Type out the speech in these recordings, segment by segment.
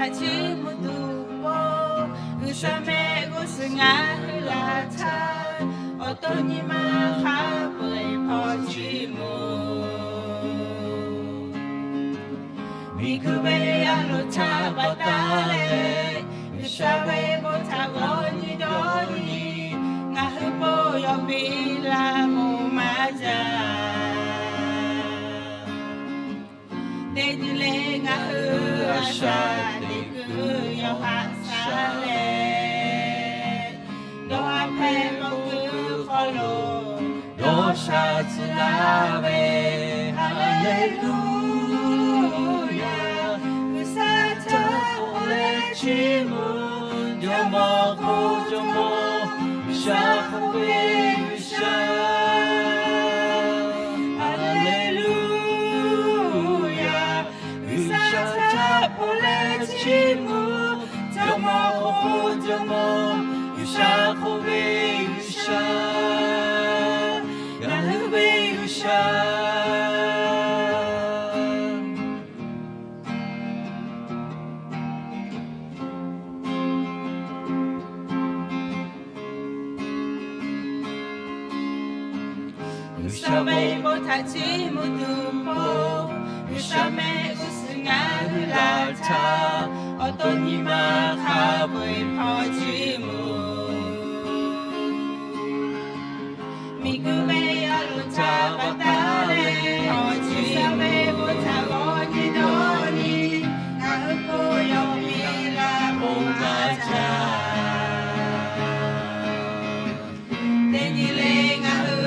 Chi mvuhˇ tuˬ po, G'uiˬsha mehˆ g'uˇ suhˍ ngaˬ hui laˬ htaˇ, awˬ to nyi ma hk'a peu-eˬ hpawˇ chiˇ mvuh. Miˬguiˬ ve a loˍ htaꞈ baˬ taˍ leh, G'uiˬsha ve bon htaꞈ g'awˇ nyi dawˇ nyi, ngaˬ hui bon yawˬ piˇ laˇ mawˬ maˇ jaˇ. Teˇ nyi le ngaˬ hui a shaꞈ teꞈ kuiˬ yawˇ haꞈ shaˉ leh, dawˇ haˉ hpehꞈ mawˬ kuiˬ hk'aw lo dawˇ sha tcuh laˇ ve, Haˍleˍluˍyaˍ. G'uiˬsha htaꞈ k'awꞈ leh chiˇ mvuh, Jawˇmawˇ hk'oˆ Jawˇmawˇ, G'uiˬsha hk'oˆ ve G'uiˬsha. Haˍleˍluˍyaˍ. G'uiˬsha htaꞈ k'awꞈ leh chiˇ mvuh, Jawˇmawˇ hk'oˆ Jawˇmawˇ, G'uiˬsha hk'oˆ ve G'uiˬsha, ngaˬ hui ve G'uiˬsha. G'uiˬsha ve bon htaꞈ chiˇ mvuh tuˬ po, G'uiˬsha mehˆ g'uˇ suhˍ ngaˬ hui laˬ htaˇ, awˬ to nyi ma hk'a peu-eˬ hpawˇ chiˇ mvuh. Miˬguiˬ ve a loˍ htaꞈ baˬ taˍ leh, G'uiˬsha ve bon htaꞈ g'awˇ nyi dawˇ nyi, ngaˬ hui bon yawˬ piˇ laˇ mawˬ maˇ jaˇ. Teˇ nyi le ngaˬ hui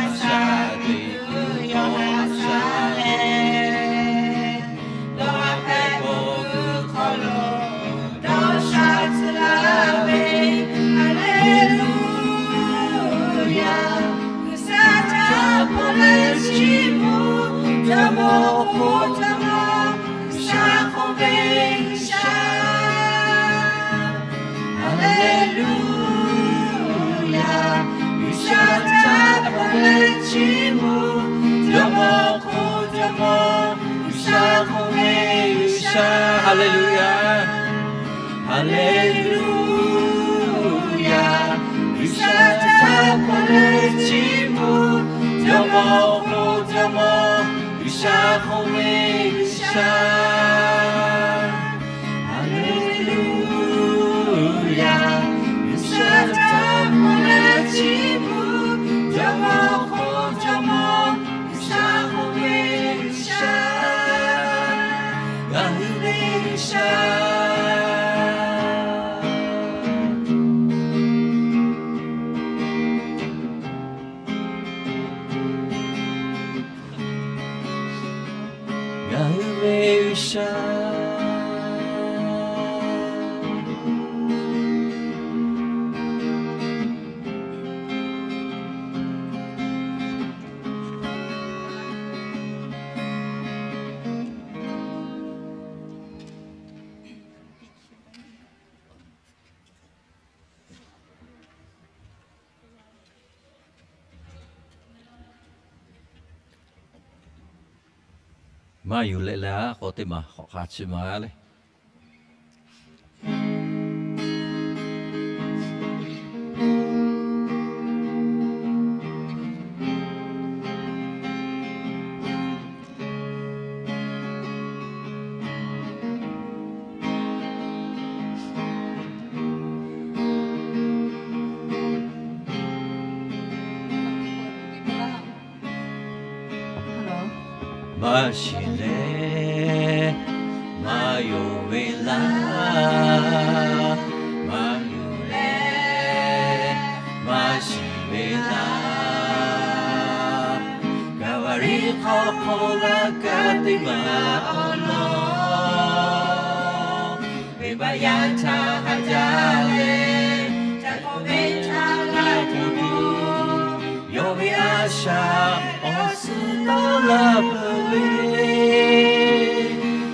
a shaꞈ teꞈ kuiˬ yawˇ haꞈ shaˉ leh, dawˇ haˉ hpehꞈ mawˬ kuiˬ hk'aw lo dawˇ sha tcuh laˇ ve, Haˍleˍluˍyaˍ. G'uiˬsha htaꞈ k'awꞈ leh chiˇ mvuh, Jawˇmawˇ hk'oˆ Jawˇmawˇ, G'uiˬsha hk'oˆ ve G'uiˬsha. Haˍleˍluˍyaˍ. G'uiˬsha htaꞈ k'awꞈ leh chiˇ mvuh, Jawˇmawˇ hk'oˆ Jawˇmawˇ, G'uiˬsha hk'oˆ ve G'uiˬsha. Haˍleˍluˍyaˍ. Haˍleˍluˍyaˍ. G'uiˬsha htaꞈ k'awꞈ leh chiˇ mvuh, Jawˇmawˇ hk'oˆ Jawˇmawˇ, G'uiˬsha hk'oˆ ve G'uiˬsha. Haˍleˍluˍyaˍ. G'uiˬsha htaꞈ k'awꞈ leh chiˇ mvuh, Jawˇmawˇ hk'oˆ Jawˇmawˇ, G'uiˬsha hk'oˆ ve G'uiˬsha, ngaˬ hui ve G'uiˬsha. Ngaˬ hui ve G'uiˬsha. Maˇ yuˬ leh leh a k'awꞈ teˇ maˬ hk'awꞈ hk'a chi ma le. Maˇ shiˍ leh maˇ yonˍ ve laˇ, maˇ yonˍ leh maˇ shiˍ ve laˇ, Kaˍvaˍriˆ hk'aw hk'aw laˇ kaˇ teˇ maˬ awˬ lawn, venˇbaˆ yaˇ htaꞈ haꞈ jaˇ leh, ca k'awꞈ ve htaˇ g'a tuˬ yoˬ. Yawˇ ve a shaꞈ awˬ suhˍ tawˇ laˇ peuˬ ve,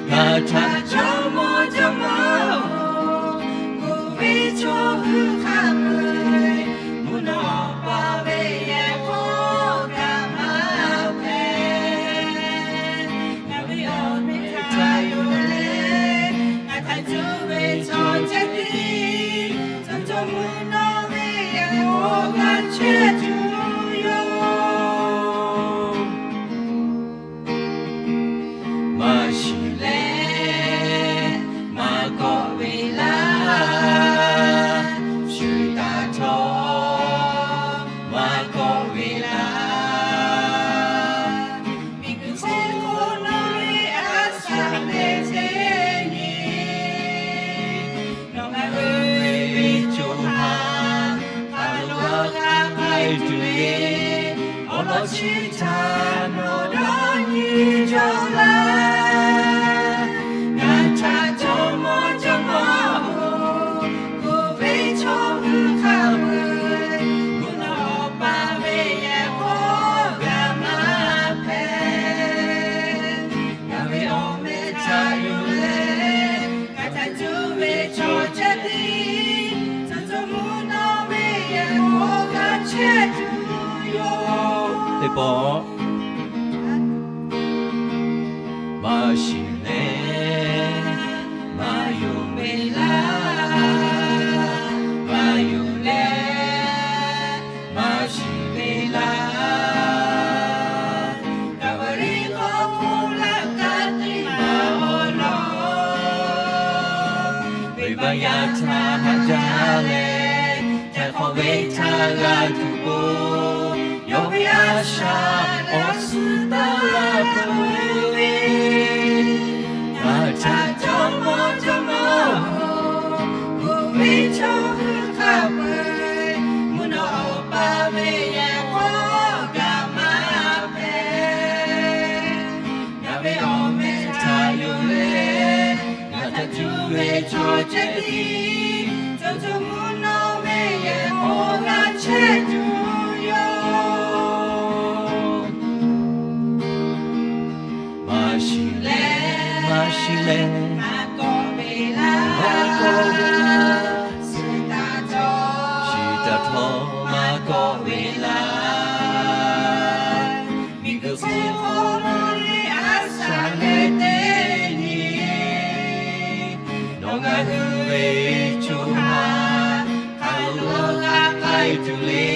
ngaˬ htaꞈ Jawˇmawˇ Jawˇmawˇ-oˬ, kuˬ ve chaw hui hk'a peu-eˬ mvuhˇ naw pa ve yehˬ hk'aw kaꞈ maˇ hpehꞈ. Ngaˬ ve awˬ meh htaꞈ yonˍ leh, ngaˬ htaꞈ cuˇ tuˬ ve, awˬ lawn chi htaꞈ nawˬ dawˇ nyi jaw laˇ. Ngaˬ htaꞈ jawˇmawˇ jawˇmawˇ-oˬ, kuˬ ve chaw hui hk'a peu-eˬ, mvuhˇ naw Awˬ pa ve yehˬ hk'aw g'a maˇ hpehꞈ. Ngaˬ ve awˬ meh htaꞈ yuˬ leh, ngaˬ htaꞈ cuˇ ve chaw ceh tiˉ, cawˬ cawˬ mvuhˇ naw ve yehˬ hk'aw g'a chehˇ tuˬ yoˬ. Teˇ pawˆ maˇ shiˍ leh maˇ yonˍ ve laˇ, maˇ yonˍ leh maˇ shiˍ ve laˇ. Kaˍvaˍriˆ hk'aw hk'oˆ laˇ kaꞈ teˇ maˬ awˬ lawn, venˇbaˆ yaˇ htaꞈ haꞈ jaˇ leh, htaiˍ hk'awꞈ ve htaꞈ g'a tuˬ k'o, yawˇ ve a shaꞈ awˬ suhˍ taˇ la peuˬ ve, ngaˬ htaꞈ jawˇmawˇ jawˇmawˇ-oˬ, kuˬ ve chaw hui hk'a peu-eˬ, mvuhˇ naw Awˬ pa ve yehˬ hk'aw g'a maˇ hpehꞈ. Ngaˬ ve awˬ meh htaꞈ yuˬ leh, ngaˬ htaꞈ cuˇ ve chaw ceh tiˉ, cawˬ cawˬ mvuhˇ naw ve yehˬ hk'aw g'a chehˇ tuˬ yoˬ. Maˇ shiˍ leh, maˇ shiˍ leh, maˇ kawˆ ve laˇ, maˇ kawˆ ve laˇ. Suhˍ taˍ htawˇ, suhˍ taˍ htawˇ maˇ kawˆ ve laˇ. Miˬguiˬ hk'oˆ lo le a shaꞈ leh teˇ nyi, nawˬ ngaˬ hui ve co ha hk'a lo g'a k'ai tuˬ le.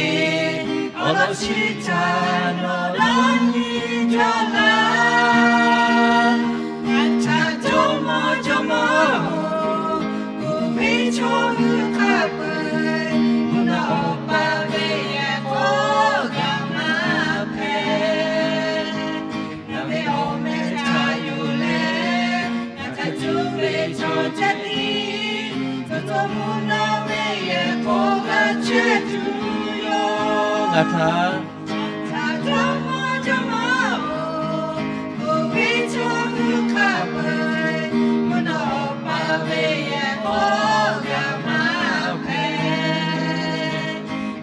Awˬ lawn chi htaꞈ nawˬ dawˇ nyi jaw laˇ. Ngaˬ htaꞈ jawˇmawˇ jawˇmawˇ-oˬ, kuˬ ve chaw hui hk'a peu-eˬ, mvuhˇ naw Awˬ pa ve yehˬ hk'aw g'a maˇ hpehꞈ. Ngaˬ ve awˬ meh htaꞈ yuˬ leh, ngaˬ htaꞈ cuˇ ve chaw ceh tiˉ, cawˬ cawˬ mvuhˇ naw ve yehˬ hk'aw g'a chehˇ tuˬ yoˬ. Ngaˬ htaꞈ, ngaˬ htaꞈ jawˇmawˇ jawˇmawˇ-oˬ, kuˬ ve chaw hui hk'a peu-eˬ, mvuhˇ naw Awˬ pa ve yehˬ hk'aw g'a maˇ hpehꞈ.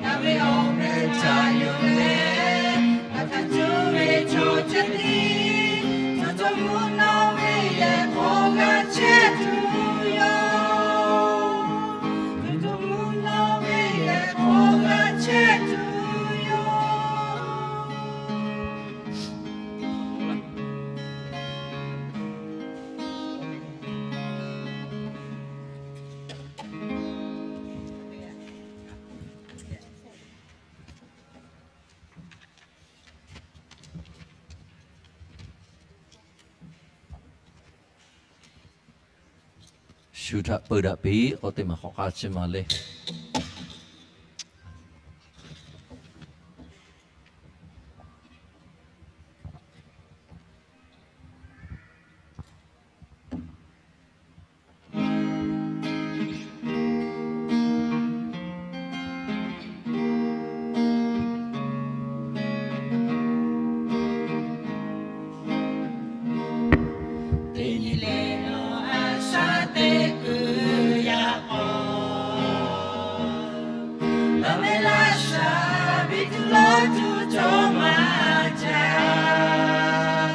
Ngaˬ ve awˬ meh htaꞈ yuˬ leh, ngaˬ htaꞈ cuˇ ve chaw ceh tiˉ, cawˬ cawˬ mvuhˇ naw ve yehˬ hk'aw g'a chehˇ tuˬ yoˬ. Cawˬ cawˬ mvuhˇ naw ve yehˬ hk'aw g'a chehˇ tuˬ yoˬ. Shu htaꞈ peu daꞈ piˇ k'o, teˇ maˬ hk'awꞈ k'aˇ chi maˬ le. Teˇ nyi leh nawˬ a shaꞈ teꞈ kuiˬ yaꞈ k'aw, laˇ mehˆ laˇ shaˍ ve tuˬ lawˇ tuˬ cawˬ maˇ jaˇ.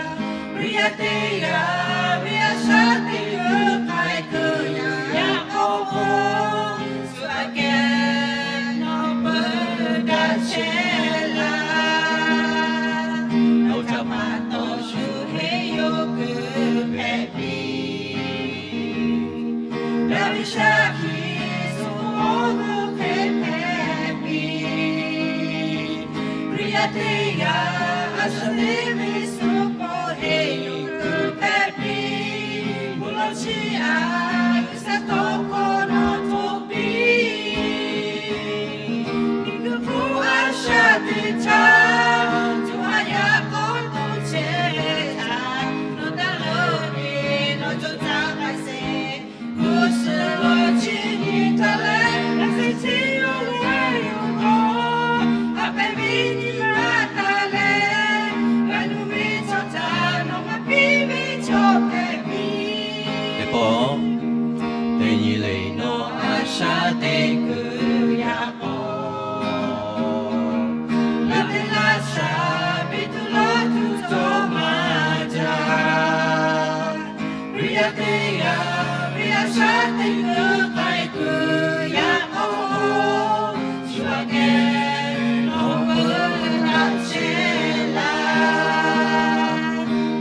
Viˇ yaˇ teˇ g'aˇ ve a shaꞈ teꞈ kuiˬ k'ai kuiˬ yaꞈ k'aw k'o, shu aꞈ kehˉ nawˬ peuˬ daꞈ chehˇ laˇ. Nawˬ htaꞈ maˇ tawˍ shu heˆ yoˬ kuiˬ hpehꞈ piˇ. Daˍviˆ shaˍ hkiˬ suh awˬ g'uˇ hk'e hpehꞈ piˇ. Viˇ yaˇ teˇ g'aˇ a shaꞈ teꞈ ve suh pawˆ heˆ yoˬ kuiˬ hpehꞈ piˇ. Mvuhˇ lawˇ chi aꞈ G'uiˬsha tawˇ hkawˇ nawˬ htoꞈ piˇ. Miˬguiˬ hk'oˆ a shaꞈ teꞈ htaˇ, co ha yaꞈ k'aw to chehˇ htaˇ, nawˬ taˇ leuˆ ve nawˬ co caˇ k'ai sheˍ. G'uˇ suhˍ lo chi nyi htaˇ leh, a shu chi lo leh yoˬ k'o, a pehˍ Nyi ma taˍ leh, ngaˬ nuˇ ve chaw htaꞈ nawˬ maˇ piˇ ve chaw hpehꞈ piˇ. Teˇ pawˆ, teˇ nyi le nawˬ a shaꞈ teꞈ kuiˬ yaꞈ k'aw, laˇ teˇ laˇ shaˍ piˇ tuˬ lawˇ tuˬ cawˬ maˇ jaˇ. Hkriꞈ yaˇ teˇ g'aˇ ve a shaꞈ teꞈ kuiˬ k'ai kuiˬ yaꞈ k'aw, shu aꞈ kehˉ nawˬ peuˬ laꞈ sheh laˇ.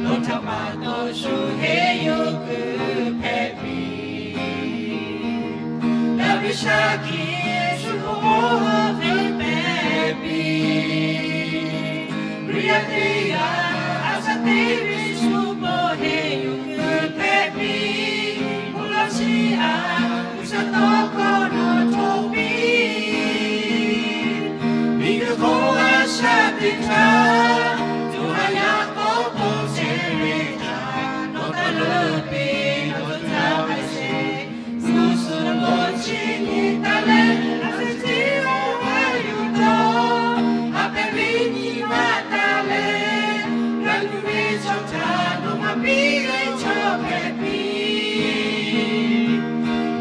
Nawˬ htaꞈ pa taw shu henˇ yuˬ kuiˬ hpehꞈ piˇ. Daꞈ ve shaˍ kiˍ shu k'o k'oˆ ve hpehꞈ piˇ. Hkriꞈ yaˇ teˇ g'aˇ a shaꞈ teꞈ ve shu k'o henˇ yuˬ kuiˬ hpehꞈ piˇ. Mvuhˇ lawˇ chi aꞈ G'uiˬsha tawˇ hkawˇ nawˬ hto piˇ. Miˬguiˬ hk'oˆ a shaꞈ teꞈ htaˇ, co ha yaꞈ k'aw k'oˆ chehˇ ve htaꞈ nawˬ taˇ leuˆ piˇ, nawˬ htaꞈ k'ai sheˍ. G'uˇ suhˍ lo chi nyi taˍ leh, a shu teˇ g'aˇ yuˬ taw, a pehˍ ve nyi ma taˍ leh, ngaˬ nuˇ ve chaw htaꞈ nawˬ maˇ piˇ ve chaw hpehꞈ piˇ.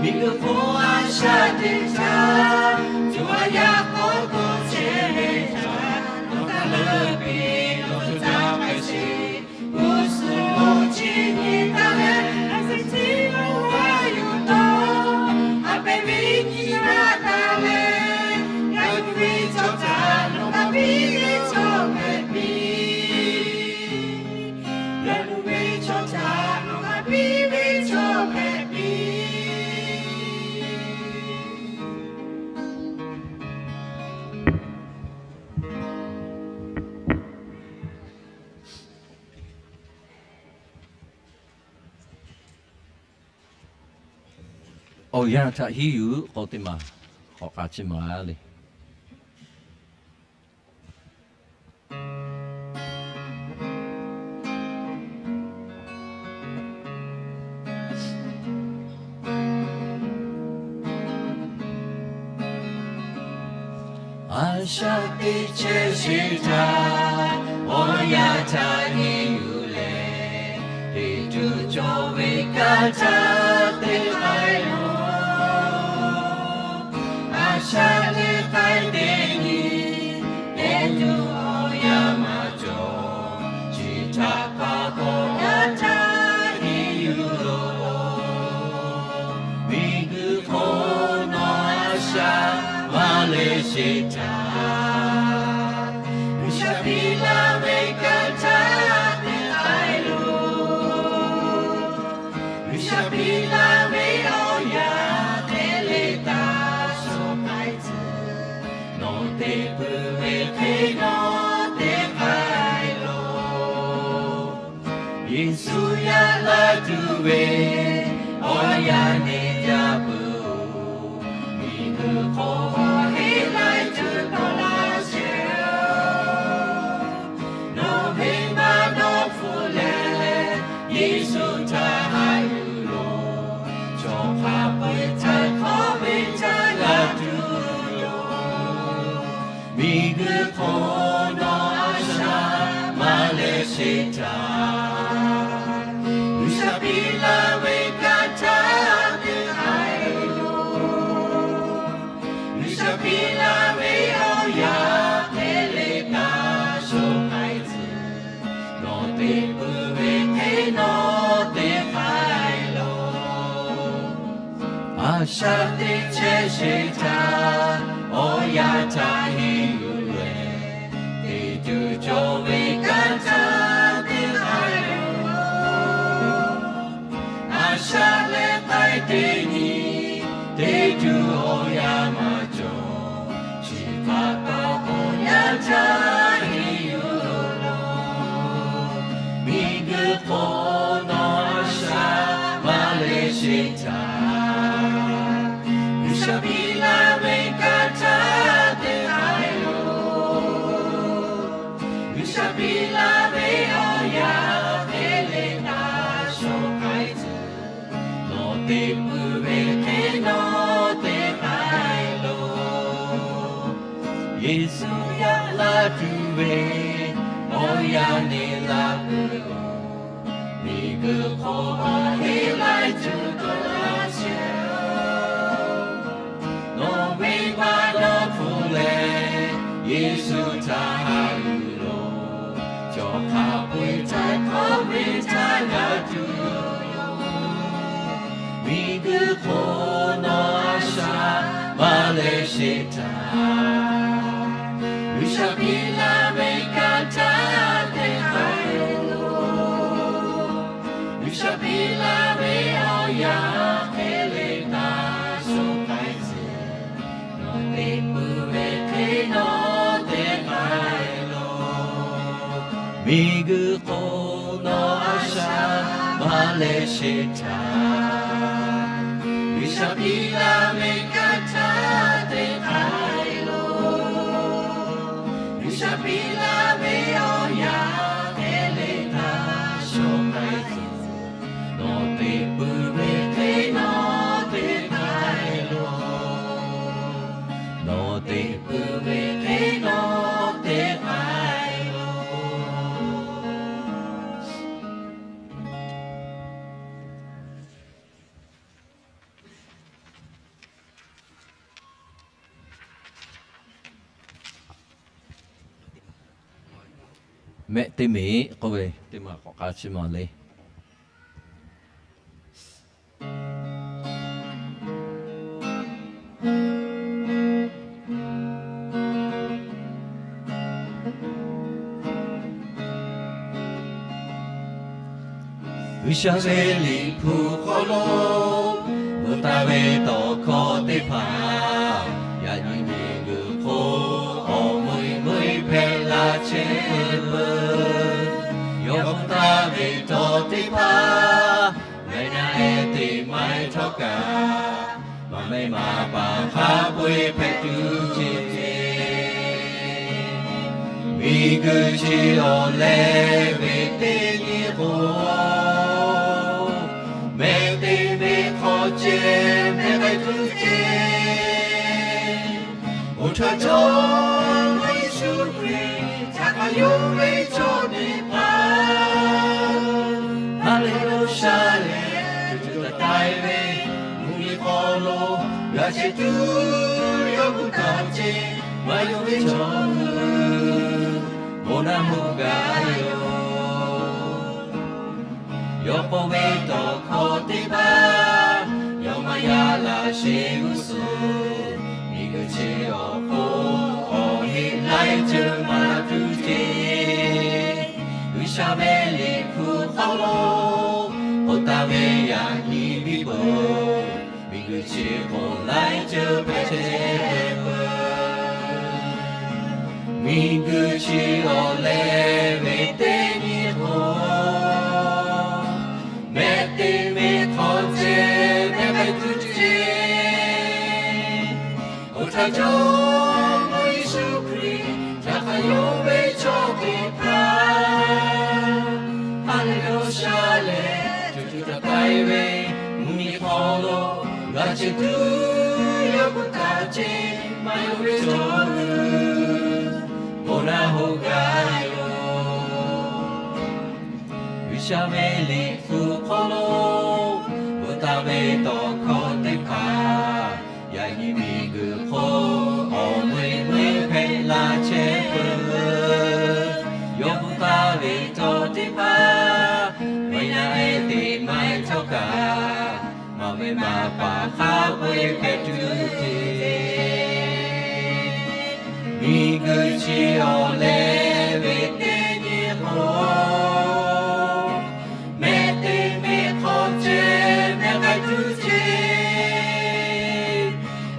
Miˬguiˬ hk'oˆ a shaꞈ teꞈ htaˇ, co ha yaꞈ k'aw k'oˆ chehˇ ve htaꞈ nawˬ taˇ leuˆ piˇ, nawˬ htaꞈ k'ai sheˍ. G'uˇ suhˍ lo chi nyi taˍ leh, a shu teˇ g'aˇ yuˬ taw, a pehˍ ve nyi ma taˍ leh, ngaˬ nuˇ ve chaw htaꞈ nawˬ maˇ piˇ ve chaw hpehꞈ piˇ. Ngaˬ nuˇ ve chaw htaꞈ nawˬ maˇ piˇ ve chaw hpehꞈ piˇ. Awˬ yanˇ htaꞈ hiˉ yuˬ k'o teˇ maˬ k'awꞈ k'a chi maˬ le. A shaꞈ teꞈ chehˇ sheˍ htaˇ, awˬ yanˇ htaꞈ hiˉ yuˬ leh, teˇ tuˬ cawˬ ve kanˇ htaˇ teˇ k'ai loˬ. A shaꞈ teꞈ k'ai teˇ nyi, teˇ tuˬ awˬ yanˇ maˇ cawˬ, chi htaꞈ pa taw yaˇ htaꞈ hiˉ yuˬ loˬ. Miˬguiˬ hk'oˆ nawˬ a shaꞈ maˇ leh sheˍ htaˇ, G'uiˬsha piˇ laˇ ve kanˇ htaˇ teˇ k'ai loˬ. G'uiˬsha piˇ laˇ ve awˬ yanˇ hk'e le taˇ shawˍ k'ai tcuh, nawˬ te puiˬ ve hk'e nawˬ teˇ k'ai loˬ. Yeˍsuˆ yaˇ laˇ tuˬ ve awˬ yanˇ neˇ jaˇ peuˬ-oˬ. Miˬguiˬ hk'oˆ k'awꞈ heˆ laiˉ ceuˬ dawˇ laˇ sheˍ-oˬ. Nawˬ ve maˇ dawˇ hpfuhˆ leh, Yeˍsuˆ htaꞈ haꞈ yuˬ loˬ. Chaw hk'a peu-eˬ htaꞈ hk'awꞈ ve caˇ g'a tuˬ yoˬ. Miˬguiˬ hk'oˆ nawˬ a shaꞈ maˇ leh sheˍ htaˇ, G'uiˬsha piˇ laˇ ve kanˇ htaˇ teˇ k'ai loˬ. G'uiˬsha piˇ laˇ ve awˬ yanˇ hk'e le taˇ shawˍ k'ai tcuh, nawˬ te puiˬ ve hk'e nawˬ teˇ k'ai loˬ. A shaꞈ teꞈ chehˇ sheˍ htaˇ, awˬ yanˇ htaꞈ hiˉ yuˬ leh, teˇ tuˬ cawˬ ve kanˇ htaˇ teˇ k'ai loˬ. A shaꞈ leh k'ai teˇ nyi, teˇ tuˬ awˬ yanˇ maˇ cawˬ, chi htaꞈ pa taw yaˇ htaꞈ hiˉ yuˬ loˬ. Miˬguiˬ hk'oˆ nawˬ a shaꞈ maˇ leh sheˍ htaˇ, G'uiˬsha piˇ laˇ ve kanˇ htaˇ teˇ k'ai loˬ. G'uiˬsha piˇ laˇ ve awˬ yanˇ hk'e le taˇ shawˍ k'ai tcuh, nawˬ te puiˬ ve hk'e nawˬ teˇ k'ai loˬ. Yeˍsuˆ yaˇ laˇ tuˬ ve awˬ yanˇ neˇ laˇ peuˬ-oˬ. Miˬguiˬ hk'oˆ a heˆ laiˉ ceuˬ dawˇ laˇ chehˇ-oˬ. Nawˬ ve maˇ dawˇ hpfuhˆ leh Yeˍsuˆ htaꞈ haꞈ yuˬ loˬ. Chaw hk'a peu-eˬ htaꞈ hkawˇ ve htaꞈ g'a tuˬ yoˬ. Miˬguiˬ hk'oˆ nawˬ a shaꞈ maˇ leh sheˍ htaꞈ, G'uiˬsha piˇ laˇ ve kanˇ htaˇ te k'ai loˬ. G'uiˬsha piˇ laˇ ve awˬ yanˇ hk'e le taˇ shawˍ k'ai tcuh. Nawˬ te puiˉ ve hk'e nawˬ te k'ai loˬ. Miˬguiˬ hk'oˆ nawˬ a shaꞈ maˇ leh sheˍ htaꞈ, G'uiˬsha piˇ laˇ ve kanˇ htaˇ te k'ai loˬ. G'uiˬsha piˇ laˇ ve awˬ yanˇ hk'e le taˇ shawˍ k'ai tcuh. Nawˬ te puiˉ ve hk'e nawˬ te k'ai loˬ. Nawˬ te puiˉ ve hk'e nawˬ te k'ai loˬ. Mehˆ teˇ meꞈ k'oˆ ve teˇ maˬ k'awꞈ k'aˇ chi maˬ le. G'uiˬsha ve Liꞈ hpu hk'aw lo bvuhꞈ taˍ ve tawˇ hkawˇ teˇ hpaˍ, yaꞈ nyi miˬguiˬ hk'oˆ awˬ mui mui hpehꞈ la chehˇ peuˬ. Yawˇ bvuhꞈ taˍ ve tawˇ teˇ hpaˍ, laiˉ naˆ ehˉ teꞈ maiˇ htawˇ kaꞈ, maˍ mehˆ maˍ paˍ hk'a peu-eˬ hpehꞈ tuˬ ceˇ ceˇ. Miˬguiˬ chi awˬ leh ve teˇ nyi k'o, mehˆ teˇ mehˆ hk'aw ceh mehˆ k'ai tuˬ ceˇ. Oˇ htaˇ, Jawˇmawˇ Yeˍsuˆ Hkriꞈ htaꞈ hk'aˬ yonˍ ve chaw teˇ hpaˍ, ha lehˬ lo sha lehˬ, co co taiˍ taiˍ ve mvuhˇmiˬ hk'aw lo g'a chehˇ tuˬ yawˇ gu taˍ ceˇ. Maˇ yonˍ ve chaw hui bon naˆ hoꞈ gaˬ yoˬ. Yawˇ k'oˆ ve tawˇ hkawˇ teˇ hpaˍ, yawˇ maˇ yaꞈ laˇ sheˍ g'uˇ suhˍ. Miˬguiˬ chi awˬ hk'oˆ awˬ heˆ laiˉ ceuˬ maˇ tuˬ ceˇ. G'uiˬsha ve Liꞈ hpu hk'aw lo k'oˆ taˍ ve yaꞈ nyi biˇ peuˬ, miˬguiˬ chi hk'oˆ laiˉ ceuˬ hpehꞈ chehˇ peuˬ. Miˬguiˬ chi awˬ leh ve teˇ nyi k'o, mehˆ teˇ mehˆ hk'aw ceh mehˆ k'ai tuˬ ceˇ. Oˇ htaˇ, Jawˇmawˇ Yeˍsuˆ Hkriꞈ htaꞈ hk'aˬ yonˍ ve chaw teˇ hpaˍ, ha lehˬ lo sha lehˬ, co co taiˍ taiˍ ve mvuhˇmiˬ hk'aw lo g'a chehˇ tuˬ yawˇ gu taˍ ceˇ. Maˇ yonˍ ve chaw hui bon naˆ hoꞈ gaˬ yoˬ. G'uiˬsha ve Liꞈ hpu hk'aw lo bvuhꞈ taˍ ve tawˇ hkawˇ teˇ hpaˍ, yaꞈ nyi miˬguiˬ hk'oˆ awˬ mui mui hpehꞈ la chehˇ peuˬ. Yawˇ bvuhꞈ taˍ ve tawˇ teˇ hpaˍ, maˇ yaꞈ ehˉ teꞈ maiˇ htawˇ kaꞈ, maˍ mehˆ maˍ paˍ hk'a peu-eˬ hpehꞈ tuˬ ceˇ. Miˬguiˬ chi awˬ leh ve teˇ nyi k'o, mehˆ teˇ mehˆ hk'aw ceh mehˆ k'ai tuˬ ceˇ.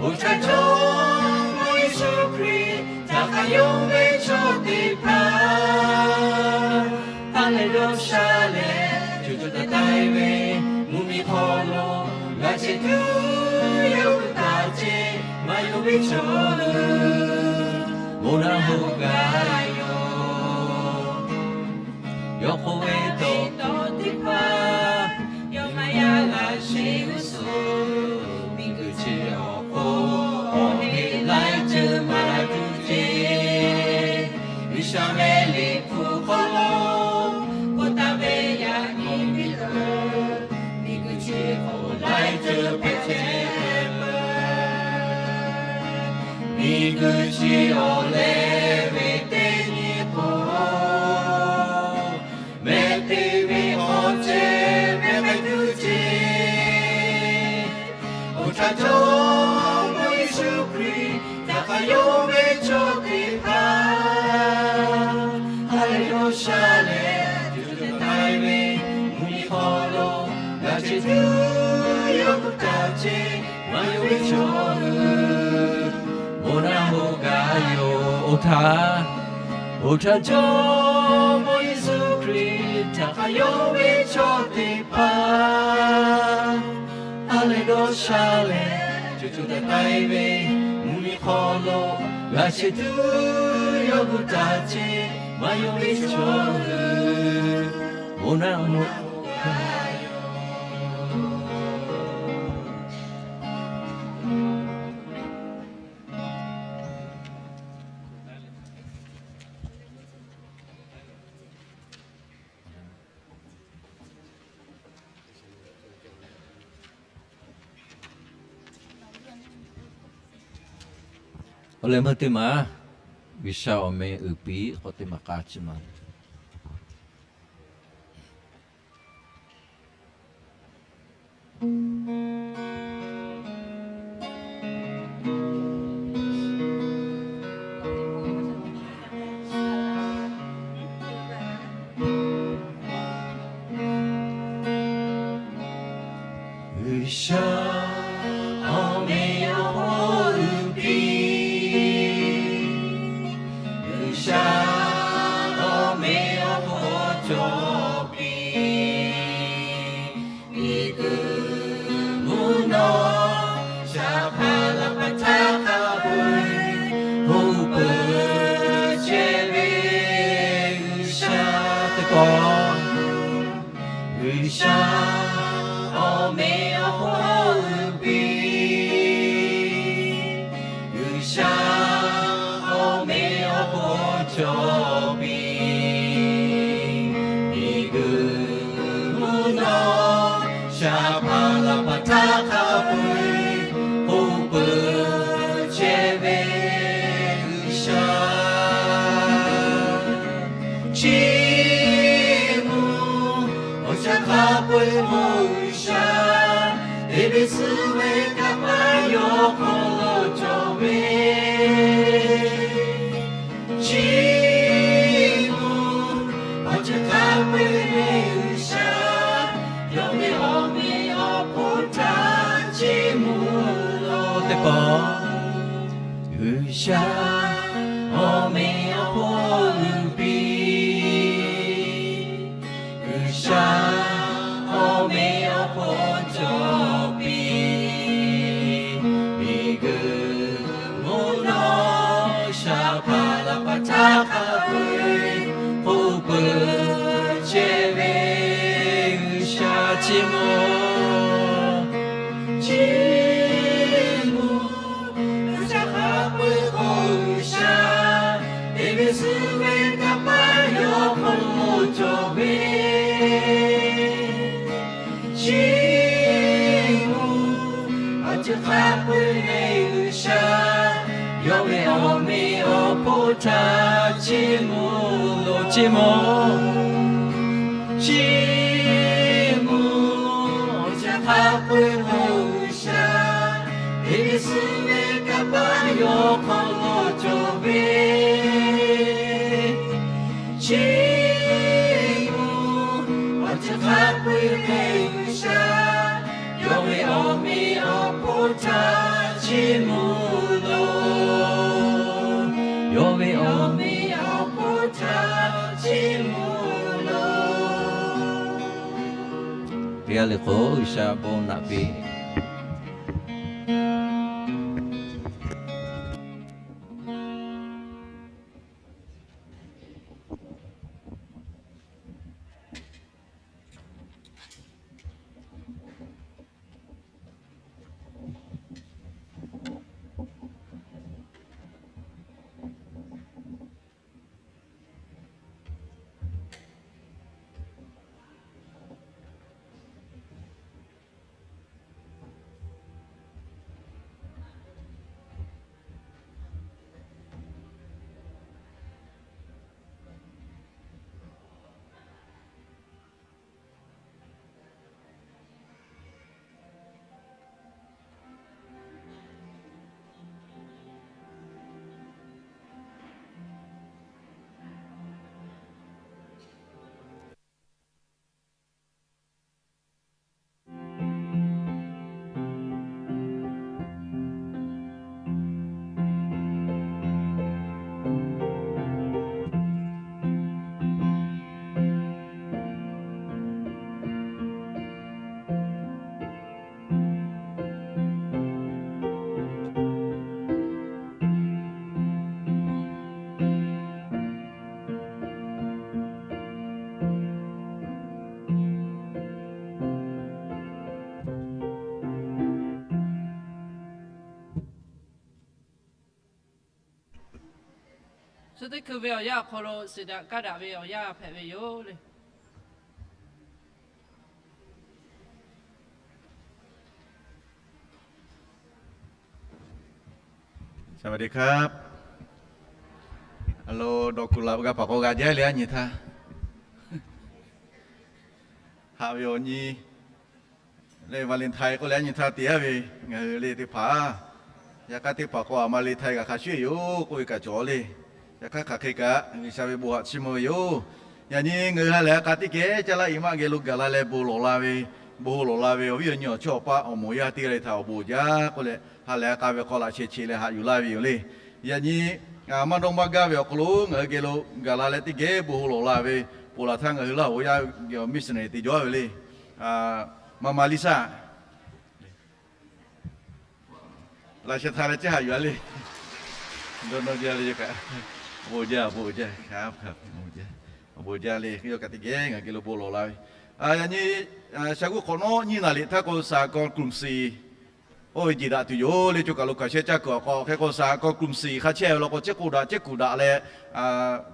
Oˇ htaˇ, Jawˇmawˇ Yeˍsuˆ Hkriꞈ htaꞈ hk'aˬ yonˍ ve chaw teˇ hpaˍ, ha lehˬ lo sha lehˬ, co co taiˍ taiˍ ve mvuhˇmiˬ hk'aw lo g'a chehˇ tuˬ yawˇ gu taˍ ceˇ. Maˇ yonˍ ve chaw hui bon naˆ hoꞈ gaˬ yoˬ. Yawˇ k'oˆ ve tawˇ teˇ hpaˍ, yawˇ maˇ yaꞈ laˇ sheˍ g'uˇ suhˍ. Miˬguiˬ chi awˬ hk'oˆ awˬ heˆ laiˉ ceuˬ maˇ tuˬ ceˇ. Sha mehˍ liꞈ hpu hk'aw lo k'oˆ taˍ ve yaꞈ nyi miˬ guiˬ, miˬ guiˬ chi k'oˆ laiˉ ceuˬ hpehꞈ chehˇ peuˬ. Miˬ guiˬ chi awˬ leh ve teˇ nyi k'o, mehˆ te ve awˬ cehˬ mehˆ k'ai tuˬ ceˇ. Oˇ htaꞈ Jawˇmawˇ Yeˍsuˆ Hkriꞈ htaꞈ hk'a yonˍ ve chaw teˇ hpaˍ, ha lehˬ dawˇ sha leh, co co taiˍ taiˍ ve mvuhˇ miˬ hk'aw lo g'a cheˇ tuˬ yawˇ hui taˇ ceˇ. Maˇ yonˍ ve chaw hui bon naˆ hoꞈ gaˇ yoˬ. Oˇ htaˇ, oˇ htaˇ Jawˇmawˇ Yeˍsuˆ Hkriꞈ htaꞈ hk'a yonˍ ve chaw teˇ hpaˍ, ha lehˬ dawˇ sha leh, co co taiˍ taiˍ ve mvuhˇ miˬ hk'aw lo g'a cheˇ tuˬ yawˇ hui taˇ ceˇ. Maˇ yonˍ ve chaw hui bon naˆ hoꞈ gaˇ yoˬ. Awˬ leh meuˇ teˇ maˬ, G'uiˬsha awˬ meh uiˍ piˇ k'awꞈ teˇ maˬ k'a chi maˬ. G'uiˬsha awˬ meh awˬ hpawˇ uiˍ piˇ. G'uiˬsha awˬ meh awˬ hpawˇ cawˬ piˇ. Miˬguiˬ mvuhˇ naw, shaˍ hpaˇ laˇ hpaˇ htaˇ hk'a peu-eˬ, hoˆ peuˬ chehˇ ve G'uiˬsha teˇ pawˆ. G'uiˬsha awˬ meh awˬ hpawˇ uiˍ piˇ. G'uiˬsha awˬ meh awˬ hpawˇ cawˬ piˇ. Miˬguiˬ mvuhˇ naw, shaˍ hpaˇ laˇ hpaˇ htaˇ hk'a peu-eˬ, hoˆ peuˬ chehˇ ve G'uiˬsha. Chiˇ mvuh awˬ shaˍ hk'a peu-eˬ k'o G'uiˬsha, teˇ ve suh ve kaꞈ maˇ yawˇ hk'aw lo cawˬ ve. Chiˇ mvuh awˬ ceuˬ hk'a peu-eˬ ve G'uiˬsha, yawˇ ve awˬ meh awˬ hpawˇ htaꞈ chiˇ mvuh laˬ teˇ pawˆ. G'uiˬsha awˬ meh awˬ hpawˇ uiˍ piˇ. G'uiˬsha awˬ meh awˬ hpawˇ cawˬ piˇ. Miˬguiˬ mvuhˇ naw, shaˍ hpaˇ laˇ hpaˇ htaˇ hk'a peu-eˬ, hoˆ peuˬ chehˇ ve G'uiˬsha. Chiˇ mvuh, chiˇ mvuh awˬ shaˍ hk'a peu-eˬ k'o G'uiˬsha, teˇ ve suh ve kaꞈ maˇ yawˇ hk'aw lo cawˬ ve. Chiˇ mvuh awˬ ceuˬ hk'a peu-eˬ ve G'uiˬsha, yawˇ ve awˬ meh awˬ hpawˇ htaꞈ chiˇ mvuh laˬ. Chiˇ mvuh, chiˇ mvuh awˬ ceuˬ hk'a peu-eˬ k'o G'uiˬsha, teˇ ve suh ve kaꞈ maˇ yawˇ hk'aw lo cawˬ ve. Chiˇ mvuh awˬ ceuˬ hk'a peu-eˬ ve G'uiˬsha, yawˇ ve awˬ meh awˬ hpawˇ htaꞈ chiˇ mvuh laˬ. Yawˇ ve awˬ meh awˬ hpawˇ htaꞈ chiˇ mvuh laˬ. Teˇ g'aˇ le k'o G'uiˬsha bon naꞈ piˇ. teˇ hkui ve awˬ yanˇ awˬ hk'aw lo shiˍ daꞈ kaˇ daꞈ ve awˬ yanˇ hpehꞈ ve yoˬ le. สวัสดีครับ Awˬ lawn dawˇ kuˬ laꞈ g'a hpaˍ k'aw g'a jaˇ le, a nyi htaˇ haꞈ ve awˬ nyi leh Valentine k'oˆ leh a nyi htaˇ te aˉ ve, ngaˬ hui le teˇ hpaˍ, yaꞈ hk'aˇ teˇ hpaˍ k'o a ma le htaiˍ g'a hk'a shuˍ yoˬ k'oˆ ve kaꞈ cawˬ le. Yaꞈ hk'aˇ hk'aˬ hk'e kaꞈ G'uiˬsha ve bon haꞈ chiˇ mvuh ve yoˬ. Yaꞈ nyi ngaˬ hui ha lehˬ a k'a teˇ geh caˇ laˇ i maˇ geh lo gaˬ la leh bon lawˬ la ve, bon ho lawˬ la ve awˬ viˉ awˬ nyi awˬ chawˇ awˬ paˆ awˬ moˍ yaˇ teˇ g'aˇ le htaꞈ awˬ bon uiˍ jaˇ k'oˆ leh ha lehˬ a k'a ve hk'aw laꞈ sheh che leh haꞈ yuˬ laˇ ve yoˬ le. Yaꞈ nyi maˇ dawˇ maˇ gaˇ ve awˬ hk'aw lo ngaˬ hui geh lo gaˬ la leh teˇ geh bon ho lawˬ la ve, ponˬ laˬ htaˇ ngaˬ hui Laˇ huˍ yaˇ missionary te jaw ve le. Maˍ maˍ Liˇsaˆ laꞈ sheh htaꞈ leh chehˇ haꞈ yuˬ a le. Dawˇ nawˇ jaˇ le kaꞈ, bon jaˇ, bon jaˇ, bon jaˇ le. Yawˇ kaꞈ teˇ geh ngaˬ geh lo bon lawˬ la ve. Yaꞈ nyi shaˍ g'uˇ hk'awꞈ nawˉ nyiˇ naˍ riˍ htaˇ k'o สหกรณ์กลุ่มสี่ oˇ ve jeˬ daꞈ tuˬ yoˬ le. Choˬ kaˬ lo hkaˍ shehˇ caˇ kuiˬ awˬ hk'aw hk'e k'o สหกรณ์กลุ่มสี่ hk'a chehˇ ve law k'o chehˇ k'oˆ daꞈ chehˇ kuˬ daꞈ leh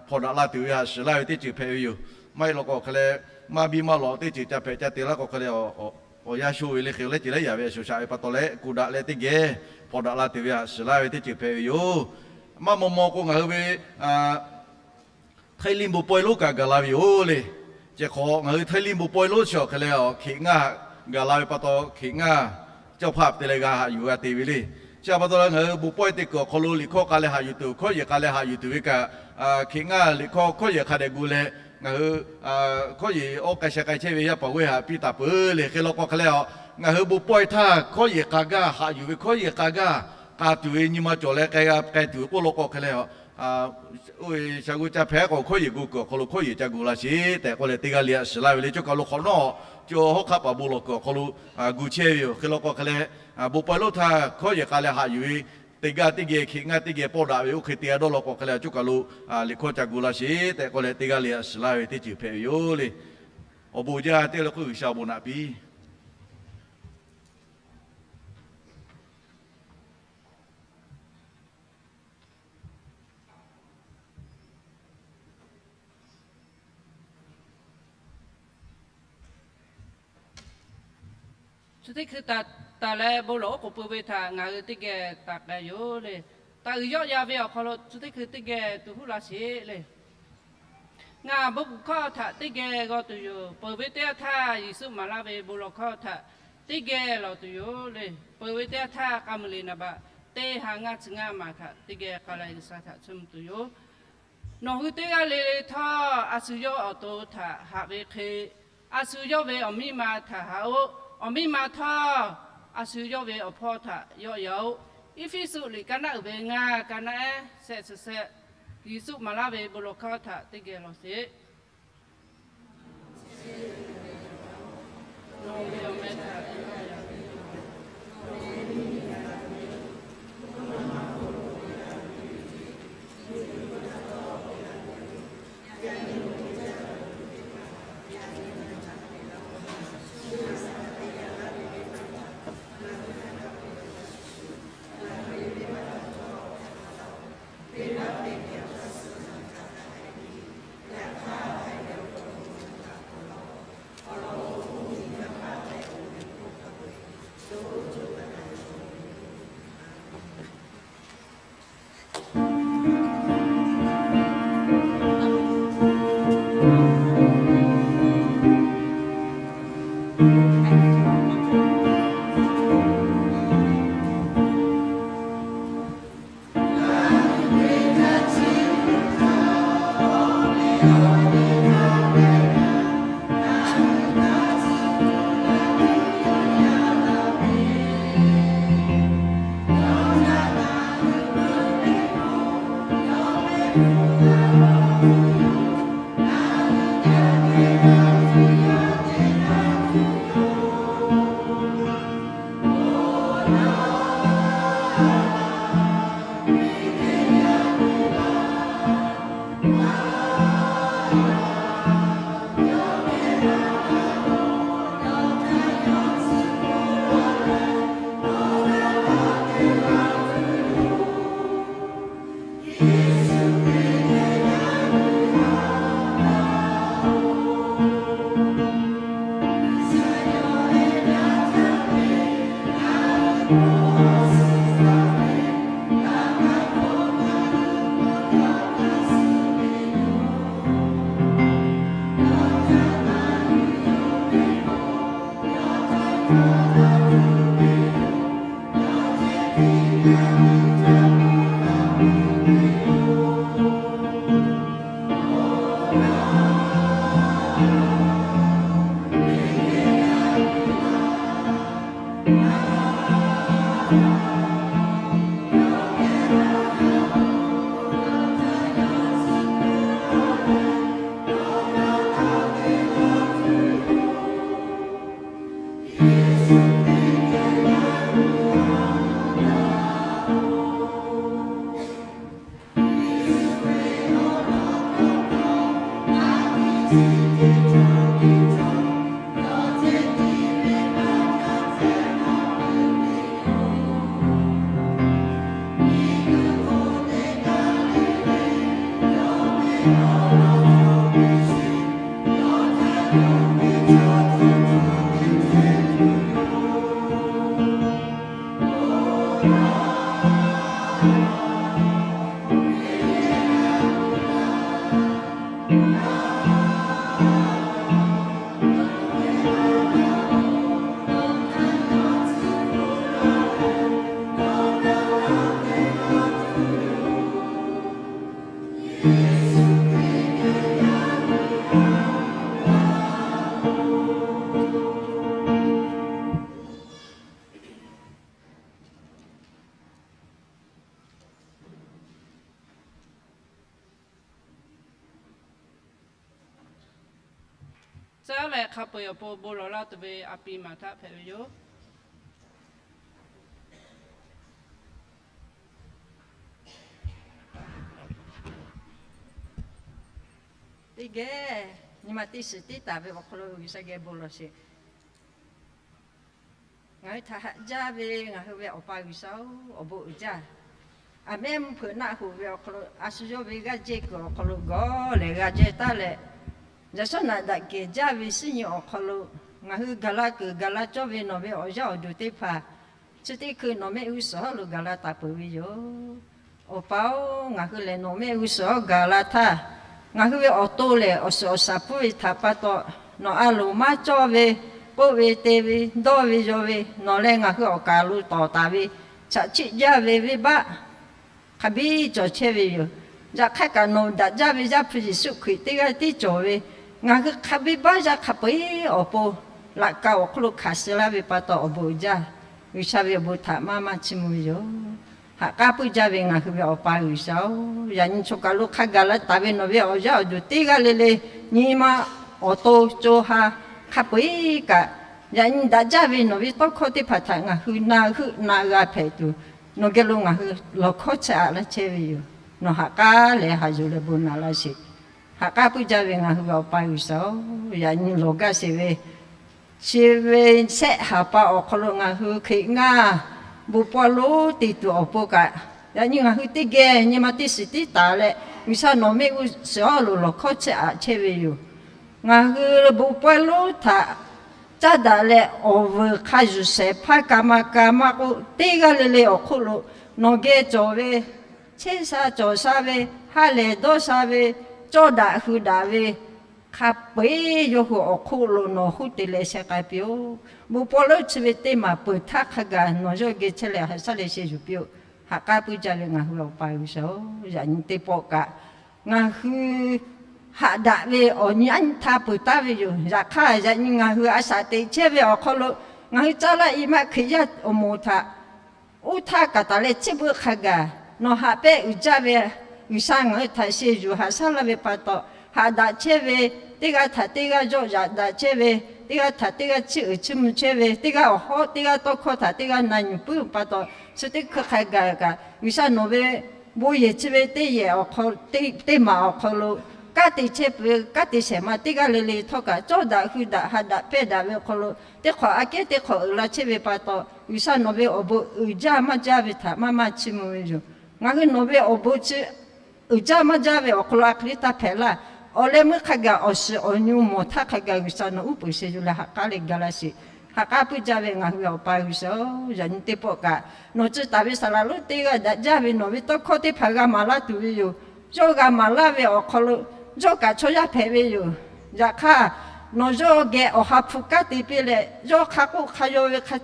hpawnˬ daꞈ la tuˬ ve haꞈ shiˍ laˇ ve teˇ ceuˬ hpehꞈ ve yoˬ. Maˇ heˆ law k'o hk'e leh maˇ biˇ maˇ lawꞈ teˇ ceuˬ ca hpehꞈ ca te laˇ k'o hk'e leh awˬ yanˇ sho ve le hk'e leh ce leh yaꞈ ve a shoˍ shaꞈ ve pa taw leh kuˬ daꞈ leh teˇ geh hpawnˬ daꞈ la tuˬ ve haꞈ shiˍ laˇ ve teˇ ceuˬ hpehꞈ ve yoˬ. Maˇ maw maw k'o ngaˬ hui ve Htaiˇ liˇ bon pawehˇ lonˉ kaꞈ gaˬ la ve yoˬ le. Ceh hk'awꞈ ngaˬ hui Htaiˇ liˇ bon pawehˇ lonˉ chi awˬ hk'e leh awˬ hkiꞈ ngaˇ gaˬ la ve pa taw hkiꞈ ngaˇ เจ้าภาพ te leh g'a haꞈ yuˬ g'a te ve le. Chi pa taw leh ngaˬ hui bon pawehˇ te kuiˬ awˬ hk'aw lo liꞈ hkawˇ k'a leh haꞈ yuˬ tuˬ, hkawˇ yeˬ k'a leh haꞈ yuˬ tuˬ ve kaꞈ, hkiꞈ ngaˇ liꞈ hkawˇ hkawˇ yeˬ hk'a dehꞈ gu leh ngaˬ hui hkawˇ yeˬ awˇ k'ai sheh k'ai chehˇ ve yaˇ paˍ g'awˇ haꞈ piˇ taˍ peuˬ le. Hk'e law k'o hk'e leh a, ngaˬ hui bon pawehˇ htaˇ hkawˇ yeˬ k'a gaˇ haꞈ yuˬ ve, hkawˇ yeˬ k'a gaˇ k'a tuˬ ve nyi ma cawˬ leh k'ai g'a k'ai tuˬ ve k'oˆ law k'o hk'e leh a, oˇ ve shaˍ g'uˇ ca hpehꞈ k'o hkawˇ yeˬ gu kuiˬ awˬ hk'aw lo hkawˇ yeˬ ca gu la sheˍ tehꞈ k'oˆ leh teˇ g'aˇ le haꞈ shiˍ laˇ ve le. Choˬ kaˬ lo hk'awꞈ nawˉ co hawˉ hk'aˆ paˍ bon lawˬ kuiˬ awˬ hk'aw lo gu chehˇ ve yoˬ. Hk'e law k'o hk'e leh bon pawehˇ lonˉ htaˇ hkawˇ yeˬ k'a leh haꞈ yuˬ ve teˇ g'aˇ teˇ geh hkiꞈ ngaˇ teˇ geh pawˆ daꞈ ve oˇ hk'e te g'a dawˇ law k'o hk'e leh a, choˬ kaˬ lo liꞈ hkawˇ ca gu la sheˍ tehꞈ k'oˆ leh teˇ g'aˇ le haꞈ shiˍ laˇ ve teˇ ceuˬ hpehꞈ ve yoˬ le. Awˬ bon jaˇ teˇ g'aˇ le k'oˆ G'uiˬsha awˬ bon naꞈ piˇ. Chi teˇ hkui taˍ taˍ leh bon lawˬ oˉ k'oˍ pui ve htaꞈ ngaˬ hui teˇ geh taˍ k'ai yoˬ le. Taˍ uiˍ yawˆ yan ve awˬ hk'aw lo chi teˇ hkui teˇ geh tuˬ huˉ la sheˍ le. Ngaˬ bon kuˬ hkawˇ htaꞈ teˇ geh g'aw tuˬ yoˬ. Peuˬ ve teˇ yanˇ htaˇ Yeˍsuˆ maˍ laˇ ve bon lawˬ hkawˇ htaꞈ teˇ geh lawˬ tuˬ yoˬ le. Peuˬ ve teˇ yanˇ htaˇ k'a muiˬ liꞈ naˍ baꞈ teˇ ha ngaˇ chi ngaˇ maˬ htaꞈ teˇ geh k'a leh G'uiˬsha htaꞈ chiˇ mvuh tuˬ yoˬ. Nawˬ hui teˇ g'aˇ le le htawˇ, a shu yawˇ awˬ to htaꞈ haꞈ ve hk'e, a shu yawˇ ve awˬ miˇ ma htaꞈ haꞈ-oˆ. Awˬ miˇ ma htawˇ, a shu yawˇ ve awˬ hpawˇ htaꞈ yawˆ yan-oˆ. Eˇfeˇsuꞈ liꞈ ka naˆ uiˍ ve ngaˇ ka naˆ ehˉ shehˆ suhˍ shehˆ, Yeˍsuˆ maˍ laˇ ve bon lawˬ hkawˇ htaꞈ teˇ geh lawˬ sheˍ. Caˉ leh hk'a peu-eˬ awˬ pon bon lawˬ laˇ tuˬ ve a pi maˍ htaˇ hpehꞈ ve yoˬ. Teˇ geh nyi ma teˇ shiˍ tiˉ taˍ ve awˬ hk'aw lo G'uiˬsha geh bon lawˬ sheˍ. Ngaˬ hui htaꞈ haꞈ jaˇ ve ngaˬ hui ve Awˬ pa G'uiˬsha-oˬ, awˬ bon uiˍ jaˇ. Aˬ mehˉ mvuhˇ hpeuꞈ naˆ hoꞈ ve awˬ hk'aw lo, a shu yawˇ ve g'aˇ jehˇ kuiˬ awˬ hk'aw lo gawˬ lehˬ g'a jehˇ taˉ leh, yaꞈ shawˉ naꞈ daꞈ kehˬ jaˇ ve shinˉ nyi awˬ hk'aw lo, ngaˬ hui gaˬ la kuiˬ gaˬ la cawˇ ve nawˬ ve awˬ yaˇ awˬ duˬ teˇ hpaˍ chi teˇ hkui nawˬ mehˆ g'uˇ suhˍ hawˉ lo gaˬ la taˍ peuˬ ve yoˬ. Awˬ pa-oˬ, ngaˬ hui lehˬ nawˬ mehˆ g'uˇ suhˍ hawˉ gaˬ la htaˇ, ngaˬ hui ve awˬ to lehˬ awˬ suhˍ awˬ shaˍ pfuhˇ ve htaꞈ pa taw, nawˬ a loˍ maˇ cawˇ ve, k'oˆ ve te ve, dawˇ ve yaw ve, nawˬ leh ngaˬ hui awˬ kaˍ lo tawˍ taˍ ve, chaꞈ chiˆ jaˇ ve venˇbaˆ hk'a biˇ cawˬ chehˇ ve yoˬ. Yaꞈ hk'aˇ kaꞈ nawˬ daꞈ jaˇ ve Yaˇ hpu Yeˍsuˆ Hkriꞈ teˇ g'aˇ tiˉ cawˬ ve, ngaˬ hui hk'a biˇ baˆ yaˇ hk'a peu-eˬ awˬ pon laꞈ ka awˬ hk'oˆ lo hkanˍ suh laˇ ve pa taw awˬ bon uiˍ jaˇ. G'uiˬsha ve awˬ bon htaꞈ maˇ maˇ chiˇ mvuh ve yoˬ. Haꞈ k'aˉ puiˉ jaˇ ve ngaˬ hui ve Awˬ pa G'uiˬsha-oˬ, yaꞈ nyi chaw kaˬ lo hk'a gaˬ la taˍ ve nawˬ ve awˬ yaˇ awˬ duˬ teˇ g'aˇ le le, nyi ma awˬ to co ha hk'a peu-eˬ kaꞈ, yaꞈ nyi daꞈ jaˇ ve nawˬ ve tawˇ hkawˇ teˇ hpaˍ htaꞈ ngaˬ hui na heuˆ na g'a hpehꞈ tuˬ, nawˬ geh lo ngaˬ hui lawˬ hkawˇ chehˇ aꞈ laˇ chehˇ ve yoˬ. Nawˬ ha k'aˉ leh haꞈ yuˬ leh bon naꞈ laˇ sheˍ. Haꞈ k'aˉ puiˉ jaˇ ve ngaˬ hui ve Awˬ pa G'uiˬsha-oˬ, yaꞈ nyi lawˬ gaˇ sheˍ ve chi ve shehˆ haˍ pa awˬ hk'aw lo ngaˬ hui Hkriꞈ ngaˇ bon pawˇ lonˉ te tuˬ awˬ pon kaꞈ, yaꞈ nyi ngaˬ hui teˇ geh nyi ma teˇ shiˍ tiˉ taˍ leh, G'uiˬsha nawˬ mehˆ g'uˇ suhˍ hawˉ lo lawˬ hkawˇ chehˇ aꞈ chehˇ ve yoˬ. Ngaˬ hui bon pawˇ lonˉ htaꞈ caˇ daꞈ leh awˬ vuiˬ hk'a yuˬ shehˍ hpaˇ ka ma ka maˇ k'oˆ, teˇ g'aˇ le le awˬ hk'oˆ lo nawˬ geh cawˬ ve, chehˇ sha cawˬ sha ve, ha lehˬ dawˇ sha ve, cawˇ daꞈ hui daꞈ ve, hk'a peu-eˬ yawˇ hui awˬ hk'oˆ lo nawˬ huˉ te leh sheh k'ai piˇ-oˆ. Bon pawˇ lonˉ chi ve teˇ maˬ peuˬ htaˇ hk'a gaˬ nawˬ yawˇ geh chehˇ leh haꞈ shaˉ leh sheh yuˬ piˇ-oˆ. Haꞈ k'aˉ puiˉ jaˇ ve ngaˬ hui Awˬ pa G'uiˬsha-oˬ, yaꞈ nyi teˇ pawˆ kaꞈ ngaˬ hui haꞈ daꞈ ve awˬ nyi aˉ nyi htaˇ peuˬ taˉ ve yoˬ. Yaꞈ hk'aˇ yaꞈ nyi ngaˬ hui a shaꞈ teꞈ chehˇ ve awˬ hk'aw lo, ngaˬ hui caˇ laˇ i maˇ Hkriꞈ yaˇ awˬ moˍ htaꞈ uˉ htaˇ kaꞈ taˍ leh chi beuꞈ hk'a gaˬ nawˬ haꞈ pehˇ uiˍ jaˇ ve, G'uiˬsha ngaˬ hui htaꞈ sheh yuˬ haꞈ shaˉ laˇ ve pa taw, haꞈ daꞈ chehˇ ve, teˇ g'aˇ htaꞈ teˇ g'aˇ yawˆ yaꞈ daꞈ chehˇ ve, teˇ g'aˇ htaꞈ teˇ g'aˇ chiˇ uiˍ chiˇ mvuh chehˇ ve, teˇ g'aˇ awˬ hawˉ teˇ g'aˇ tawˇ hkawˇ htaꞈ teˇ g'aˇ na nyuˬ puiˉ pa taw, chi teˇ hkui hk'a gaˬ kaꞈ G'uiˬsha nawˬ ve bon yehˬ chi ve teˇ yehˬ awˬ hk'aw, teˇ maˬ awˬ hk'aw lo kanˉ te chehˇ peuˬ, kanˉ te shehˍ ma teˇ g'aˇ le le htawˇ kaꞈ cawˇ daꞈ hui daꞈ haꞈ daꞈ pehˇ daꞈ ve awˬ hk'aw lo, teˇ hk'awꞈ aꞈ kehˉ teˇ hk'awꞈ uiˍ la chehˇ ve pa taw, G'uiˬsha nawˬ ve awˬ bon uiˍ jaˇ maˇ jaˇ ve htaꞈ maˇ maˇ chiˇ mvuh ve yoˬ. Ngaˬ hui nawˬ ve awˬ bon chi uiˍ jaˇ maˇ jaˇ ve awˬ hk'aw lo a hk'e le taˇ hpehꞈ laˇ. Awˬ leh meuˇ hk'a gaˬ awˬ shiˍ awˬ nyu mawˬ htaˇ hk'a gaˬ G'uiˬsha nawˬ uˉ peunˍ sheh yuˬ leh haꞈ k'aˉ leh ga laˇ sheˍ. Haꞈ k'aˉ puiˉ jaˇ ve ngaˬ hui ve Awˬ pa G'uiˬsha-oˬ, yaꞈ nyi teˇ pawˆ kaꞈ nawˬ ci taˍ ve saˍ laˍ lonˉ teˇ g'aˇ daꞈ jaˇ ve nawˬ ve tawˇ hkawˇ teˇ hpaˍ g'a maˍ laˇ tuˬ ve yoˬ. Yawˇ g'a maˍ laˇ ve awˬ hk'aw lo yawˇ kaꞈ chaw yaˇ hpehꞈ ve yoˬ. Yaꞈ hk'aˇ nawˬ yawˇ geh awˬ ha hpu kanˉ te piˇ leh, yawˇ hk'a k'oˆ hk'a yaw ve hk'a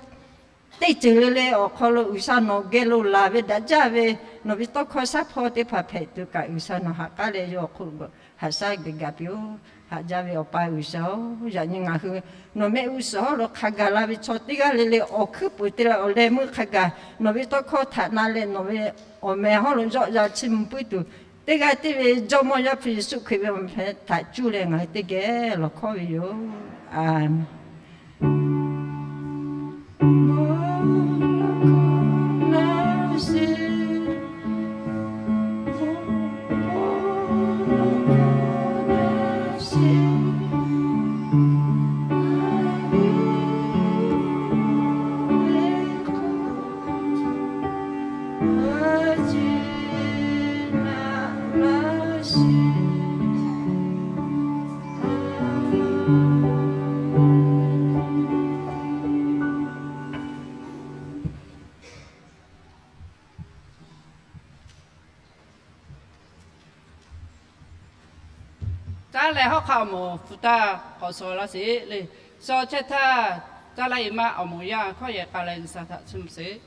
teˇ ceuˬ le le awˬ hk'aw lo G'uiˬsha nawˬ geh lo laˬ ve daꞈ jaˇ ve nawˬ ve tawˇ hkawˇ shaˉ hpawˇ teˇ hpaˍ hpehꞈ tuˬ kaꞈ G'uiˬsha nawˬ haꞈ k'aˉ leh yawˇ awˬ hk'oˆ lo Haꞈ shaˉ geh gaˬ piˇ-oˆ. Haꞈ jaˇ ve Awˬ pa G'uiˬsha-oˬ, yaꞈ nyi ngaˬ hui nawˬ mehˆ g'uˇ suhˍ hawˉ lo hk'a gaˬ la ve chaw teˇ g'aˇ le le awˬ hkuiˉ puiˍ te leh awˬ leh meuˇ hk'a gaˬ nawˬ ve tawˇ hkawˇ htaꞈ na leh nawˬ ve awˬ meh hawˉ lo yawˆ yan chiˇ mvuh puiˉ tuˬ, teˇ g'aˇ tiˉ ve Jawˇmawˇ Yaˇ hpu Yeˍsuˆ Hkriꞈ ve awˬ meh htaꞈ cuˇ leh ngaˬ hui teˇ geh lawˬ hkawˉ ve yoˬ. A Caˉ leh hawˉ hk'aˆ awˬ moˍ hpu taˇ k'awꞈ shaw laˇ sheˍ le. Shaw chehˇ htaˇ, caˉ laˇ e maˇ awˬ moˍ yaˇ hkawˇ yehˬ k'a leh G'uiˬsha htaꞈ chiˇ mvuh sheˍ.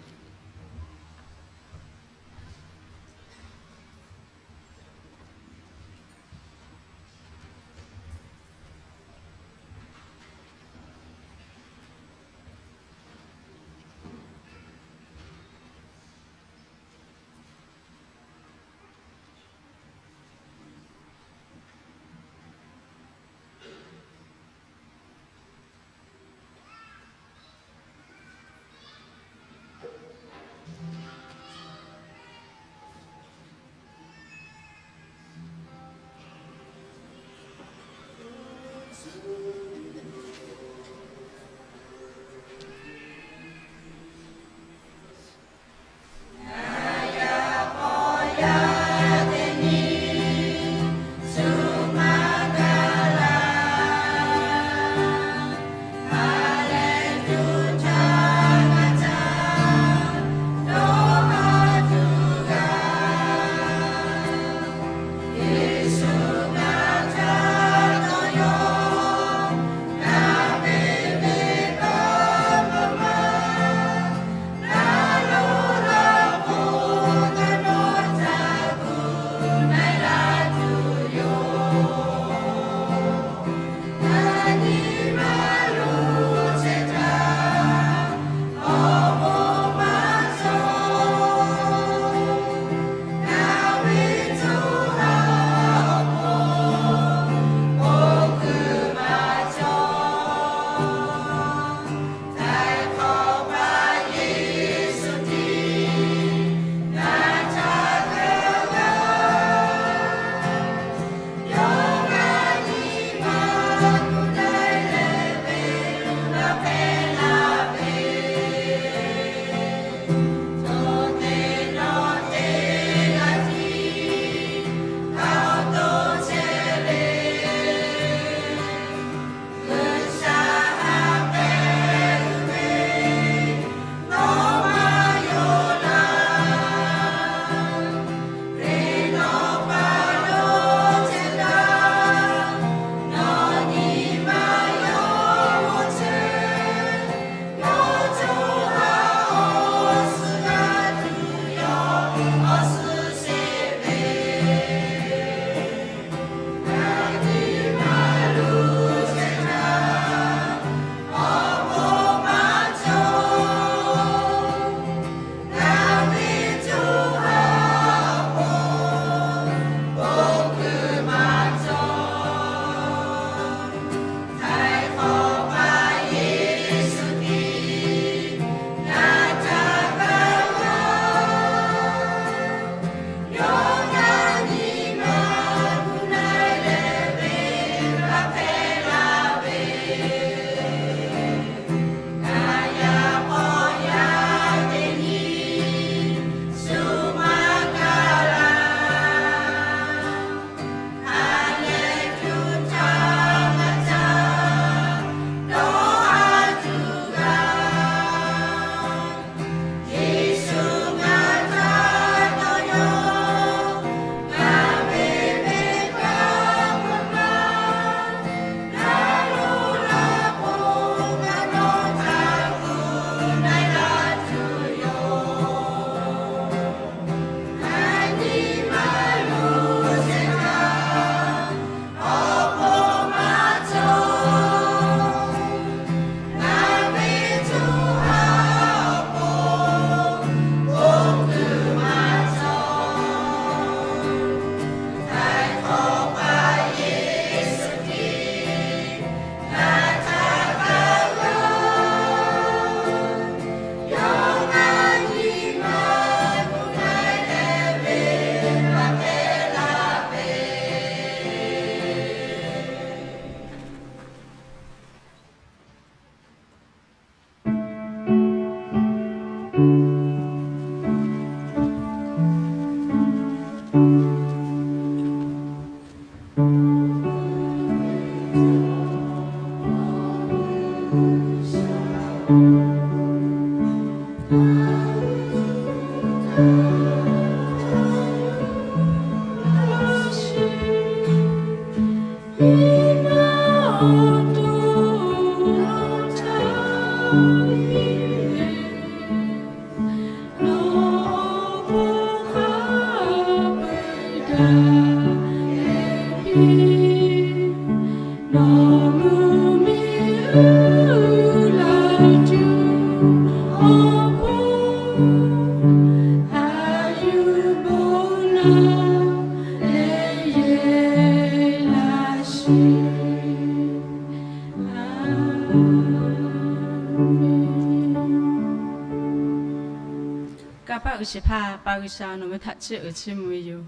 Kanˇ paˆ uiˍ sheˍ hpaˇ pa G'uiˬsha nawˬ ve htaꞈ chiˇ uiˍ chiˇ mvuh ve yoˬ.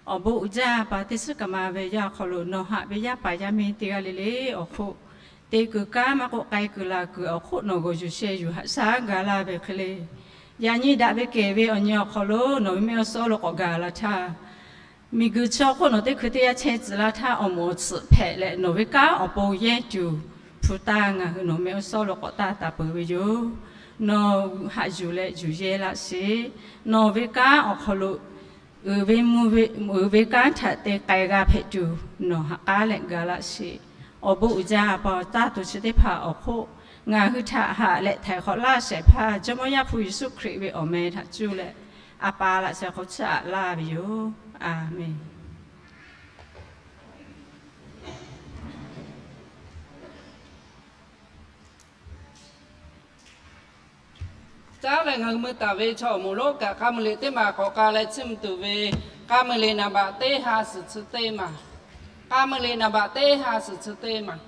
Awˬ bon uiˍ jaˇ pa teˇ suhˉ kaꞈ ma ve yaˇ awˬ hk'aw lo nawˬ haꞈ ve yaˇ paˍ yaˇ miˇ teˇ g'aˇ le le awˬ hk'oˆ, te kuiˬ kanˉ maˇ k'oˆ k'ai kuiˬ laˬ kuiˬ awˬ hk'oˆ nawˬ g'awˬ yuˬ sheh yuˬ haꞈ shaˉ gaˬ laˇ ve hk'e le. Yaꞈ nyi daꞈ ve kehˬ ve awˬ nyi awˬ hk'aw lo nawˬ ve mehˆ g'uˇ suhˍ lo k'awꞈ gaˬ la htaˇ, miˬguiˬ chi awˬ hk'oˆ nawˬ teˇ hkui teˇ yanˇ chehˇ tcuh laˇ htaˇ awˬ moˍ awˬ tsuhꞈ hpehꞈ leh nawˬ ve kanˉ awˬ pon yehˇ tuˬ hpu taˇ ngaˬ hui nawˬ mehˆ g'uˇ suhˍ lo k'awꞈ taˇ taˍ peuˬ ve yoˬ. Nawˬ haꞈ yuˬ leh yuˬ yehˇ laˇ sheˍ. Nawˬ ve kanˉ awˬ hk'aw lo uiˍ ve mvuh ve, uiˍ ve kanˉ htaꞈ te k'ai g'a hpehꞈ tuˬ nawˬ ha k'aˉ leh gaˬ laˇ sheˍ. Awˬ bon uiˍ jaˇ pa taˇ tuˬ chi teˇ hpaˍ awˬ hk'oˆ ngaˬ hui htaꞈ haꞈ leh htaiˍ hk'awꞈ laˇ shehˍ hpaˇ Jawˇmawˇ Yaˇ hpu Yeˍsuˆ Hkriꞈ ve awˬ meh htaꞈ cuˇ leh A pa laꞈ sheh hk'aw chiˇ aꞈ laˇ ve yoˬ. A menˬ. Caˉ leh ngaˬ hui mui taˍ ve chaw awˬ moˍ lonˉ kaꞈ k'a muiˬ liꞈ teˇ maˬ k'awꞈ k'a leh chiˇ mvuh tuˬ ve, k'a muiˬ liꞈ naˍ baꞈ teˇ ha suhˍ chi teˇ maˬ, k'a muiˬ liꞈ naˍ baꞈ teˇ ha suhˍ chi teˇ maˬ.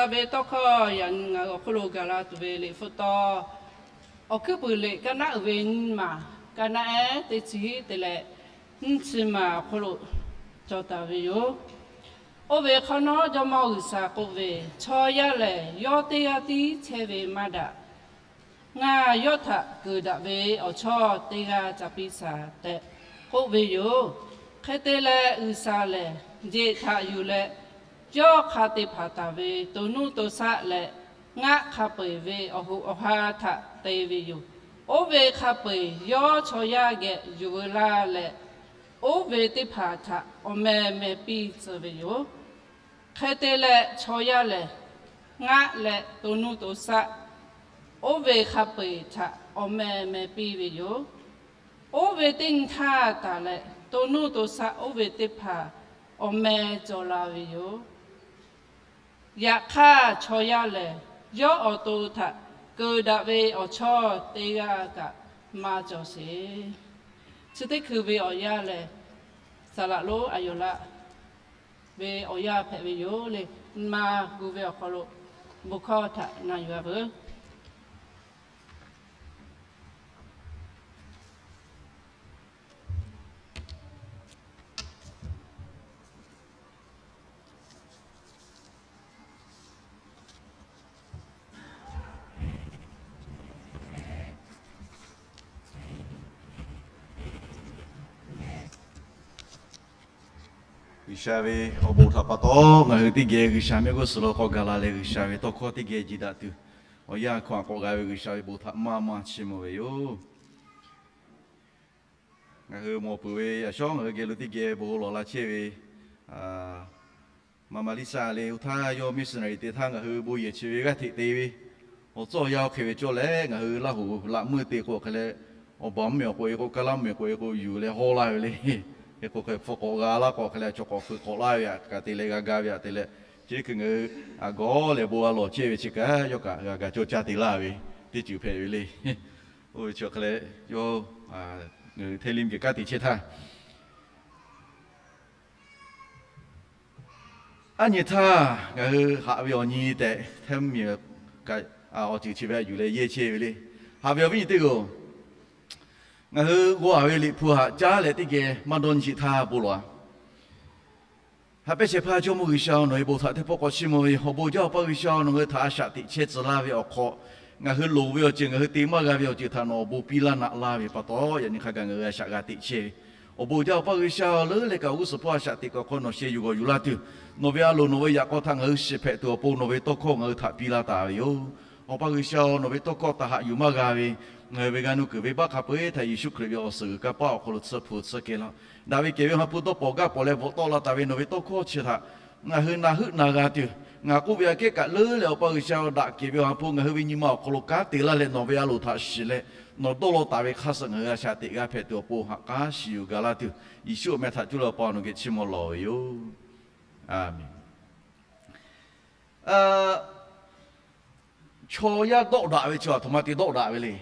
G'uiˬsha ve tawˇ hkawˇ yaꞈ nyi ngaˬ hui awˬ hk'oˆ lo gaˬ la tuˬ ve liꞈ hpu taw, Awˬ hkuiˉ puiˍ liꞈ kaˇ naˆ uiˍ ve nyiˇ maˬ, kaˇ naˆ ehˉ teˇ chi teˇ leh nyiˇ chi maˬ awˬ hk'oˆ lo cawˬ taˍ ve yoˬ. Oˇ ve hk'awꞈ nawˉ Jawˇmawˇ G'uiˬsha k'oˆ ve, Chaw yaˇ lehˬ, yawˇ teˇ g'aˇ tiˉ chehˇ ve maˇ daꞈ. Ngaˬ yawˇ htaꞈ keunˍ daꞈ ve awˬ chawˇ teˇ g'aˇ ca piˇ shaˍ tehꞈ k'oˆ ve yoˬ. Hk'e te leh, G'uiˬsha lehˬ jeꞈ htaꞈ yuˬ leh, yawˇ hk'a te hpanˍ taˍ ve to nuˇ to shaˆ leh ngaˆ hk'a peu-eˬ ve awˬ hoꞈ awˬ ha htaꞈ te ve yoˬ. Oˇ ve hk'a peu-eˬ yawˇ chaw yaˇ geh yuˬ veu laˇ leh, oˇ ve teˇ hpaˍ htaꞈ awˬ meh meh piˇ tcuh ve yoˬ. Hk'e te leh, chaw yaˇ lehˬ ngaˆ leh to nuˇ to shaˆ oˇ ve hk'a peu-eˬ htaꞈ awˬ meh meh piˇ ve yoˬ. Oˇ ve teˇ nyi htaˇ taˍ leh, to nuˇ to shaˆ oˇ ve teˇ hpaˍ awˬ meh cawˬ la ve yoˬ. Yaꞈ hk'aˇ, chaw yaˇ lehˬ yawˇ awˬ to htaꞈ keunˍ daꞈ ve awˬ chawˇ teˇ g'aˇ kaꞈ maˇ cawˬ sheˍ. Chi teˇ hkui ve awˬ yanˇ lehˬ, saˍ laꞈ lonˉ a yoˬ laˆ ve awˬ yanˇ hpehꞈ ve yoˬ le. Nyi ma gu ve awˬ hk'aw lo bon hkawˇ htaꞈ na yuˬ-a veuˬ. G'uiˬsha ve awˬ bon htaꞈ pa taw, ngaˬ hui teˇ geh G'uiˬsha mehˆ g'uˇ suhˍ lo k'awꞈ gaˬ la leh, G'uiˬsha ve tawˇ hkawˇ teˇ geh jiˬ daꞈ tuˬ, awˬ yanˇ hkawˇ aꞈ k'awꞈ g'a ve G'uiˬsha ve bon htaꞈ maˇ maˇ chiˇ mvuh ve yoˬ. Ngaˬ hui mawˬ peuˬ ve yaꞈ shawˉ ngaˬ hui geh lo teˇ geh bon lawˬ la chehˇ ve, Maˍ Maˍliˇsaˆ le, oˇ htaˇ yawˇ missionary te htaˇ ngaˬ hui bon yehˬ chi ve g'aˇ hteꞈ te ve, awˬ tcuhˉ awˬ yanˇ oˇ hk'e ve cawˇ leh, ngaˬ hui Laˇ hoꞈ laꞈ meuˇ te k'o hk'e leh, awˬ baˬ mvuhˇmiˬ awˬ k'oꞈ e k'o, kaˇ laˇ mvuhˇmiˬ k'oꞈ e k'o yuˬ leh haw laˇ ve le. Hk'e k'o hk'e hpu k'awꞈ g'a laˇ k'o hk'e leh, chaw k'awꞈ hpu k'awꞈ laˇ ve aꞈ kaꞈ te leh g'a ga ve aꞈ te leh, chi hkui ngaˬ hui aꞈ gawˬ lehˬ bon a lawˬ chehˇ ve chi kaꞈ yawˇ kaꞈ g'a ga cawˇ caˇ te laˇ ve teˇ ceuˬ hpehꞈ ve le. Oˇ ve chi hk'e leh yawˇ ngaˬ hui hteˇ liˇ geh kanˉ te chehˇ htaˇ, aˉ nyi htaˇ ngaˬ hui haꞈ ve awˬ nyi tehꞈ hteˇ miˬ kaꞈ awˬ ceuˬ chi ve aꞈ yuˬ leh yehˇ chehˇ ve le. Haꞈ ve awˬ viˉ nyi teˇ g'aˇ-oˬ, ngaˬ hui g'aw-a ve liꞈ hpu haꞈ caˉ leh teˇ geh maˇ dawˇ nyi sheˍ htaˇ bon lawˬ-a. Haꞈ pehnˇ shehˍ hpaˇ Jawˇmawˇ G'uiˬsha-oˬ, nawˬ ve bon htaꞈ teˇ pawˆ k'awꞈ chiˇ mvuh ve yoˬ. Awˬ bon jaˇ Awˬ pa G'uiˬsha-oˬ, nawˬ ngaˬ hui htaꞈ a shaꞈ teꞈ chehˇ tcuh laˇ ve awˬ hk'aw, ngaˬ hui loˍ ve awˬ ceuˬ, ngaˬ hui te maˇ g'a ve awˬ ceuˬ htaꞈ nawˬ awˬ bon piˇ laˇ naꞈ laˇ ve pa taw, yaꞈ nyi hk'a gaˬ ngaˬ hui a shaꞈ g'a teꞈ chehˇ ve. Awˬ bon jaˇ Awˬ pa G'uiˬsha-oˬ, leuˉ leh kaꞈ awˬ g'uˇ suhˍ hpawˇ a shaꞈ teꞈ kuiˬ awˬ hk'aw nawˬ sheh yuˬ g'awˬ yuˬ laˇ tuˬ, nawˬ ve a loˍ nawˬ ve yaꞈ k'aw htaꞈ ngaˬ hui shiˍ hpehꞈ tuˬ awˬ pon nawˬ ve tawˇ hkawˇ ngaˬ hui htaꞈ piˇ laˇ taˍ ve yoˬ. Awˬ pa G'uiˬsha-oˬ, nawˬ ve tawˇ hkawˇ htaꞈ haꞈ yuˬ maˇ g'a ve ngaˬ hui ve g'a nuˇ kuiˬ venˇbaˆ hk'a peu-eˬ htaꞈ Yeˍsuˆ Hkriꞈ ve awˬ suhˍ g'uiˬ kanˇ paˆ awˬ hk'aw lo tsuhˇ hpu tsuhˇ kehˬ laˇ. Daꞈ ve kehˬ ve Awˬ ha hpu dawˇ pawnˍ gaˇ pawnˍ leh bvuhꞈ tawˆ la taˍ ve nawˬ ve tawˇ hkawˇ chi htaꞈ ngaˬ hui na heuˆ na g'a tuˬ, ngaˬ k'oˆ ve aꞈ kehˉ kaꞈ leuˉ leh Awˬ pa G'uiˬsha-oˬ, daꞈ kehˬ ve Awˬ ha hpu ngaˬ hui ve nyi ma awˬ hk'aw lo kanˉ te laˇ leh nawˬ ve a loˍ htaꞈ shiˍ leh, nawˬ dawˇ law taˍ ve hk'aˇ suh ngaˬ hui a shaꞈ teꞈ g'a hpehꞈ tuˬ awˬ pon haꞈ k'aˉ shiˍ yuˬ gaˬ laˇ tuˬ, Yeˍsuˆ awˬ meh htaꞈ cuˇ leh Awˬ pa nawˬ geh chiˇ mvuh lawˬ ve yoˬ. Aˍmenˍ. Chaw yaˇ dawˆ daꞈ ve chi aˬ htoꞈ ma te dawˆ daꞈ ve le.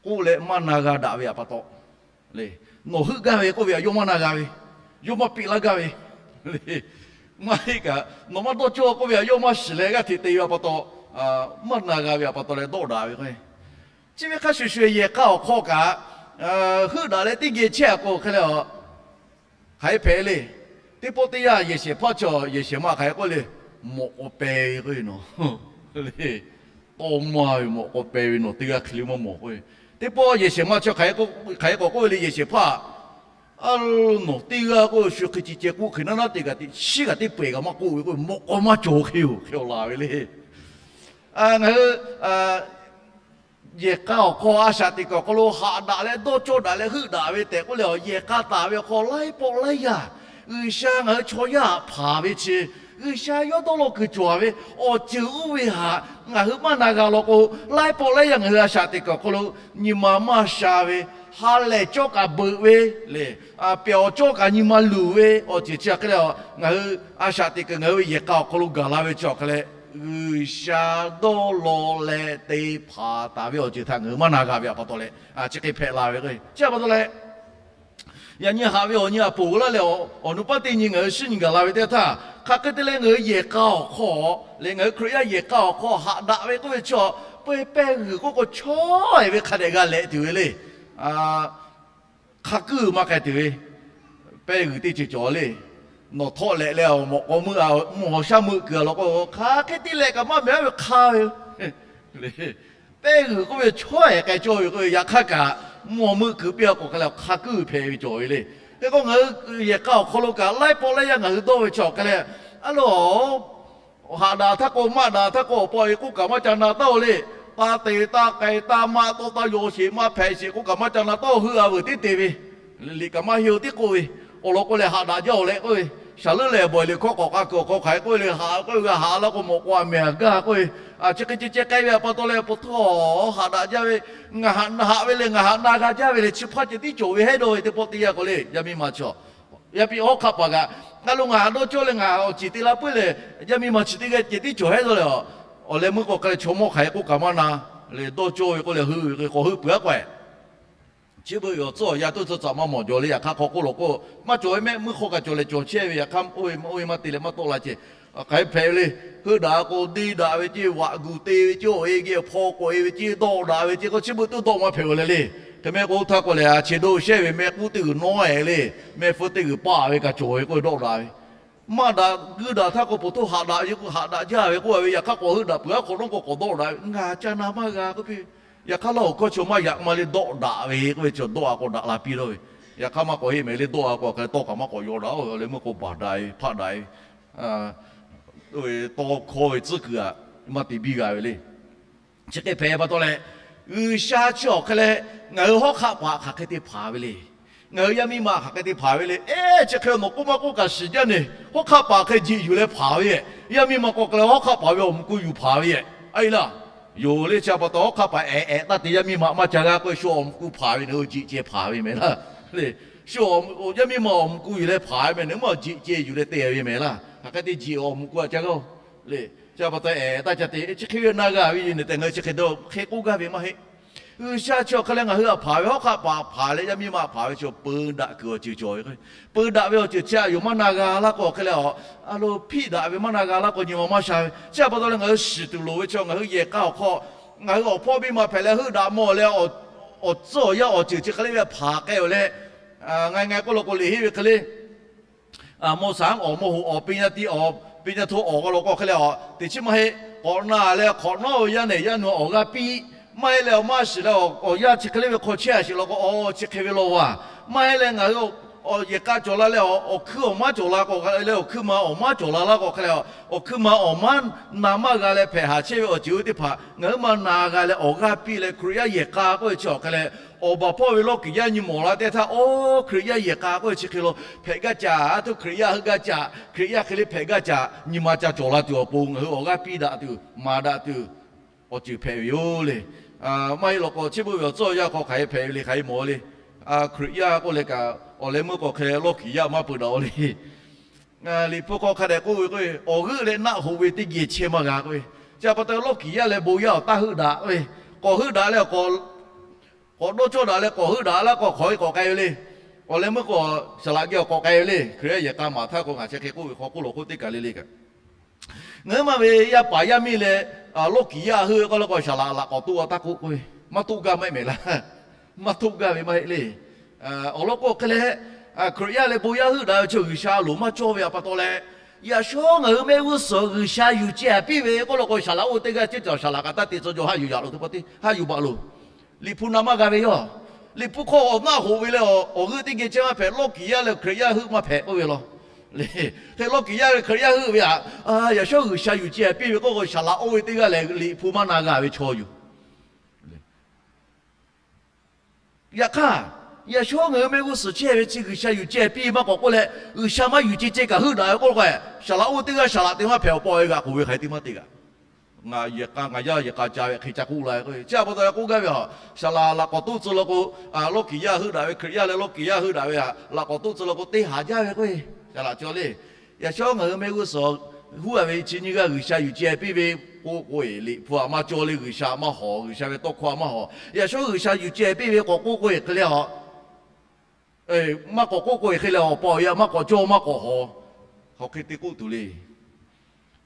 K'oˆ leh maˇ na g'a daꞈ ve aꞈ pa taw le. Nawˬ heuˆ gaˇ ve k'oˆ ve aꞈ yawˇ maˇ na g'a ve, yawˇ maˇ peꞈ laˇ gaˇ ve le. Maˇ heˆ kaꞈ nawˬ maˇ dawˇ cawˇ k'oˆ ve aꞈ yawˇ maˇ shiˍ leh g'aˇ hteꞈ te ve aꞈ pa taw, maˇ na g'a ve aꞈ pa taw leh dawˆ daꞈ ve k'o, chi ve hk'a shuˍ shuˍ yehˬ k'a awˬ hk'aw kaꞈ heuˆ daꞈ leh teˇ geh chehˇ-a k'o hk'e leh a, hk'aˬ hk'e hpehꞈ le. Teˇ pawˆ teˇ yanˇ yehˬ shehˍ hpaˇ chaw yehˬ shehˍ ma hk'aˬ hk'e k'oˆ le, mawꞈ k'aw peh ve k'oˆ ve nawˬ le, tawˇ maˇ ve mawꞈ k'aw peh ve nawˬ teˇ g'aˇ hk'e le maˇ mawˬ k'oˆ ve. Teˇ pawˆ yehˬ shehˍ ma chaw hk'aˬ hk'e k'awꞈ k'oˆ ve le, yehˬ shehˍ hpaˇ, nawˬ teˇ g'aˇ k'oˆ ve shu hk'e ci ceh k'oˆ hk'e naˉ naˉ te kaꞈ teꞈ chiˉ kaꞈ teˇ peu-eˬ kaꞈ maˇ k'oˆ ve k'oˆ ve, mawꞈ k'aw maˇ cawˬ hk'e yoˬ hk'e awˬ laˬ ve le. Ngaˬ hui yehˬ k'a awˬ hk'aw a shaꞈ teꞈ kuiˬ awˬ hk'aw lo haꞈ daꞈ leh dawˇ cawˇ daꞈ leh heuˆ daꞈ ve tehꞈ k'oˆ leh, yehˬ k'a taˍ ve awˬ hk'aw laiˉ pawˆ laiˉ yaˇ G'uiˬsha ngaˬ hui chaw yaˇ haꞈ hpanˍ ve chi, G'uiˬsha yawˇ dawˇ law kuiˬ cawˬ ve awˬ ceuˬ oˇ ve htaꞈ ngaˬ hui maˇ na g'a law k'o, laiˉ pawˆ laiˉ yaˇ ngaˬ hui a shaꞈ teꞈ kuiˬ awˬ hk'aw lo nyi ma maˇ sha ve, ha lehˬ cawˇ kaꞈ beuꞈ ve le, pehˬ awˬ cawˇ kaꞈ nyi ma luˬ ve awˬ ceuˬ chi hk'e leh, ngaˬ hui a shaꞈ teꞈ kuiˬ ngaˬ hui ve yehˬ k'a awˬ hk'aw lo gaˬ la ve chi awˬ hk'e leh, G'uiˬsha dawˇ law leh te hpanˍ taˍ ve awˬ ceuˬ htaꞈ ngaˬ hui maˇ na g'a ve aꞈ pa taw leh, chi hk'e hpehꞈ la ve k'o, chi aꞈ pa taw leh, yaꞈ nyi haꞈ ve awˬ nyi aꞈ poˬ laˇ leh, awˬ nu paˉ teˇ nyi ngaˬ hui shinˉ nyi gaˬ la ve teˇ htaˇ, Hk'aˬ hk'e te leh ngaˬ hui yehˬ k'a awˬ hk'aw leh ngaˬ hui Hkriꞈ yaˇ yehˬ k'a awˬ hk'aw haꞈ daꞈ ve k'oˆ ve chi, pehˇ pehˇ g'uiˬ k'oˆ k'o chawˇ-e ve hk'a dehꞈ g'a lehꞈ tuˬ ve le. Hk'a kuiˉ maˇ k'ai tuˬ ve, pehˇ g'uiˬ teˇ ceuˬ cawˬ le. Nawˬ htawˆ lehꞈ leh awˬ mawꞈ k'aw meuˆ a, mvuhˇ haw shaˉ meuˆ kuiˬ a law k'o, hk'aˬ hk'e te lehꞈ kaꞈ maˇ mehˍ ve hk'a ve le. Pehˇ g'uiˬ k'oˆ ve chawˇ-e k'ai cawˇ ve k'oˆ ve, yaꞈ hk'aˇ kaꞈ mvuhˇ haw meuˆ kuiˬ piˇ a k'o hk'e leh hk'a kuiˉ hpehꞈ ve cawˬ ve le. Hk'e k'o ngaˬ hui yehˬ k'a awˬ hk'aw lo kaꞈ laiˉ pawˆ laiˉ yaˇ ngaˬ hui dawˇ ve chi awˬ hk'e leh, a lo haꞈ daꞈ htaˇ k'o maˇ daꞈ htaˇ k'o awˬ pa awˬ e k'oˆ kaꞈ maˇ ca na taˉ-o le. Taˇ te taˇ k'ai taˇ maˇ tawˆ taˇ yaw sheˍ maˇ hpehꞈ sheˍ k'oˆ kaꞈ maˇ ca na taˉ-o, heuˆ a veuˬ tiˉ te ve, liꞈ kaꞈ maˇ henˇ-o tiˉ k'oˆ ve, awˬ lawn k'o leh haꞈ daꞈ jaˇ-oˬ leh k'oˆ ve, shaˍ leuˉ leh bawˬ-e le hkawˇ k'awꞈ k'a kuiˬ awˬ hk'aw hk'aˬ hk'e k'oˆ ve le, haꞈ k'oˆ ve g'a haꞈ laˇ k'o mawꞈ k'aw a mehˍ a gaˇ k'oˆ ve, chi hk'e ceh ceh k'ai ve awˬ pa taw leh pa taw haꞈ daꞈ jaˇ ve, ngaˬ haꞈ na haꞈ ve leh ngaˬ haꞈ na g'a jaˇ ve leh chi hpaˇ ceh tiˉ cawˬ ve heˉ dawˇ ve teˇ pawˆ teˇ yanˇ k'o le, yaˇ miˇ ma chaw yaˇ piˇ hawˉ hk'aˆ paˍ kaꞈ, a lo ngaˬ haꞈ dawˇ cawˇ leh ngaˬ awˬ ceˬ te la puiˉ leh, yaˇ miˇ ma chi teˇ g'aˇ ceh tiˉ cawˬ heˉ dawˇ leh, awˬ leh meuˇ k'o hk'a leh chaw mawˇ hk'aˬ hk'e k'oˆ kaꞈ maˇ na, leh dawˇ cawˇ ve k'oˆ leh hui ve hk'e k'awꞈ heuˆ peuˬ-aˉ k'o, chi beuꞈ ve awˬ tcuhˉ awˬ yanˇ tuˇ tcuhˉ tcuhˉ maˇ mawˬ jaw le. Yaꞈ hk'aˇ hk'aw k'oˆ law k'o, maˇ cawˬ ve mehˆ meuˇ hk'aw kaꞈ cawˬ leh cawˬ chehˇ ve, yaꞈ hk'aˇ oˇ ve maˇ tawˆ la ceh. Hk'aˬ hk'e hpehꞈ ve le. Heuˆ daꞈ k'o deˇ daꞈ ve ceˇ, vaꞈ gu te ve ceˇ, awˬ e geh hpaw k'awꞈ e ve ceˇ, dawˆ daꞈ ve ceˇ k'o, chi beuꞈ tuˉ dawˆ maˇ hpehꞈ-oˬ leh le. Hk'e mehˆ k'o htaˇ k'o lehˬ, a che dawˆ shehˇ ve mehˆ k'uˉ teˇ g'uiˬ nawˉ-e le, mehˆ hpfuhˇ teˇ g'uiˬ paˆ ve kaꞈ cawˬ ve k'oˆ ve dawˆ daꞈ ve maˇ daꞈ guˇ daꞈ htaˇ k'o, po htoˇ haꞈ daꞈ ve k'o, haꞈ daꞈ jaˇ ve k'oˆ ve, yaꞈ hk'aˇ k'awꞈ heuˆ daꞈ peuˬ-aˉ hk'awꞈ nawˉ k'o k'awꞈ dawˆ daꞈ ve, ngaˬ ca na maˇ g'a k'oˆ piˇ ve. Yaꞈ hk'aˇ laˇ awˬ hkawˇ chaw maˇ yaꞈ ma le dawˆ daꞈ ve k'oˆ ve, chaw dawˆ a k'awꞈ daꞈ la piˇ dawˇ ve. Yaꞈ hk'aˇ maˇ k'awꞈ heˆ mehˍ le, dawˆ a k'o hk'e tawˇ kaꞈ maˇ k'awꞈ yaw daꞈ-oˬ leh meuˇ k'o baˬ daꞈ ve hpaˆ daꞈ ve, tawˇ hkawˇ ve tcuhˉ kuiˬ aꞈ maˇ te biˇ g'a ve le. Chi hk'e hpehꞈ pa taw leh, G'uiˬsha chi awˬ hk'e leh ngaˬ hui hawˉ hk'aˆ paˍ hk'aˬ hk'e te hpanˍ ve le. Ngaˬ hui yaˇ miˇ ma hk'aˬ hk'e te hpanˍ ve le. Ehˉ, chi hk'e nawˬ k'oˆ maˇ k'oˆ kaꞈ shiˍ jaˇ neˬ, hawˉ hk'aˆ paˍ hk'e jeꞈ yuˬ leh hpanˍ ve, yaˇ miˇ ma k'awꞈ hk'e leh hawˉ hk'aˆ paˍ ve awˬ mvuh ku yuˬ hpanˍ ve, a e laˇ. Yoˬ le, chi pa taw hawˉ hk'aˆ paˍ ehˍ ehˍ taˇ te yaˇ miˇ ma maˇ ca g'a k'oˆ ve, shu awˬ mvuh ku hpanˍ ve nawˬ hui jeꞈ ceh hpanˍ ve mehˍ laˇ. Le, shu yaˇ miˇ ma awˬ mvuh ku yuˬ leh hpanˍ ve mehˍ, nawˬ hui maˇ jeꞈ ceh yuˬ leh te ve mehˍ laˇ. Hk'aˬ hk'e te jeꞈ awˬ mvuh ku a ca g'a-oˬ le. Chi pa taw ehˍ taˇ ca te, chi hk'e ve na g'a ve yoˬ neˬ tehꞈ ngaˬ hui chi hk'e dawˇ hk'e k'oˆ gaˇ ve maˇ heˆ. G'uiˬsha chi awˬ hk'e leh ngaˬ hui htaꞈ hpanˍ ve hawˉ hk'aˆ paˍ hpanˍ leh yaˇ miˇ ma hpanˍ ve chi peu daꞈ kuiˬ awˬ ceuˬ cawˬ ve k'o, peu daꞈ ve awˬ ceuˬ chi a yoˬ maˇ na g'a laˇ k'o hk'e leh, a lo hpiˆ daꞈ ve maˇ na g'a laˇ k'o nyi ma maˇ sha ve. Chi pa taw leh ngaˬ hui shiˍ tuˬ loˍ ve chi ngaˬ hui yehˬ k'a awˬ hk'aw, ngaˬ hui awˬ hpawˇ miˇ ma hpehꞈ leh heuˆ daꞈ mawˬ leh, awˬ tcuhˉ awˬ yanˇ awˬ ceuˬ chi hk'e le ve hpanˍ k'ai-oˬ leh, ngaˬ ngaˬ k'oˆ law k'o liꞈ henˇ ve hk'e le, mawˇ saˍ awˬ mawˇ hoꞈ awˬ peˇ nyaˇ tiˉ awˬ peˇ nyaˇ htoˇ awˬ g'a law k'o hk'e leh, teˇ chiˉ maˇ heˆ. K'awꞈ na leh hk'awꞈ nawˉ ve yaˇ nehˬ yaˇ nu awˬ g'aˇ piˇ, maˇ heˆ leh awˬ maˇ shiˍ leh awˬ yanˇ chi hk'e le ve hk'aw chehˇ a shiˍ law k'o, awˬ chi hk'e ve law va. Maˇ heˆ leh ngaˬ hui yehˬ k'a cawˬ la leh awˬ hkuiˇ awˬ maˉ cawˬ la k'o, leh awˬ hkuiˇ ma awˬ maˉ cawˬ la laˇ k'o hk'e leh, awˬ hkuiˇ ma awˬ maˉ na maˇ g'a leh hpehꞈ haˍ chehˇ ve awˬ ceuˬ oˇ teˇ hpaˍ ngaˬ hui maˇ na g'a leh awˬ g'aˇ piˇ leh Hkriꞈ yaˇ yehˬ k'a k'oˆ ve chi awˬ hk'e leh, awˬ baˬ hpawˇ ve lawˇ kiˍ yaˇ nyi mawˬ la teˇ htaˇ, oˇ Hkriꞈ yaˇ yehˬ k'a k'oˆ ve chi hk'e lo hpehꞈ gaˇ caꞈ, a htoꞈ Hkriꞈ yaˇ heuˆ gaˇ caꞈ, Hkriꞈ yaˇ hk'e le hpehꞈ gaˇ caꞈ nyi ma ca cawˬ la tuˬ awˬ pon ngaˬ hui awˬ g'aˇ piˇ daꞈ tuˬ maˍ daꞈ tuˬ awˬ ceuˬ hpehꞈ ve yoˬ le. Maˇ heˆ law k'o chi beuꞈ ve awˬ tcuhˉ awˬ yanˇ hk'aw hk'aˬ hk'e hpehꞈ ve le, hk'aˬ hk'e mawˬ le. Hkriꞈ yaˇ k'oˆ leh kaꞈ awˬ leh meuˇ k'awꞈ hk'e leh lawˇ kiˍ yaˇ maˇ peu daꞈ-o le. Liꞈ hpu hk'aw hk'a dehꞈ k'oˆ ve k'o, awˬ g'euˆ leh naˆ hoꞈ ve teˇ geh chehˇ maˇ g'a k'oˆ ve. Chi pa taw lawˇ kiˍ yaˇ leh bon yaˇ awˬ taˇ heuˆ daꞈ k'oˆ ve, k'awꞈ heuˆ daꞈ leh k'awꞈ dawˇ cawˇ daꞈ leh k'awꞈ heuˆ daꞈ laˇ k'o hk'aˬ hk'e k'awꞈ k'ai ve le. Awˬ leh meuˇ k'o saˍ laꞈ geh awˬ k'awꞈ k'ai ve le. Hkriꞈ yaˇ yehˬ k'a maˍ htaˇ k'o ngaˬ chi hk'e k'oˆ ve hk'aw k'oˆ law k'o teˇ kaˬ le le kaꞈ Ngaˬ hui maˇ ve yaˇ paˍ yaˇ miˇ leh lawˇ kiˍ yaˇ heuˆ ve k'oˆ law k'o, saˍ laꞈ laꞈ k'awꞈ toˆ a taˇ k'oˆ k'oˆ ve, maˇ toˆ gaˇ maˇ heˆ mehˍ laˇ. Maˇ toˆ gaˇ ve maˇ heˆ le. Awˬ lawn k'o hk'e leh, Hkriꞈ yaˇ leh bon yaˇ heuˆ daꞈ ve chi G'uiˬsha loˍ maˇ cawˇ ve a pa taw leh, yaꞈ shawˉ ngaˬ hui mehˆ g'uˇ suhˍ G'uiˬsha yuˬ ceh a piˇ ve k'oˆ law k'o, saˍ laꞈ oˇ ve teˇ g'aˇ ceˇ cawˬ, saˍ laꞈ kaꞈ taˇ te tcuh jaw haˆ yuˬ yaꞈ lo teˇ pa te haˆ yuˬ baˬ loˬ. Liꞈ hpu na maˇ g'a ve yoˬ. Liꞈ hpu hk'aw awˬ naˆ hoꞈ ve leh awˬ g'euˆ teˇ geh chehˇ maˇ hpehꞈ, lawˇ kiˍ yaˇ leh Hkriꞈ yaˇ heuˆ maˇ hpehꞈ k'oˆ ve law. Hk'e lawˇ kiˍ yaˇ ve Hkriꞈ yaˇ heuˆ ve htaꞈ, yaꞈ shawˉ G'uiˬsha yuˬ ceh a piˇ ve k'oˆ k'o, saˍ laꞈ oˇ ve teˇ g'aˇ lehˬ Liꞈ hpu maˇ na g'a ve chaw yoˬ. Yaꞈ hk'aˇ, yaꞈ shawˉ ngaˬ hui mehˆ g'uˇ suhˍ chehˇ ve chi G'uiˬsha yuˬ ceh a piˇ ve maˇ k'awꞈ k'oˆ leh, G'uiˬsha maˇ yuˬ ceh ceh kaꞈ heuˆ daꞈ ve k'oˆ law k'o, saˍ laꞈ oˇ ve teˇ g'aˇ saˍ laꞈ te maˇ hpehꞈ awˬ pa awˬ e g'aꞈ k'oˍ ve hk'aˬ hk'e te maˇ te g'aꞈ. Ngaˬ yehˬ k'a, ngaˬ yaˇ yehˬ k'a ca ve hk'e ca k'oˆ la ve k'o, chi a pa taw k'oˆ gaˇ ve a, saˍ laꞈ laꞈ k'awꞈ toˆ tcuh law k'o, lawˇ kiˍ yaˇ heuˆ daꞈ ve, Hkriꞈ yaˇ leh lawˇ kiˍ yaˇ heuˆ daꞈ ve htaꞈ laꞈ k'awꞈ toˆ tcuh law k'o, teˇ haˍ jaˇ ve k'o, saˍ laꞈ cawˬ le. Yaꞈ shawˉ ngaˬ hui mehˆ g'uˇ suhˍ huˉ a ve chi nyiˇ g'aˇ G'uiˬsha yuˬ ceh piˇ ve k'oˆ k'o, Liꞈ hpu htaꞈ maˇ cawˇ le, G'uiˬsha maˇ hawˍ, G'uiˬsha ve tawˇ hkawˇ htaꞈ maˇ hawˍ. Yaꞈ shawˉ G'uiˬsha yuˬ ceh piˇ ve k'awꞈ k'oˆ k'o hk'e leh a, maˇ k'awꞈ k'oˆ k'o hk'e leh awˬ pa awˬ e maˇ k'awꞈ cawˇ maˇ k'awꞈ hawˍ. Hk'aˬ hk'e te k'oˆ tuˬ le.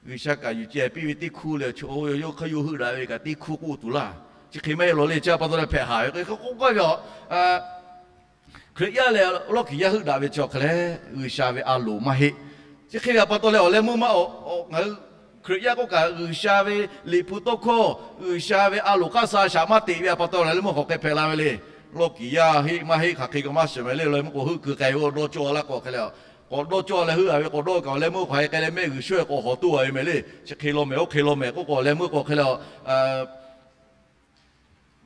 G'uiˬsha kaꞈ yuˬ ceh piˇ ve teˇ hkuˇ leh, chaw yawˇ hk'aˇ yawˇ heuˆ daꞈ ve kaꞈ teˇ hkuˇ k'oˆ tuˬ laˇ. Chi hk'e maˇ heˆ law le. Chi pa taw leh hpehꞈ haˍ ve k'oˆ gaˇ ve a, Hkriꞈ yaˇ leh lawˇ kiˍ yaˇ heuˆ daꞈ ve chi awˬ hk'aˬ leh G'uiˬsha ve a loˍ maˇ heˆ. Chi hk'e ve a pa taw leh awˬ leh meuˇ maˇ, ngaˬ hui Hkriꞈ yaˇ k'oˆ kaꞈ G'uiˬsha ve Liꞈ hpu tawˇ hkawˇ, G'uiˬsha ve a loˍ hk'aˇ suh a shaꞈ maˇ teꞈ ve a pa taw leh meuˇ hk'aˬ hk'e hpehꞈ la ve le. Lawˇ kiˍ yaˇ heˆ maˇ heˆ hk'aˬ hk'e kaꞈ maˇ shiˍ meh le. Lawˇ meuˇ k'o heuˆ keu k'ai ve k'o dawˇ cawˇ laˇ k'o hk'e leh, k'awꞈ dawˇ cawˇ leh heuˆ a ve k'awꞈ dawˇ kaꞈ awˬ leh meuˇ hk'aˬ hk'e k'ai leh mehˆ g'uiˬ sho k'awꞈ hawˬ toˇ a ve meh le. Chi hk'e law mehˍ oˇ hk'e law mehˍ k'oˆ k'o awˬ leh meuˇ k'o hk'e leh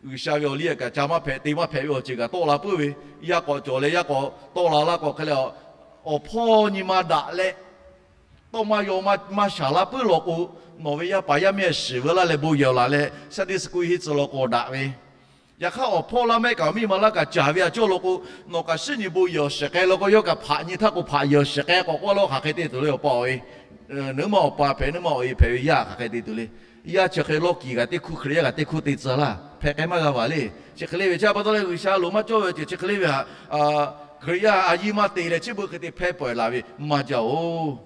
G'uiˬsha ve awˬ liˇ a kaꞈ ca maˇ hpehꞈ te maˇ hpehꞈ ve awˬ ceuˬ kaꞈ tawˆ la puiˉ ve, yaˇ k'awꞈ cawˬ leh yaˇ k'awꞈ tawˆ la laˇ k'o hk'e leh, awˬ hpawˇ nyi ma daꞈ leh tawˇ maˇ yaw maˇ shaˍ laˇ puiˉ law k'o, nawˬ ve yaˇ paˍ yaˇ miˇ a shiˍ veu laˇ leh bon yehˬ awˬ laˬ leh Sunday school henˇ tcuh law k'o daꞈ ve, yaꞈ hk'aˇ awˬ hpawˇ laˇ mehˆ kaꞈ awˬ miˇ ma laˇ kaꞈ caˍ ve a cawˇ law k'o, nawˬ kaꞈ shiˉ nyi bon yehˬ awˬ shiˍ k'ai law k'o, yawˇ kaꞈ hpaꞈ nyi htaˇ k'o hpaꞈ yehˬ awˬ shiˍ k'ai k'awꞈ k'oˆ laˇ hk'aˬ hk'e te tuˬ le awˬ pa awˬ e. Naˉ ma awˬ pa hpehꞈ naˉ ma awˬ e hpehꞈ ve yaˇ hk'aˬ hk'e te tuˬ le. Yaˇ chi hk'e lawˇ kiˍ kaꞈ teˇ hkuˇ Hkriꞈ yaˇ kaꞈ teˇ hkuˇ te tcuh laˇ hpehꞈ k'ai maˇ g'a vaˬ le. Chi hk'e le ve chi pa taw leh G'uiˬsha loˍ maˇ cawˇ ve awˬ ceuˬ chi hk'e le ve htaꞈ Hkriꞈ yaˇ a yiˇ maˇ te leh chi beuꞈ hk'e te hpehˇ pawehˬ laˬ ve maˇ jaˇ oˬ.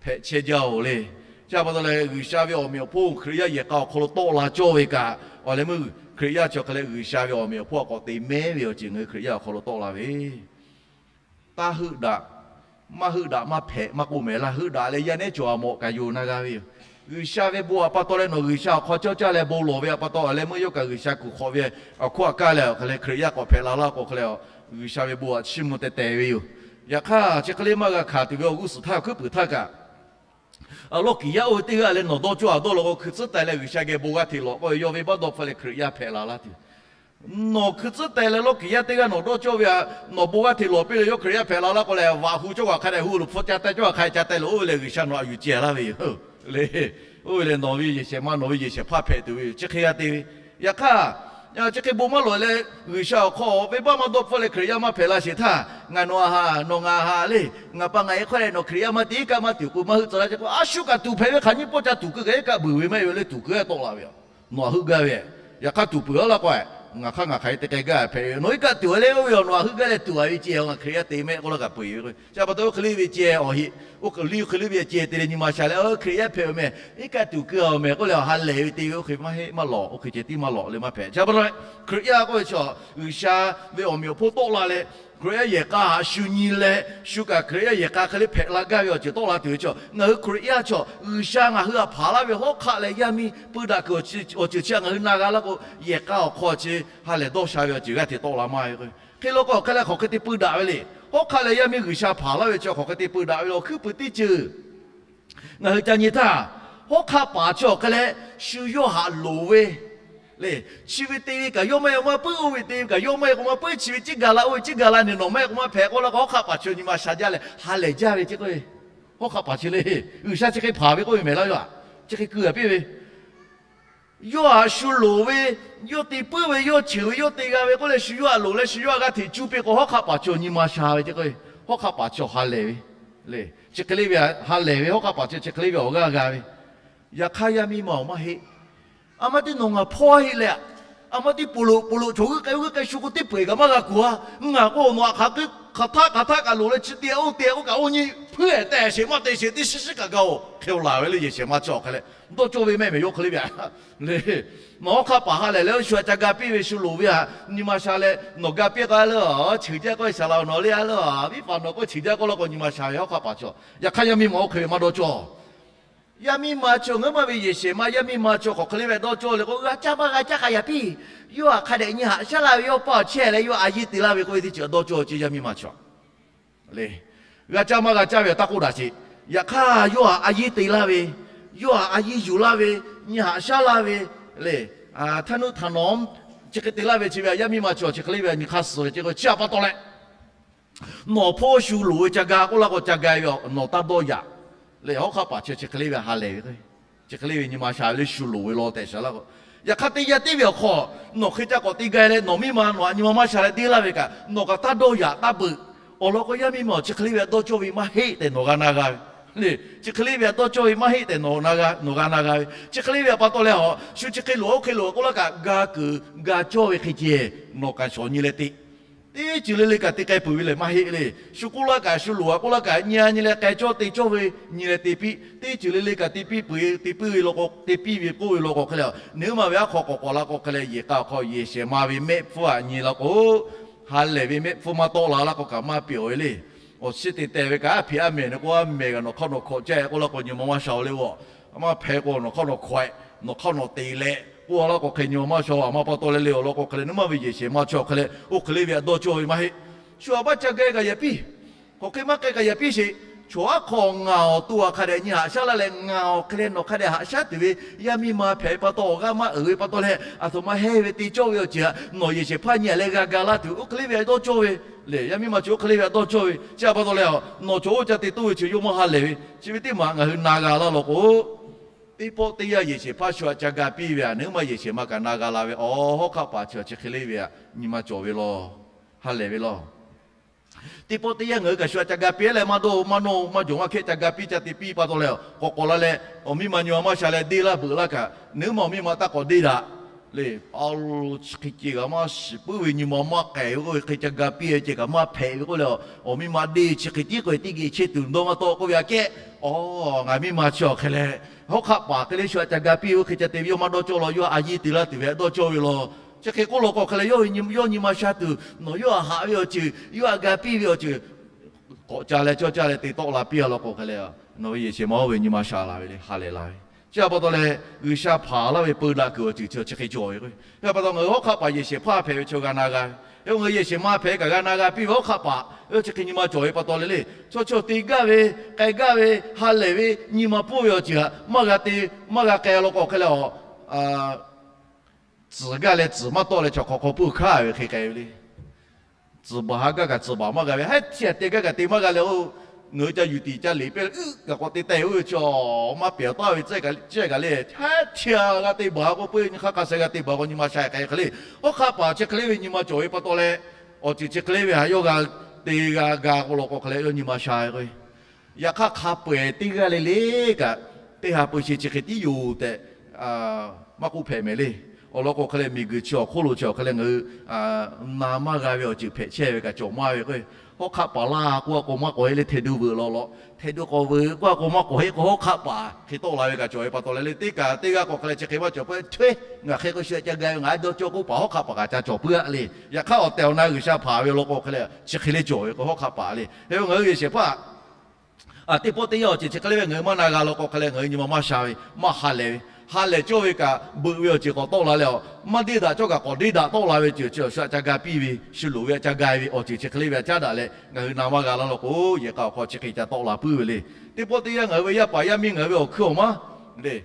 Hpehꞈ chehˇ jaˇ oˬ le. Chi pa taw leh G'uiˬsha ve awˬ meꞈ awˬ hponˇ Hkriꞈ yaˇ yehˬ k'a awˬ hk'aw lo tawˆ la cawˇ ve kaꞈ, awˬ leh meuˇ Hkriꞈ yaˇ chi hk'e leh G'uiˬsha ve awˬ meꞈ awˬ hponˇ a k'awꞈ te mehˉ ve awˬ ceuˬ ngaˬ hui Hkriꞈ yaˇ awˬ hk'aw lo tawˆ la ve Taˇ heuˆ daꞈ, maˇ heuˆ daꞈ maˇ hpehꞈ maˇ k'oˆ mehˍ laˇ. Heuˆ daꞈ leh yaˇ nehˉ cawˬ a mawꞈ kaꞈ yonˍ na g'a ve yoˬ. G'uiˬsha ve bon a pa taw leh nawˬ G'uiˬsha awˬ hk'aw cawˇ caˇ leh bon lawˬ ve a pa taw awˬ leh meuˇ yawˇ kaꞈ G'uiˬsha kuˬ hk'awꞈ ve awˬ hkawˇ a kaˇ leh awˬ hk'aˬ leh Hkriꞈ yaˇ k'awꞈ hpehꞈ la laˇ k'o hk'e leh, G'uiˬsha ve bon a chiˇ mvuh teh teh ve yoˬ. Yaꞈ hk'aˇ chi hk'e le maˇ g'a hkanˍ tuˬ ve awˬ g'uˇ suhˍ htaˇ awˬ hkuiˉ puiˍ htaˇ kaꞈ, a lawˇ kiˍ yaˇ oˇ ve teˇ g'aˇ leh nawˬ dawˇ cawˇ a dawˇ law k'o hkui tcuhˉ taiˍ leh G'uiˬsha geh bon g'aˇ hteꞈ lawˬ k'oˆ ve yawˇ ve baˆ dawˇ hpfuhˇ leh Hkriꞈ yaˇ hpehꞈ la laˇ tuˬ. Nawˬ hkui tcuhˉ taiˍ leh lawˇ kiˍ yaˇ teˇ g'aˇ nawˬ dawˇ cawˇ ve a, nawˬ bon g'aˇ hteꞈ lawˬ piˇ leh yawˇ Hkriꞈ yaˇ hpehꞈ la laˇ k'o leh vaꞈ hu cawˇ kaꞈ hk'a dehꞈ hu lo hpfuhˇ ca taiˍ cawˇ kaꞈ hk'a dehꞈ ca taiˍ lo oˇ ve lehˬ G'uiˬsha nawˬ a yuˬ ceh laˇ ve yoˬ le. Oˇ ve lehˬ nawˬ ve yehˬ shehˍ ma nawˬ ve yehˬ shehˍ hpaˇ hpehꞈ tuˬ ve yoˬ. Chi hk'e g'a te ve. Yaꞈ hk'aˇ, chi hk'e bon maˇ lawˬ leh G'uiˬsha awˬ hk'aw ve baˆ maˇ dawˇ hpfuhˇ leh Hkriꞈ yaˇ maˇ hpehꞈ la sheˍ htaˇ, ngaˬ nawˬ a ha nawˬ ngaˬ a ha le, ngaˬ pa ngaˬ e hk'aw leh nawˬ Hkriꞈ yaˇ maˇ te iˉ kaˆ maˇ tuˬ k'o maˇ heuˆ tcuh laˇ ce k'o a shu kaꞈ tuˍ hpehꞈ ve hk'aˬ nyiˇ pawˆ ca tuˍ keu kaꞈ iˉ kaˆ buiˬ ve maˇ heˆ ve le tuˍ keu a tawˆ la ve a. Nawˬ a heuˆ gaˇ ve, yaꞈ hk'aˇ tuˍ peuˬ a laˇ k'o, ngaˬ hk'aˇ ngaˬ hk'aˬ hk'e te k'ai gaˇ hpehꞈ ve. Nawˬ iˉ kaˆ tuˍ a le oˇ ve a nawˬ a heuˆ gaˇ leh tuˍ a ve ce a ngaˬ Hkriꞈ yaˇ te mehˆ k'oˆ laˇ kaꞈ peu eˬ ve k'o. Chi pa taw oˇ hk'e le ve ce awˬ heˆ, oˇ hk'e le oˇ hk'e le ve ce te leh nyi ma sha leh Hkriꞈ yaˇ hpehꞈ ve meh, iˉ kaˆ tuˍ keu a meh k'oˆ leh awˬ ha lehˬ ve te ve oˇ hk'e maˇ heˆ maˇ lawˬ, oˇ hk'e ceh tiˉ maˇ lawˬ le maˇ hpehꞈ. Chi pa taw Hkriꞈ yaˇ k'oˆ ve chaw G'uiˬsha ve awˬ meꞈ awˬ hponˇ tawˆ la leh Hkriꞈ yaˇ yehˬ k'a haꞈ shu nyi leh shu kaꞈ Hkriꞈ yaˇ yehˬ k'a hk'e le hpehꞈ la gaˇ ve awˬ ceuˬ tawˆ la tuˬ ve chaw ngaˬ hui Hkriꞈ yaˇ chaw G'uiˬsha ngaˬ hui a hpanˍ laˇ ve hawˉ hk'aˆ leh yaˇ miˇ peu daꞈ kuiˬ awˬ ceuˬ chi ngaˬ hui na g'a laˇ k'o, yehˬ k'a awˬ hk'aw chi ha lehˬ dawˇ sha ve awˬ ceuˬ g'aˇ hteꞈ tawˆ la maˇ ve k'o, hk'e law k'o hk'e leh hk'aˬ hk'e te peu daꞈ ve le. Hawˉ hk'aˆ leh yaˇ miˇ G'uiˬsha hpanˍ laˇ ve chi hk'aˬ hk'e te peu daꞈ ve le. Awˬ hkuiˉ puiˍ teˇ ceuˬ ngaˬ hui ca nyi htaˇ, hawˉ hk'aˆ paˍ chi awˬ hk'e leh shu yawˇ haꞈ loˍ ve le. Chi ve te ve kaꞈ yawˇ maˇ heˆ k'o maˇ puiˉ, oˇ ve te ve kaꞈ yawˇ maˇ heˆ k'o maˇ puiˉ, chi ve ciˉ ga la oˇ ve ciˉ ga la ne nawˬ maˇ heˆ k'o maˇ hpehꞈ k'oˆ laˇ k'o, hawˉ hk'aˆ paˍ chi nyi ma sha jaˇ leh ha lehˬ jaˇ ve ce k'o, hawˉ hk'aˆ paˍ chi le, G'uiˬsha chi hk'e hpanˍ ve k'oˆ ve mehˍ laˇ yoˬ. Chi hk'e keu a piˇ ve yawˇ haꞈ shu loˍ ve, yawˇ te puiˉ ve, yawˇ cheuˬ ve, yawˇ te g'a ve k'oˆ leh shu yawˇ haꞈ loˍ leh shu yawˇ haꞈ g'aˇ hteꞈ cuˇ piˇ k'o, hawˉ hk'aˆ paˍ chi nyi ma sha ve ce k'o, hawˉ hk'aˆ paˍ chi ha lehˬ ve le. Chi hk'e le ve ha lehˬ ve hawˉ hk'aˆ paˍ chi chi hk'e le ve awˬ g'aˇ g'a ve. Yaꞈ hk'aˇ yaˇ miˇ ma awˬ maˇ heˆ. A maˇ teˇ nawˬ ngaˬ hpawˇ heˆ leh, a maˇ teˇ poˬ loꞈ poˬ loꞈ chaw g'uiˇ k'ai g'uiˇ k'ai shu k'o teˇ peu eˬ kaꞈ maˇ g'a kuˬ a. Ngaˬ k'o nawˬ aꞈ hk'aˬ hk'e hk'aˬ htaˆ hk'aˬ htaˆ kaꞈ loˍ leh chi te oˇ te k'oˆ kaꞈ oˇ nyi hpuiˇ ehˍ tehˬ sheˍ maˇ te sheˍ teˇ shiˉ shiˉ kaꞈ ga oˬ hk'e laˬ ve le. Yehˬ shehˍ ma chi awˬ hk'e leh dawˇ cawˇ ve mehˆ mehˍ yawˇ hk'e le ve le. Nawˬ hawˉ hk'aˆ paˍ ha lehˬ leh oˇ shu htaꞈ ca ga piˇ ve shu loˍ ve htaꞈ nyi ma sha leh nawˬ ga piˇ k'o a le, cheuˬ jaˇ k'oˆ ve saˍ laˍ nawˬ le a le, viˉ paˍ nawˬ k'oˆ cheuˬ jaˇ k'oˆ law k'o nyi ma sha ve hawˉ hk'aˆ paˍ chaw. Yaꞈ hk'aˇ yaˇ miˇ ma oˇ hk'e ve maˇ dawˇ cawˇ. Yaˇ miˇ ma chaw ngaˬ hui maˇ ve yehˬ shehˍ ma yaˇ miˇ ma chaw hk'aˬ hk'e le ve dawˇ cawˇ le k'o, g'a caˇ maˇ g'a caˇ k'ai yaꞈ piˇ. Yawˇ htaꞈ hk'a dehꞈ nyi haꞈ shaˉ la ve yawˇ pa awˬ chehˇ leh yawˇ a yiˇ te laˇ ve k'oˆ ve teˇ ceuˬ dawˇ cawˇ ce yaˇ miˇ ma chaw le. G'a caˇ maˇ g'a caˇ ve taˇ k'oˆ daꞈ ce. Yaꞈ hk'aˇ yawˇ htaꞈ a yiˇ te laˇ ve, yawˇ htaꞈ a yiˇ yuˬ laˇ ve, nyi haꞈ shaˉ laˇ ve le. Htaˇ nuˇ htaꞈ nawˬ chi hk'e te laˇ ve chi ve yaˇ miˇ ma chaw chi hk'e le ve nyi hk'aˇ suh ve ce k'o chi htaꞈ pa taw leh nawˬ hpawˇ shu loˍ ve ca ga k'oˆ laˇ k'o ca ga ve nawˬ taˇ dawˇ yaꞈ le. Hawˉ hk'aˆ paˍ chi chi hk'e le ve ha lehˬ ve k'o, chi hk'e le ve nyi ma sha ve le shu loˍ ve law tehꞈ shaˍ laˇ k'o, yaꞈ hk'aˇ teˇ yanˇ teˇ ve awˬ hk'aw nawˬ hk'e ca k'awꞈ te ga leh nawˬ miˇ ma nawˬ htaꞈ nyi ma maˇ sha leh deˇ laˇ ve kaꞈ nawˬ kaꞈ taˇ dawˇ yaꞈ taˇ beuꞈ. Awˬ lawn k'o yaˇ miˇ ma chi hk'e le ve htaꞈ dawˇ cawˇ ve maˇ heˆ tehꞈ nawˬ g'a na g'a ve le. Chi hk'e le ve htaꞈ dawˇ cawˇ ve maˇ heˆ tehꞈ nawˬ g'a na g'a ve. Chi hk'e le ve htaꞈ pa taw leh a shu chi hk'e loˍ oˇ hk'e loˍ k'oˆ laˇ kaꞈ ga keunˍ ga cawˇ ve hk'e ceh nawˬ kaꞈ shawˍ nyi leh te Teˇ ceuˬ le le kaꞈ te k'ai peuˬ ve lehˬ maˇ heˆ le. Shu k'oˆ laˇ kaꞈ shu loˍ a k'oˆ laˇ kaꞈ nyi a nyi leh k'ai cawˇ te cawˇ ve nyi leh te piˇ. Teˇ ceuˬ le le kaꞈ te piˇ peuˬ, te piˇ ve law k'o, te piˇ ve k'oˆ ve law k'o hk'e leh, nawˬ hui ma ve aˉ hk'aw k'awꞈ k'awꞈ la k'o hk'e leh, yehˬ k'a awˬ hk'aw yehˬ shehˍ ma ve mehˆ hpfuhˇ aꞈ nyi la k'o, ha lehˬ ve mehˆ hpfuhˇ maˇ tawˆ la laˇ k'o kaꞈ maˇ pehˬ-oˬ ve le. Awˬ chi te tehˬ ve kaꞈ a hpeꞈ a mehˬ nawˬ k'o a mehˬ kaꞈ nawˬ hk'aˇ nawˬ hkawꞈ caˇ k'oˆ laˇ k'o nyi ma maˇ sha-oˬ le. Aˬ, maˇ hpehꞈ k'o nawˬ hk'aˇ nawˬ hkawꞈ, nawˬ hk'aˇ nawˬ te leh k'oˆ laˇ k'o hk'e nyi ma maˇ sha-oˬ. Aˬ, maˇ pa taw le le awˬ lawn k'o hk'e leh nawˬ ma ve yehˬ shehˍ ma chi awˬ hk'e leh oˇ hk'e le ve htaꞈ dawˇ cawˇ ve maˇ heˆ. Shu aꞈ maˇ ca ga kaꞈ yaꞈ piˇ, hk'aˬ hk'e maˇ k'ai kaꞈ yaꞈ piˇ sheˍ. Chaw aˉ hk'aw ngaˬ awˬ to aˬ hk'a dehꞈ nyi haꞈ shaˉ laˇ leh ngaˬ awˬ hk'e leh nawˬ hk'a dehꞈ haꞈ shaˉ tuˬ ve yaˇ miˇ ma hpehꞈ ve pa taw, awˬ g'aˇ maˇ uiˍ ve pa taw leh aˬ htoꞈ ma hehnˇ ve te cawˇ ve awˬ ceuˬ htaꞈ nawˬ yehˬ shehˍ hpaˇ nyi leh g'a ga laˇ tuˬ oˇ hk'e le ve htaꞈ dawˇ cawˇ ve le. Yaˇ miˇ ma chi oˇ hk'e le ve htaꞈ dawˇ cawˇ ve. Chi aꞈ pa taw leh, nawˬ chaw oˇ ca te toˇ ve chi yawˇ maˇ ha lehˬ ve. Chi ve teˇ maˬ ngaˬ hui na g'a laˇ law k'o, teˇ pawˆ teˇ yanˇ yehˬ shehˍ hpaˇ shu aꞈ ca ga piˇ ve htaꞈ nawˬ hui ma yehˬ shehˍ ma kaꞈ na g'a la ve. Awˬ, hawˉ hk'aˆ paˍ chi chi hk'e le ve htaꞈ nyi ma cawˬ ve law, ha lehˬ ve law. Teˇ pawˆ teˇ yanˇ ngaˬ hui kaꞈ shu aꞈ ca ga piˇ leh maˇ dawˇ maˇ nawˇ maˇ jawˬ maˇ hkehˇ ca ga piˇ ca te piˇ pa taw leh, k'awꞈ k'awꞈ la leh awˬ miˇ ma nyi ma maˇ sha leh deˇ laˇ beuꞈ laˇ kaꞈ, nawˬ hui ma awˬ miˇ ma taˇ k'awꞈ deˇ daꞈ le. A lo chi hk'e ceh kaꞈ maˇ shiˍ puiˉ ve nyi ma maˇ k'ai ve k'oˆ ve hk'e ca ga piˇ ceh kaꞈ maˇ hpehꞈ ve k'oˆ leh, awˬ miˇ ma deˇ chi hk'e tiˉ k'o teˇ geh chehˇ tuˬ dawˇ maˇ tawˆ k'oˆ ve aꞈ kehˉ. Awˬ, ngaˬ miˇ ma chi awˬ hk'e leh, hawˉ hk'aˆ paˍ hk'e le shu aꞈ ca ga piˇ ve oˇ hk'e ca te ve yawˇ maˇ dawˇ cawˇ law, yawˇ a yiˇ te laˇ tuˬ ve htaꞈ dawˇ cawˇ ve law. Chi hk'e k'oˆ law k'o hk'e leh, yawˇ nyi ma sha tuˬ nawˬ yawˇ aꞈ haꞈ ve awˬ ceuˬ, yawˇ aꞈ ga piˇ ve awˬ ceuˬ k'awꞈ ca leh cawˇ caˇ leh te tawˆ la piˇ a law k'o hk'e leh, nawˬ ve yehˬ shehˍ ma oˇ ve nyi ma sha la ve le, ha lehˬ la ve. Chi aꞈ pa taw leh, G'uiˬsha hpanˍ laˇ ve peu daꞈ kuiˬ awˬ ceuˬ chi chi hk'e cawˬ ve k'o, chi pa taw ngaˬ hui hawˉ hk'aˆ paˍ yehˬ shehˍ hpaˇ hpehꞈ ve chaw g'a na g'a ve, ngaˬ hui yehˬ shehˍ ma hpehꞈ kaꞈ g'a na g'a piˇ ve hawˉ hk'aˆ paˍ chi hk'e nyi ma cawˬ ve pa taw leh le, chaw chaw te gaˇ ve, k'ai gaˇ ve, ha lehˬ ve nyi ma pfuhˇ ve awˬ ceuˬ htaꞈ maˇ g'a te, maˇ g'a k'ai law k'o hk'e leh, awˬ, tcuhˍ gaˇ leh tcuhˍ maˇ tawˆ leh chaw hk'aw hk'aw pui hkanˇ ve hk'e k'ai ve le. Tcuhˍ baˬ ha gaˇ kaꞈ tcuhˍ baˬ maˇ g'a ve, haˉ htiˇ a te gaˇ kaꞈ te maˇ g'a leh, oˇ, ngaˬ hui ca yuˬ tiˍ ca leꞈ pehˇ uˉ kaꞈ k'awꞈ te teh oˇ ve chaw maˇ pehˬ taˍ ve ceh kaꞈ le, haˉ htiˇ a g'a te baˬ k'o, peu nyi hk'aˇ hk'a sheh g'a te baˬ k'o nyi ma sha k'ai hk'e le. Hawˉ hk'aˆ paˍ chi hk'e le ve nyi ma cawˬ ve pa taw leh, awˬ ceuˬ chi hk'e le ve htaꞈ yawˇ g'a te g'a ga k'o law k'o hk'e leh yawˇ nyi ma sha ve k'o, yaꞈ hk'aˇ hk'a peu-eˬ teˇ g'aˇ le le kaꞈ, teˇ ha peu sheˍ chi hk'e tiˉ yoˬ tehꞈ maˇ k'oˆ hpehꞈ mehˍ le. Awˬ lawn k'o hk'e leh, miˬguiˬ chi awˬ hk'oˆ lo chi awˬ hk'e leh ngaˬ hui na maˇ g'a ve awˬ ceuˬ hpehꞈ chehˇ ve kaꞈ cawˬ maˇ ve k'o, hawˉ hk'aˆ paˍ laˇ k'oˆ a k'o maˇ k'awꞈ heˆ le, hteˇ duˇ veuꞈ law law, hteˇ duˇ k'awꞈ veuꞈ k'oˆ a k'o maˇ k'awꞈ heˆ k'o, hawˉ hk'aˆ paˍ hk'e tawˆ la ve kaꞈ cawˬ ve pa taw leh le, teˇ kaꞈ teˇ g'aˇ k'o hk'e leh chi hk'e maˇ cawˬ peuˬ, hteˇ ngaˬ hk'e k'o shu ca ga ve, ngaˬ a dawˇ cawˇ k'oˆ paˍ hawˉ hk'aˆ paˍ kaꞈ ca cawˬ puiˉ a le. Yaꞈ hk'aˇ awˬ tehˬ awˬ na G'uiˬsha hpanˍ ve law k'o hk'e leh chi hk'e le cawˬ ve k'o, hawˉ hk'aˆ paˍ le. Hk'e k'o ngaˬ hui yehˬ shehˍ hpaˇ teˇ pawˆ teˇ yanˇ awˬ ceuˬ chi hk'e le ve ngaˬ hui maˇ na g'a law k'o hk'e leh, ngaˬ hui nyi ma maˇ sha ve, maˇ ha lehˬ ve, ha lehˬ cawˇ ve kaꞈ beuꞈ ve awˬ ceuˬ k'awꞈ tawˆ la leh, a, maˇ deˇ daꞈ cawˇ kaꞈ k'awꞈ deˇ daꞈ tawˆ la ve ceuˬ chi shu aꞈ ca ga piˇ ve, shu loˍ ve aꞈ ca ga ve awˬ ceuˬ chi hk'e le ve aꞈ caˉ daꞈ leh ngaˬ hui na maˇ g'a laˇ law k'o, yehˬ k'a awˬ hk'aw chi hk'e ca tawˆ la puiˉ ve le. Teˇ pawˆ teˇ yanˇ ngaˬ hui ve yaˇ paˍ yaˇ miˇ ngaˬ hui ve awˬ hkui awˬ maˉ le,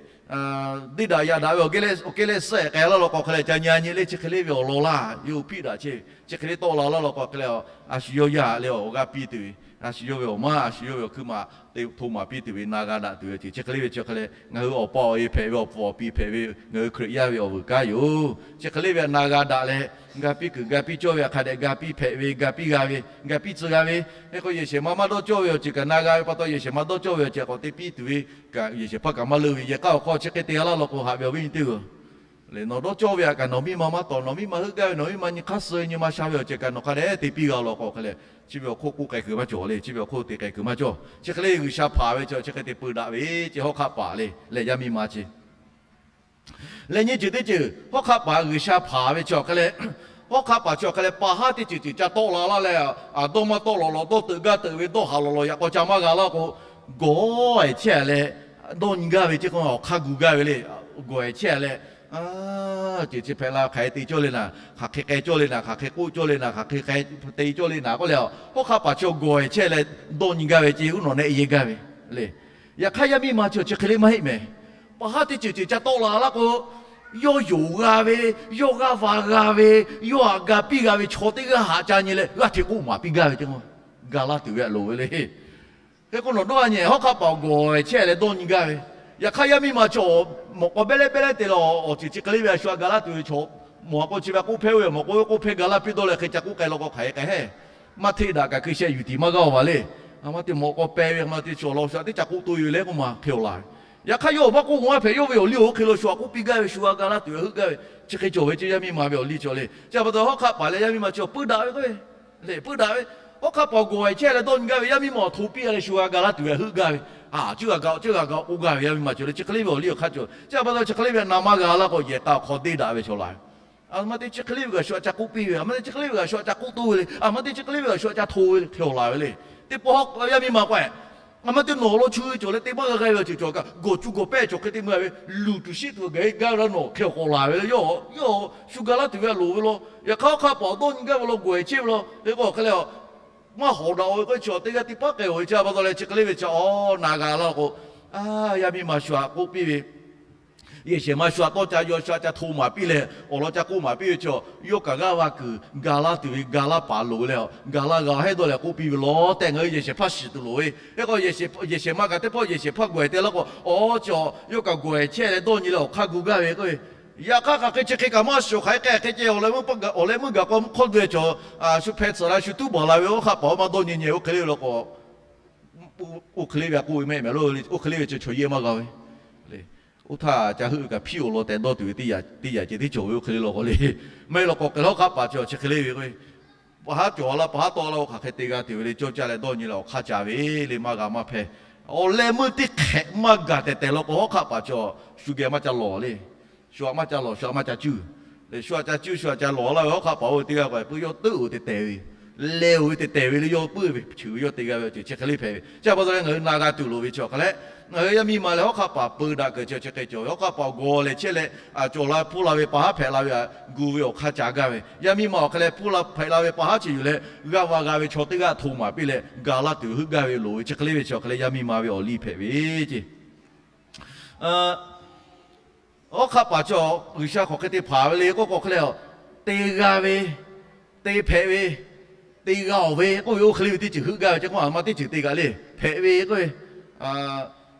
deˇ daꞈ yaꞈ daꞈ ve awˬ geh leh suh k'ai laˇ law k'o hk'e leh, ca nyi a nyi le chi hk'e le ve awˬ lawn laˇ yawˇ hui hpiˆ daꞈ chehˇ ve, chi hk'e le tawˆ la laˇ law k'o hk'e leh, a shu yawˇ yaˇ le awˬ g'aˇ piˇ tuˬ ve, a shu yawˇ ve awˬ maˉ, a shu yawˇ ve awˬ hkui maꞈ te hto maˍ piˇ tuˬ ve na g'a daꞈ tuˬ ve awˬ ceuˬ chi hk'e le ve chi hk'e leh, ngaˬ hui awˬ pa awˬ e hpehꞈ ve awˬ pfuhˍ awˬ pi hpehꞈ ve ngaˬ hui Hkriꞈ yaˇ ve awˬ vuiˬ kanˉ yoˬ. Chi hk'e le ve aꞈ na g'a daꞈ leh, ga piˇ kuiˬ ga piˇ cawˇ ve aꞈ hk'a dehꞈ ga piˇ hpehꞈ ve, ga piˇ g'a ve, ga piˇ tcuh g'a ve, hk'e k'o yehˬ shehˍ ma maˇ dawˇ cawˇ ve awˬ ceuˬ kaꞈ na g'a ve pa taw, yehˬ shehˍ ma dawˇ cawˇ ve awˬ ceuˬ k'awꞈ te piˇ tuˬ ve kaꞈ yehˬ shehˍ hpaˇ kaꞈ maˇ leuˆ ve, yehˬ k'a awˬ hk'aw chi hk'e te g'a laˇ law k'o, haꞈ ve awˬ viˉ nyi teˇ g'aˇ le, nawˬ dawˇ cawˇ ve aꞈ kaꞈ nawˬ miˇ ma maˇ tawˍ, nawˬ miˇ ma heuˆ gaˇ ve, nawˬ miˇ ma nyi hk'aˇ suh ve nyi ma sha ve awˬ ceuˬ kaꞈ nawˬ hk'a dehꞈ te piˇ g'a law k'o hk'e leh, chi ve awˬ hk'oˆ k'oˆ k'ai kuiˬ maˇ cawˬ le, chi ve awˬ hk'oˆ te k'ai kuiˬ maˇ cawˬ. Chi hk'e le G'uiˬsha hpanˍ ve chi chi hk'e te peu daꞈ ve, chi hawˉ hk'aˆ paˍ le leh yaˇ miˇ ma chi leh nyi ceuˬ teˇ ceuˬ hawˉ hk'aˆ paˍ G'uiˬsha hpanˍ ve chi awˬ hk'e leh, hawˉ hk'aˆ paˍ chi awˬ hk'e leh pa haˉ teˇ ceuˬ ceuˬ ca tawˆ la laˇ leh, aˬ, dawˇ maˇ tawˆ lawˬ lawˬ, dawˇ teuꞈ gaˇ teuꞈ ve dawˇ haˍ lawˬ lawˬ yaꞈ k'aw ca maˇ g'a laˇ k'o, gawˬ ehˍ chehˇ leh dawˇ nyi gaˇ ve ceˇ k'o, awˬ hk'aˇ gu gaˇ ve le. Gawˬ ehˍ chehˇ leh, ceuˬ chi hpehꞈ la hk'aˬ hk'e te cawˇ le naˍ, hk'aˬ hk'e k'ai cawˇ le naˍ, hk'aˬ hk'e k'oˆ cawˇ le naˍ, hk'aˬ hk'e k'ai te cawˇ le naˍ k'oˆ leh, hawˉ hk'aˆ paˍ chi gawˬ ehˍ chehˇ leh dawˇ nyi gaˇ ve ceˇ, uˉ nawˬ nehˆ yehˇ gaˇ ve le. Yaꞈ hk'aˇ yaˇ miˇ ma chi chi hk'e le maˇ heˆ mehˍ. Pa haˉ teˇ ceuˬ ceuˬ ca tawˆ la laˇ k'o, yawˇ yonˍ g'a ve, yawˇ g'aˇ va g'a ve, yawˇ aꞈ ga piˇ g'a ve chaw teˇ g'aˇ haꞈ ca nyi leh g'aˇ hteꞈ k'oˆ maˍ piˇ gaˇ ve ceˇ, ga laˇ tuˬ ve aꞈ loˍ ve le. Hk'e k'o nawˬ dawˇ a nyi hawˉ hk'aˆ paˍ gawˬ ehˍ chehˇ leh dawˇ nyi gaˇ ve, yaꞈ hk'aˇ yaˇ miˇ ma chi mawꞈ k'aw beh leh beh leh te leh awˬ ceuˬ chi hk'e le ve a shu aꞈ ga laˇ tuˬ ve chaw, mawˬ a k'o chi ve k'oˆ hpehˇ oˇ ve, mawˬ k'o ve k'oˆ hpehˇ ga laˇ piˇ dawˇ leh hk'e ca k'oˆ k'ai law k'o hk'aˬ hk'e k'ai heˆ. Maˇ hteˆ daꞈ kaꞈ hkui sheh yuˬ tiˍ maˇ g'aˇ oˬ vaˬ le. A ma te mawꞈ k'aw peh ve, a ma te chaw law shu aꞈ teˇ ca k'oˆ to yoˬ leh k'oˆ ma hk'e awˬ laˬ ve. Yaꞈ hk'aˇ yawˇ awˬ maˇ k'oˆ g'a hpehꞈ, yawˇ ve awˬ liˇ oˬ hk'e lo shu aꞈ k'oˆ piˇ gaˇ ve, shu aꞈ ga laˇ tuˬ ve heuˆ gaˇ ve, chi hk'e cawˬ ve ceˇ yaˇ miˇ ma ve awˬ liˇ cawˬ le. Chi pa taw hawˉ hk'aˆ paˍ leh yaˇ miˇ ma chi awˬ puiˉ daꞈ ve k'o ve Lehˬ, puiˉ daꞈ ve, hawˉ hk'aˇ paˍ gawˬ-e chehˇ leh dawˇ nyi gaˇ ve yaˇ miˇ ma awˬ hto piˇ-a leh shu g'a ga laˇ tuˬ ve heuˆ gaˇ ve, a, cuˇ g'a ga, cuˇ g'a ga k'oˆ gaˇ ve yaˇ miˇ ma cawˬ le. Chi hk'e le ve awˬ liˇ awˬ hk'aˇ cawˬ. Chi a pa taw chi hk'e le ve naˍ ma g'a laˇ k'o, yehˬ k'a awˬ hk'aw deˇ daꞈ ve chaw laˬ ve. A ma te chi hk'e le ve g'a shu a ca k'oˆ piˇ ve, a ma te chi hk'e le ve g'a shu a ca k'oˆ toˇ ve le, a ma te chi hk'e le ve g'a shu a ca hto ve le, hk'e awˬ laˬ ve le. Teˇ pawˆ hawˉ yaˇ miˇ ma k'o, a ma te nawˬ awˬ lawn chu ve cawˬ leh te maˇ g'a g'a ve awˬ ceuˬ cawˬ kaꞈ, gawˬ cu gawˬ pehˇ cawˬ hk'e te mui-a ve, luˬ tuˬ shiˆ tuˬ gaˬ-e gaˇ ve laˇ nawˬ hk'e awˬ k'awꞈ laˬ ve le. Yawˇ, yawˇ shu ga laˇ tuˬ ve a loˍ ve law. Yaꞈ hk'aˇ hawˉ hk'aˇ paˍ awˬ dawˇ nyi gaˇ ve law, gawˬ-e chehˇ ve law, hk'e k'o hk'e leh, maˇ hawˍ daꞈ-o ve k'o, chi teˇ g'aˇ teˇ paˉ k'ai-oˬ ve chi a pa taw leh chi hk'e le ve chi a, naˍ g'a laˇ k'o, a, yaˇ miˇ ma shu aꞈ k'oˆ piˇ ve, yehˬ shehˍ ma shu aꞈ tawˇ ca yaw, shu aꞈ ca hto maˍ piˇ leh awˬ lawn ca k'oˆ maˍ piˇ ve chi, yawˇ kaꞈ g'aˇ va kuiˬ ga laˇ tuˬ ve ga laˇ paˍ loˍ ve le, a, ga laˇ g'a hehˉ dawˇ leh k'oˆ piˇ ve law tehꞈ ngaˬ hui yehˬ shehˍ hpaˇ shiˍ tuˬ loˍ ve. Hk'e k'o, yehˬ shehˍ ma kaꞈ teˇ pawˆ yehˬ shehˍ hpaˇ gawˬ-e te laˇ k'o, awˬ cawˬ yawˇ kaꞈ gawˬ-e chehˇ leh dawˇ nyi leh awˬ hk'aˇ gu gaˇ ve k'o, yaꞈ hk'aˇ hk'aˬ hk'e chi hk'e kaꞈ maˇ shawˍ hk'aˬ hk'e k'ai hk'e ceh, awˬ leh meuˇ gaˬ k'o mvuhˇ hk'awˇ daweh cawˬ, shu hpeh tcuhˍ la shu tuˉ baˬ la ve hawˉ hk'aˇ paˍ oˇ maˇ dawˇ nyi nyi oˇ hk'e le ve law k'o, oˇ hk'e le ve a k'oˆ ve mehˆ mehˍ lo, oˇ hk'e le ve chi chaw yehˬ maˇ g'a ve. Oˇ htaˇ ca heuˆ ve kaꞈ hpiˇ awˬ lawn tehꞈ dawˇ tuˬ ve teˇ yanˇ ceh tiˉ cawˬ ve oˇ hk'e le law k'o le. Maˇ heˆ law k'o hk'e le hawˉ hk'aˇ paˍ chi chi hk'e le ve k'o, paˍ haˉ cawˬ laˇ, paˍ haˉ tawˆ laˇ, oˇ hk'aˬ hk'e te g'a tuˬ ve le, cawˇ caˇ leh dawˇ nyi leh awˬ hk'aˇ ca ve le, maˇ g'a maˇ hpehˇ. Awˬ leh meuˇ teˇ hk'ehꞈ maˇ gaˬ tehˬ tehˬ law k'o, hawˉ hk'aˇ paˍ chi shu geh maˇ ca lawˬ le. Shu aꞈ maˇ ca lawˬ, shu aꞈ maˇ ca cuˇ. Shu aꞈ ca cuˇ, shu aꞈ ca lawˬ laˇ ve hawˉ hk'aˇ paˍ oˇ ve teˇ g'aˇ k'o, puiˉ yawˇ teuˆ-oˬ te tehˬ ve, leh-oˬ ve te tehˬ ve le, yawˇ puiˉ ve cheuˬ ve yawˇ te g'a ve awˬ ceuˬ chi hk'e le hpehꞈ ve. Chi a pa taw leh ngaˬ hui na g'a tuˬ loˍ ve chi awˬ hk'a leh, ngaˬ hui yaˇ miˇ ma leh hawˉ hk'aˇ paˍ peu daꞈ kuiˬ chi chi hk'e cawˬ ve. Hawˉ hk'aˇ paˍ gawˬ leh chehˇ leh, cawˬ la hpuˇ la ve paˍ haˉ hpehꞈ la ve aꞈ gu ve awˬ hk'aˇ ca gaˇ ve. Yaˇ miˇ ma awˬ hk'a leh hpuˇ la hpehꞈ la ve paˍ haˉ chi yuˬ leh g'aˇ va g'a ve chaw teˇ g'aˇ hto maˍ piˇ leh ga laˇ tuˬ heuˆ gaˇ ve loˍ ve chi hk'e le ve chi awˬ hk'a leh yaˇ miˇ ma ve awˬ liˇ hpehꞈ ve ce. Hawˉ hk'aˇ paˍ chi G'uiˬsha hk'aˬ hk'e te hpanˍ ve le k'oˆ k'o hk'e leh, te g'a ve, te hpehꞈ ve, te g'a-oˬ ve k'oˆ ve oˇ hk'e le ve teˇ ceuˬ heuˆ gaˇ ve ce k'o, a ma teˇ ceuˬ te g'a le hpehꞈ ve k'oˆ ve,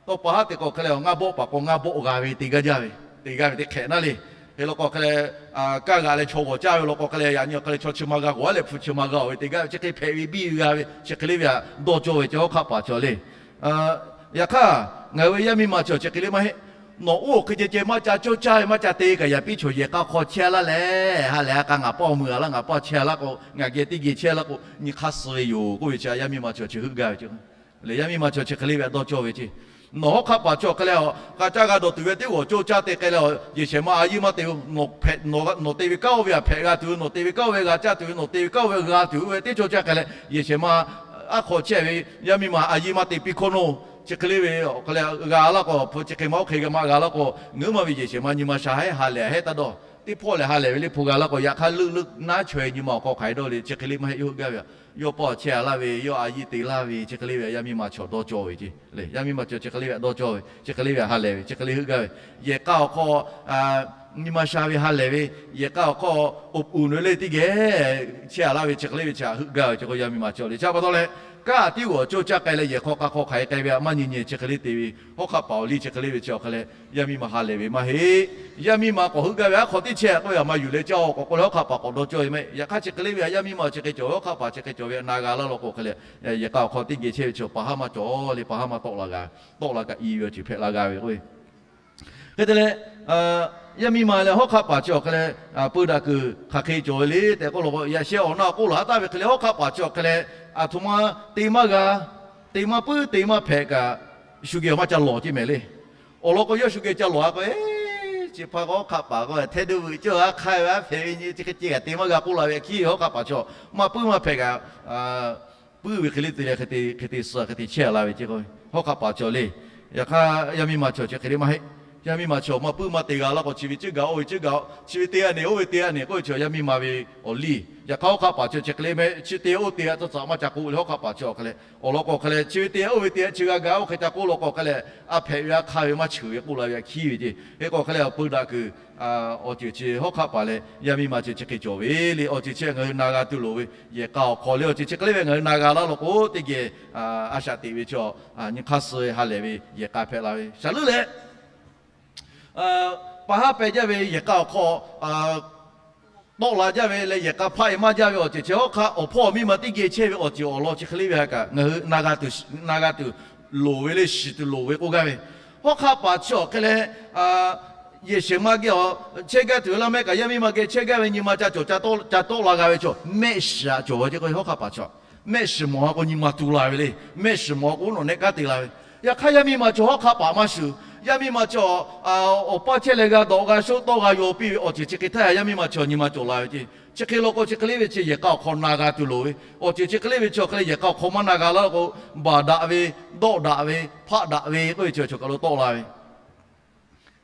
tawˇ pa haˉ te k'o hk'e leh, ngaˇ bawˆ paˍ k'o ngaˇ bawˆ g'a ve te gaˇ jaˇ ve, te g'a ve te hk'ehꞈ naˇ le. Hk'e law k'o hk'e leh, kaˇ g'aꞈ leh chaw g'awˬ caˇ ve law k'o hk'e leh, yaꞈ nyi awˬ hk'e leh chaw chi ma g'a g'awˬ-a leh hpu chi ma g'a-oˬ ve te gaˇ ve chi hk'e hpehꞈ ve biˇ ve g'a ve chi hk'e le ve aꞈ dawˇ cawˇ ve ce hawˉ hk'aˇ paˍ chi le. Yaꞈ hk'aˇ, ngaˬ hui ve yaˇ miˇ ma chi chi hk'e le maˇ heˆ. Nawˬ oˇ awˬ hk'e ceh ceh maˇ ca cawˇ caˇ ve maˇ ca te kaꞈ yaꞈ piˇ chaw yehˬ k'a hk'aw chehˇ laˇ leh, ha lehˬ a k'a ngaˬ paˇ mui-a laˇ, ngaˬ paˇ chehˇ laˇ k'o, ngaˬ geh teˇ geh chehˇ laˇ k'o, nyi hk'aˇ suh ve yoˬ k'oˆ ve chi yaˇ miˇ ma chi chi heuˆ gaˇ ve ce. Lehˬ yaˇ miˇ ma chi chi hk'e le ve aꞈ dawˇ cawˇ ve ce. Nawˬ hawˉ hk'aˇ paˍ chi awˬ hk'e leh, k'a caˇ g'a dawˬ tuˬ ve teˇ g'awˬ cawˇ caˇ te k'ai leh, yehˬ shehˍ ma a yiˇ maˇ te, nawˬ te ve kanˉ oˇ ve aꞈ hpehꞈ g'a tuˬ ve, nawˬ te ve kanˉ oˇ ve g'a caˇ tuˬ ve, nawˬ te ve kanˉ oˇ ve g'a tuˬ oˇ ve teˇ cawˇ caˇ k'ai leh, yehˬ shehˍ ma aˉ hk'aw chehˇ ve yaˇ miˇ ma a yiˇ maˇ te piˇ hkawˇ nawˇ, chi hk'e le ve awˬ hk'e leh g'a laˇ k'o, hpu chi hk'e ma oˇ hk'e g'a ma g'a laˇ k'o, ngaˬ hui ma ve yehˬ shehˍ ma nyi ma sha hehˉ ha lehˬ hehˉ taˇ dawˇ. Teˇ hpawˇ lehˬ ha lehˬ ve le hpu g'a laˇ k'o, yaꞈ hk'aˇ leuˆ leuˆ naˉ chaweh nyi ma awˬ hk'aw hk'aˬ hk'e dawˇ le chi hk'e le maˇ heˆ, yawˇ heuˆ gaˇ ve aꞈ. Yawˇ paw chehˇ-a laˇ ve, yawˇ a yiˇ te laˇ ve chi hk'e le ve yaˇ miˇ ma chi awˬ dawˇ cawˇ ve ce. Lehˬ yaˇ miˇ ma chi chi hk'e le ve aꞈ dawˇ cawˇ ve, chi hk'e le ve aꞈ ha lehˬ ve, chi hk'e le heuˆ gaˇ ve, yehˬ k'a awˬ hk'aw nyi ma sha ve ha lehˬ ve, yehˬ k'a awˬ hk'aw oˍ uˍ nu le teˇ geh chehˇ-a laˇ ve chi hk'e le ve chi htaꞈ heuˆ gaˇ ve ce k'o, yaˇ miˇ ma chi le. Chi pa taw leh, kanˉ a tiˉ g'awˬ cawˇ caˇ k'ai leh yehˬ hk'aw k'a hk'aw hk'aˬ hk'e k'ai ve aꞈ maˇ nyi nyi chi hk'e le te ve, hawˉ hk'aˇ paˍ awˬ liˇ chi hk'e le ve chi awˬ hk'a leh, yaˇ miˇ ma ha lehˬ ve maˇ heˆ. Yaˇ miˇ ma k'awꞈ heuˆ gaˇ ve aˉ hk'aw teˇ chehˇ k'oˆ ve aꞈ maˇ yuˬ leh caˇ-oˬ k'awꞈ k'oˆ leh hawˉ hk'aˇ paˍ k'awꞈ dawˇ cawˇ ve maˇ heˆ. Yaꞈ hk'aˇ chi hk'e le ve aꞈ yaˇ miˇ ma chi hk'e cawˬ ve, hawˉ hk'aˇ paˍ chi hk'e cawˬ ve aꞈ na g'a laˇ law k'o hk'e leh, yehˬ k'a awˬ hk'aw teˇ geh chehˇ ve chi paˍ haˉ maˇ cawˬ le, paˍ haˉ maˇ tawˆ la g'a ve, tawˆ la kaꞈ i ve awˬ ceuˬ hpehꞈ la g'a ve k'oˆ ve. Hk'e te leh, yaˇ miˇ ma leh hawˉ hk'aˇ paˍ chi awˬ hk'a leh, peu daꞈ kuiˬ hk'aˬ hk'e cawˬ ve le tehꞈ k'oˆ law k'o, yaꞈ sheh awˬ na k'oˆ laˬ ha taˍ ve hk'e leh hawˉ hk'aˇ paˍ chi awˬ hk'a leh, aˬ htoꞈ ma te maˇ g'a, te maˇ puiˉ te maˇ hpehꞈ kaꞈ, shu geh maˇ ca lawˬ ce mehˍ le. Awˬ lawn k'o yawˇ shu geh ca lawˬ-a k'o, chi hpaˇ k'o hawˉ hk'aˇ paˍ k'o hteˇ duˇ veuꞈ cawˇ ha hk'aˇ ve aˉ hpehꞈ ve nyi chi hk'e ceh kaꞈ te maˇ g'a k'oˆ la ve hkiˉ ve hawˉ hk'aˇ paˍ chi maˇ puiˉ maˇ hpehꞈ kaꞈ, puiˉ ve hk'e le te leh hk'e te suh hk'e te chehˇ la ve ce k'o, hawˉ hk'aˇ paˍ chi le. Yaꞈ hk'aˇ yaˇ miˇ ma chi chi hk'e le maˇ heˆ. Yaˇ miˇ ma chi maˇ puiˉ maˇ te g'a laˇ k'o, chi ve ceuˇ gaꞈ oˇ ve ceuˇ gaꞈ, chi ve te-a neˬ oˇ ve te-a neˬ k'oˆ ve chi yaˇ miˇ ma ve awˬ liˇ. Yaꞈ hk'aˇ hawˉ hk'aˇ paˍ chi chi hk'e le mehˍ, chi te oˇ te-a tcuh tcuh maˇ ca k'oˆ le hawˉ hk'aˇ paˍ chi awˬ hk'a leh, awˬ lawn k'o hk'a leh chi ve te oˇ ve te-a chi g'a gaˬ oˇ hk'e ca k'oˆ law k'o hk'a leh, aˉ hpehꞈ ve aˉ hk'aˇ ve maˇ cheuˬ ve k'oˆ la ve aꞈ hkiˉ ve ce. Hk'e k'o hk'a leh awˬ peu daꞈ kuiˬ awˬ ceuˬ chi hawˉ hk'aˇ paˍ leh yaˇ miˇ ma chi chi hk'e cawˬ ve le. Awˬ ceuˬ chi ngaˬ hui na g'a tuˬ loˍ ve, yehˬ k'a awˬ hk'aw le awˬ ceuˬ chi hk'e le ve ngaˬ hui na g'a laˇ law k'o, teˇ geh a shaꞈ teꞈ ve chi nyi hk'aˇ suh ve ha lehˬ ve yehˬ k'a hpehꞈ la ve shaˍ leuˉ leh, paˍ haˉ peh jaˇ ve yehˬ k'a awˬ hk'aw tawˆ la jaˇ ve leh yehˬ k'a hpaˆ-e maˇ jaˇ ve awˬ ceuˬ chi hawˉ hk'aˇ awˬ hpawˇ awˬ miˇ ma teˇ geh chehˇ ve awˬ ceuˬ awˬ lawn chi hk'e le ve ha kaꞈ ngaˬ hui na g'a tuˬ loˍ ve le shiˍ tuˬ loˍ ve k'oˆ gaˇ ve. Hawˉ hk'aˇ paˍ chi awˬ hk'e leh, Yehˬ shehˍ ma geh awˬ chehˇ gaˇ tuˬ ve laˇ mehˆ kaꞈ yaˇ miˇ ma geh chehˇ gaˇ ve nyi ma ca cawˬ ca tawˆ la g'a ve chaw mehˆ shiˍ aꞈ cawˬ ve ce k'o, hawˉ hk'aˆ paˍ chaw mehˆ shiˍ mawˬ a k'o nyi ma tu la ve le. Mehˆ shiˍ mawˬ a k'o nawˬ nehˆ kanˉ te la ve. Yaꞈ hk'aˇ yaˇ miˇ ma chaw hawˉ hk'aˆ paˍ maˇ shuˍ. Yaˇ miˇ ma chaw awˬ paˇ chehˇ leh g'a dawꞈ g'a shoˆ tawˆ g'a yaw piˇ ve awˬ ceuˬ chi hk'e htaˇ yaˇ miˇ ma chaw nyi ma cawˬ la ve ce. Chi hk'e law k'o chi hk'e le ve chi yehˬ k'a awˬ hk'aw na g'a tuˬ loˍ ve. Awˬ ceuˬ chi hk'e le ve chaw hk'e le yehˬ k'a awˬ hk'aw maˇ na g'a laˇ k'o, baˬ daꞈ ve, dawˆ daꞈ ve, hpaˆ daꞈ ve k'oˆ ve chi chaw kaˬ lo tawˆ la ve.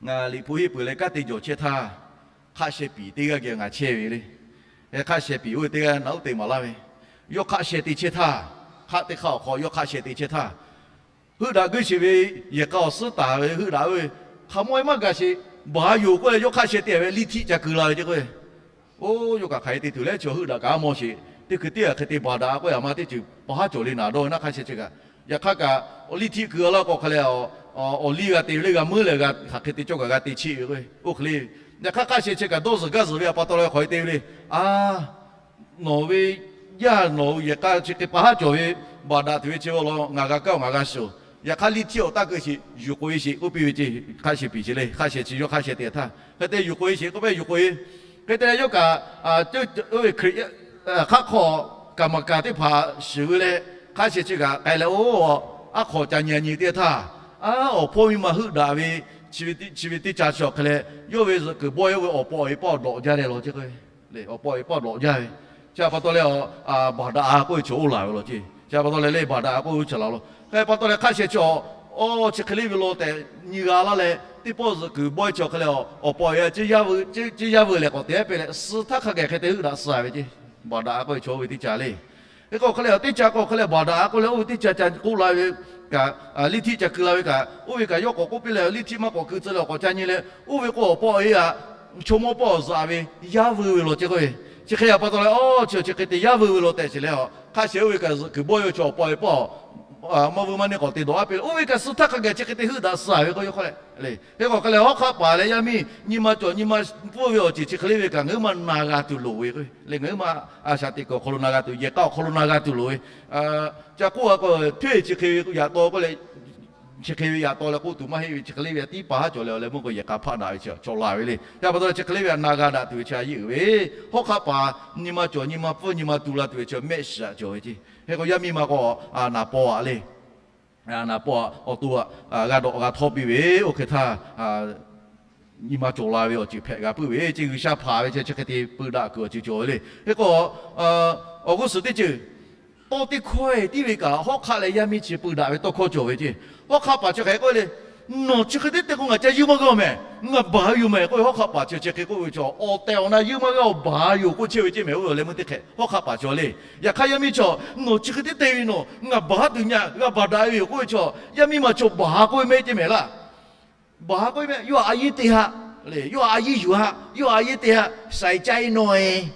Ngaˬ liꞈ hpu henˇ peuˬ leh kanˉ te jawˬ chehˇ htaˇ, hk'aˆ sheh piˍ teˇ g'aˇ geh ngaˬ chehˇ ve le. Hk'aˆ sheh piˍ oˇ ve teˇ g'aˇ naꞈ uˉ te maˍ laˇ ve, yawˇ hk'aˆ sheh te chehˇ htaˇ, hk'aˆ teˇ hk'aˆ awˬ hk'aw yawˇ hk'aˆ sheh te chehˇ htaˇ, heuˆ daꞈ guiˇ sheˍ ve yehˬ k'a awˬ suhˉ taˍ ve heuˆ daꞈ ve, hk'aˬ mawˇ e maˇ gaˬ sheˍ, baˬ yoˬ k'oˆ leh yawˇ hk'aˆ sheh te ve liˇ htiˆ ca keu la ve ce k'o, oˇ yawˇ kaꞈ hk'aˬ hk'e te tuˬ leh chi heuˆ daꞈ kaꞈ maˇ mawˇ sheˍ. Teˇ hkui teˇ hk'aˬ hk'e te baˬ daꞈ k'oˆ yaꞈ ma teˇ ceuˬ pa haˉ cawˬ le naˍ dawˇ ve naˆ hk'aˆ sheh chi kaꞈ. Yaꞈ hk'aˇ kaꞈ awˬ liˇ htiˆ keu laˇ k'o hk'a leh, awˬ liˇ g'a te ve le g'a meuˉ leh g'a hk'aˬ hk'e te cawˇ kaꞈ g'a te cheˆ ve k'o, oˇ hk'e le. Yaꞈ hk'aˇ hk'aˆ sheh chi kaꞈ dawˇ zuhˬ gaˇ zuhˬ ve a pa taw leh hk'aˬ hk'e te ve le. A, nawˬ ve yaˇ nawˬ yehˬ k'a chi hk'e pa haˉ cawˬ ve baˬ daꞈ tuˬ ve chi ve law ngaˬ g'a kaˇ oˬ ngaˬ g'a shiˍ oˬ. Yaꞈ hk'aˇ liˇ htiˆ awˬ taˇ keu sheˍ, yuˬ k'oꞈ e sheˍ k'oˆ piˇ ve ce. Hk'aˆ sheh piˍ chi le, hk'aˆ sheh chi yawˇ hk'aˆ sheh te htaˇ hk'e te yuˬ k'oꞈ e sheˍ k'oˆ pehˇ yuˬ k'oꞈ e. Hk'e te leh yawˇ kaꞈ, oˇ ve Hkriꞈ hk'aˆ hk'aw kaˍ maˍ kaˍ teˇ hpaˍ shiˍ ve leh, hk'aˆ sheh chi kaꞈ k'ai leh oˇ, aˉ hk'aw ca nyi a nyi teˇ htaˇ, a, awˬ hpawˇ miˇ ma heuˆ daꞈ ve, chi ve teˇ ca chi awˬ hk'e leh yawˇ ve zuhꞈ kuiˬ bawehˇ oˇ ve awˬ pa awˬ e paˇ dawꞈ jaˇ leh law ce k'o, le awˬ pa awˬ e paˇ dawꞈ jaˇ ve. Chi a pa taw leh, baˬ daꞈ a k'oˆ ve chaw oˇ laˬ ve law ce. Chi a pa taw leh le baˬ daꞈ a k'oˆ ve oˇ chaw laˬ law. Hk'e pa taw leh hk'aˆ sheh chi awˬ, awˇ chi hk'e le ve law tehꞈ nyi g'a laˇ leh teˇ pawˆ zuhꞈ kuiˬ bawehˇ chi awˬ hk'e leh awˬ pa awˬ e a, ceˇ yaˇ veuˬ leh k'awꞈ te a pehˇ leh suh htaˇ hk'a gaˬ hk'e te heuˆ daꞈ suh a ve ce. Baˬ daꞈ a k'oˆ ve chaw oˇ ve teˇ ca le. Hk'e k'o hk'e leh teˇ ca k'o hk'e leh baˬ daꞈ a k'oˆ leh oˇ ve teˇ ca ca k'oˆ la ve kaꞈ, liˇ htiˆ ca keu la ve kaꞈ oˇ ve kaꞈ yawˇ k'awꞈ k'oˆ piˇ leh liˇ htiˆ maˇ k'awꞈ keu tcuh leh awˬ k'awꞈ ca nyi leh oˇ ve k'o awˬ pa awˬ e a, chaw mawˇ pawˆ awˬ zuhꞈ ve, yaˇ veuˬ ve law ce k'o ve. Chi hk'e a pa taw leh awˇ chi chi hk'e te yaˇ veuˬ ve law tehꞈ sheˍ leh a, hk'aˆ sheh oˇ ve kaꞈ zuhꞈ kuiˬ bawehˇ ve chaw awˬ pa awˬ e paˇ maˇ veuˬ maˇ neˇ k'awꞈ te dawꞈ a pehˇ leh oˇ ve kaꞈ suh htaˇ hk'a gaˬ chi hk'e te heuˆ daꞈ suh a ve k'o, yawˇ hk'aˆ leh, le hk'e k'o hk'e leh hawˉ hk'aˆ paˍ leh yaˇ miˇ nyi ma cawˬ nyi ma pfuhˇ ve awˬ ceuˬ chi hk'e le ve kaꞈ ngaˬ hui maˇ na g'a tuˬ loˍ ve k'o le, ngaˬ hui maˇ a shaꞈ teꞈ kuiˬ awˬ hk'aw lo na g'a tuˬ, yehˬ k'a awˬ hk'aw lo na g'a tuˬ loˍ ve. Ca k'oˆ a k'o, hteˇ chi hk'e ve yaꞈ taw k'oˆ leh, chi hk'e ve yaꞈ taw leh k'oˆ tuˬ maˇ heˆ ve, chi hk'e le ve a tiˉ pa haˉ cawˬ leh awˬ leh meuˇ k'o yehˬ k'a hpaˆ daꞈ ve chi cawˬ la ve le. Chi a pa taw leh chi hk'e le ve a na g'a daꞈ tuˬ ve chi a yeˇ uiˍ ve, hawˉ hk'aˆ paˍ nyi ma cawˬ nyi ma pfuhˇ nyi ma tu la tuˬ ve chi mehˆ shiˍ a cawˬ ve ce. Hk'e k'o yaˇ miˇ ma k'o, naˍ paw aꞈ le, naˍ paw aꞈ awˬ to aꞈ g'a dawꞈ g'a htawˇ piˇ ve, oˇ hk'e htaˇ nyi ma cawˬ la ve awˬ ceuˬ hpehꞈ g'a puiˉ ve ce. G'uiˬsha hpanˍ ve chi chi hk'e te peu daꞈ kuiˬ awˬ ceuˬ cawˬ ve le. Hk'e k'o, awˬ g'uˇ suhˍ teˇ ceuˬ tawˇ teˇ hkawˇ e tiˉ ve kaꞈ hawˉ hk'aˆ leh yaˇ miˇ chi peu daꞈ ve tawˇ hkawˇ cawˬ ve ce. Hawˉ hk'aˆ paˍ chi hk'e k'oˆ le, Nawˬ chi hk'e te te k'o ngaˬ ca yeuˇ maˇ g'aˇ oˬ mehˍ. Ngaˬ baˬ yoˬ mehˍ k'oˆ ve hawˉ hk'aˆ paˍ chi chi hk'e k'oˆ ve chaw, awˬ tehˬ awˬ na yeuˇ maˇ g'aˇ oˬ, baˬ yoˬ k'oˆ chehˇ ve ce mehˍ. Oˇ ve awˬ leh meuˇ teˇ hk'e hawˉ hk'aˆ paˍ chaw le. Yaꞈ hk'aˇ yaˇ miˇ chaw, Nawˬ chi hk'e te te ve nawˬ ngaˬ baˬ tuˬ nyi, g'a baˬ daꞈ ve yoˬ k'oˆ ve chaw, yaˇ miˇ ma chaw baˬ k'oˆ ve mehˍ ce mehˍ laˇ. Baˬ k'oˆ ve mehˍ, yawˇ a yeˇ te haꞈ le, yawˇ a yeˇ yuˬ haꞈ, yawˇ a yeˇ te haꞈ, shaiˍ caˇ e nawˬ e,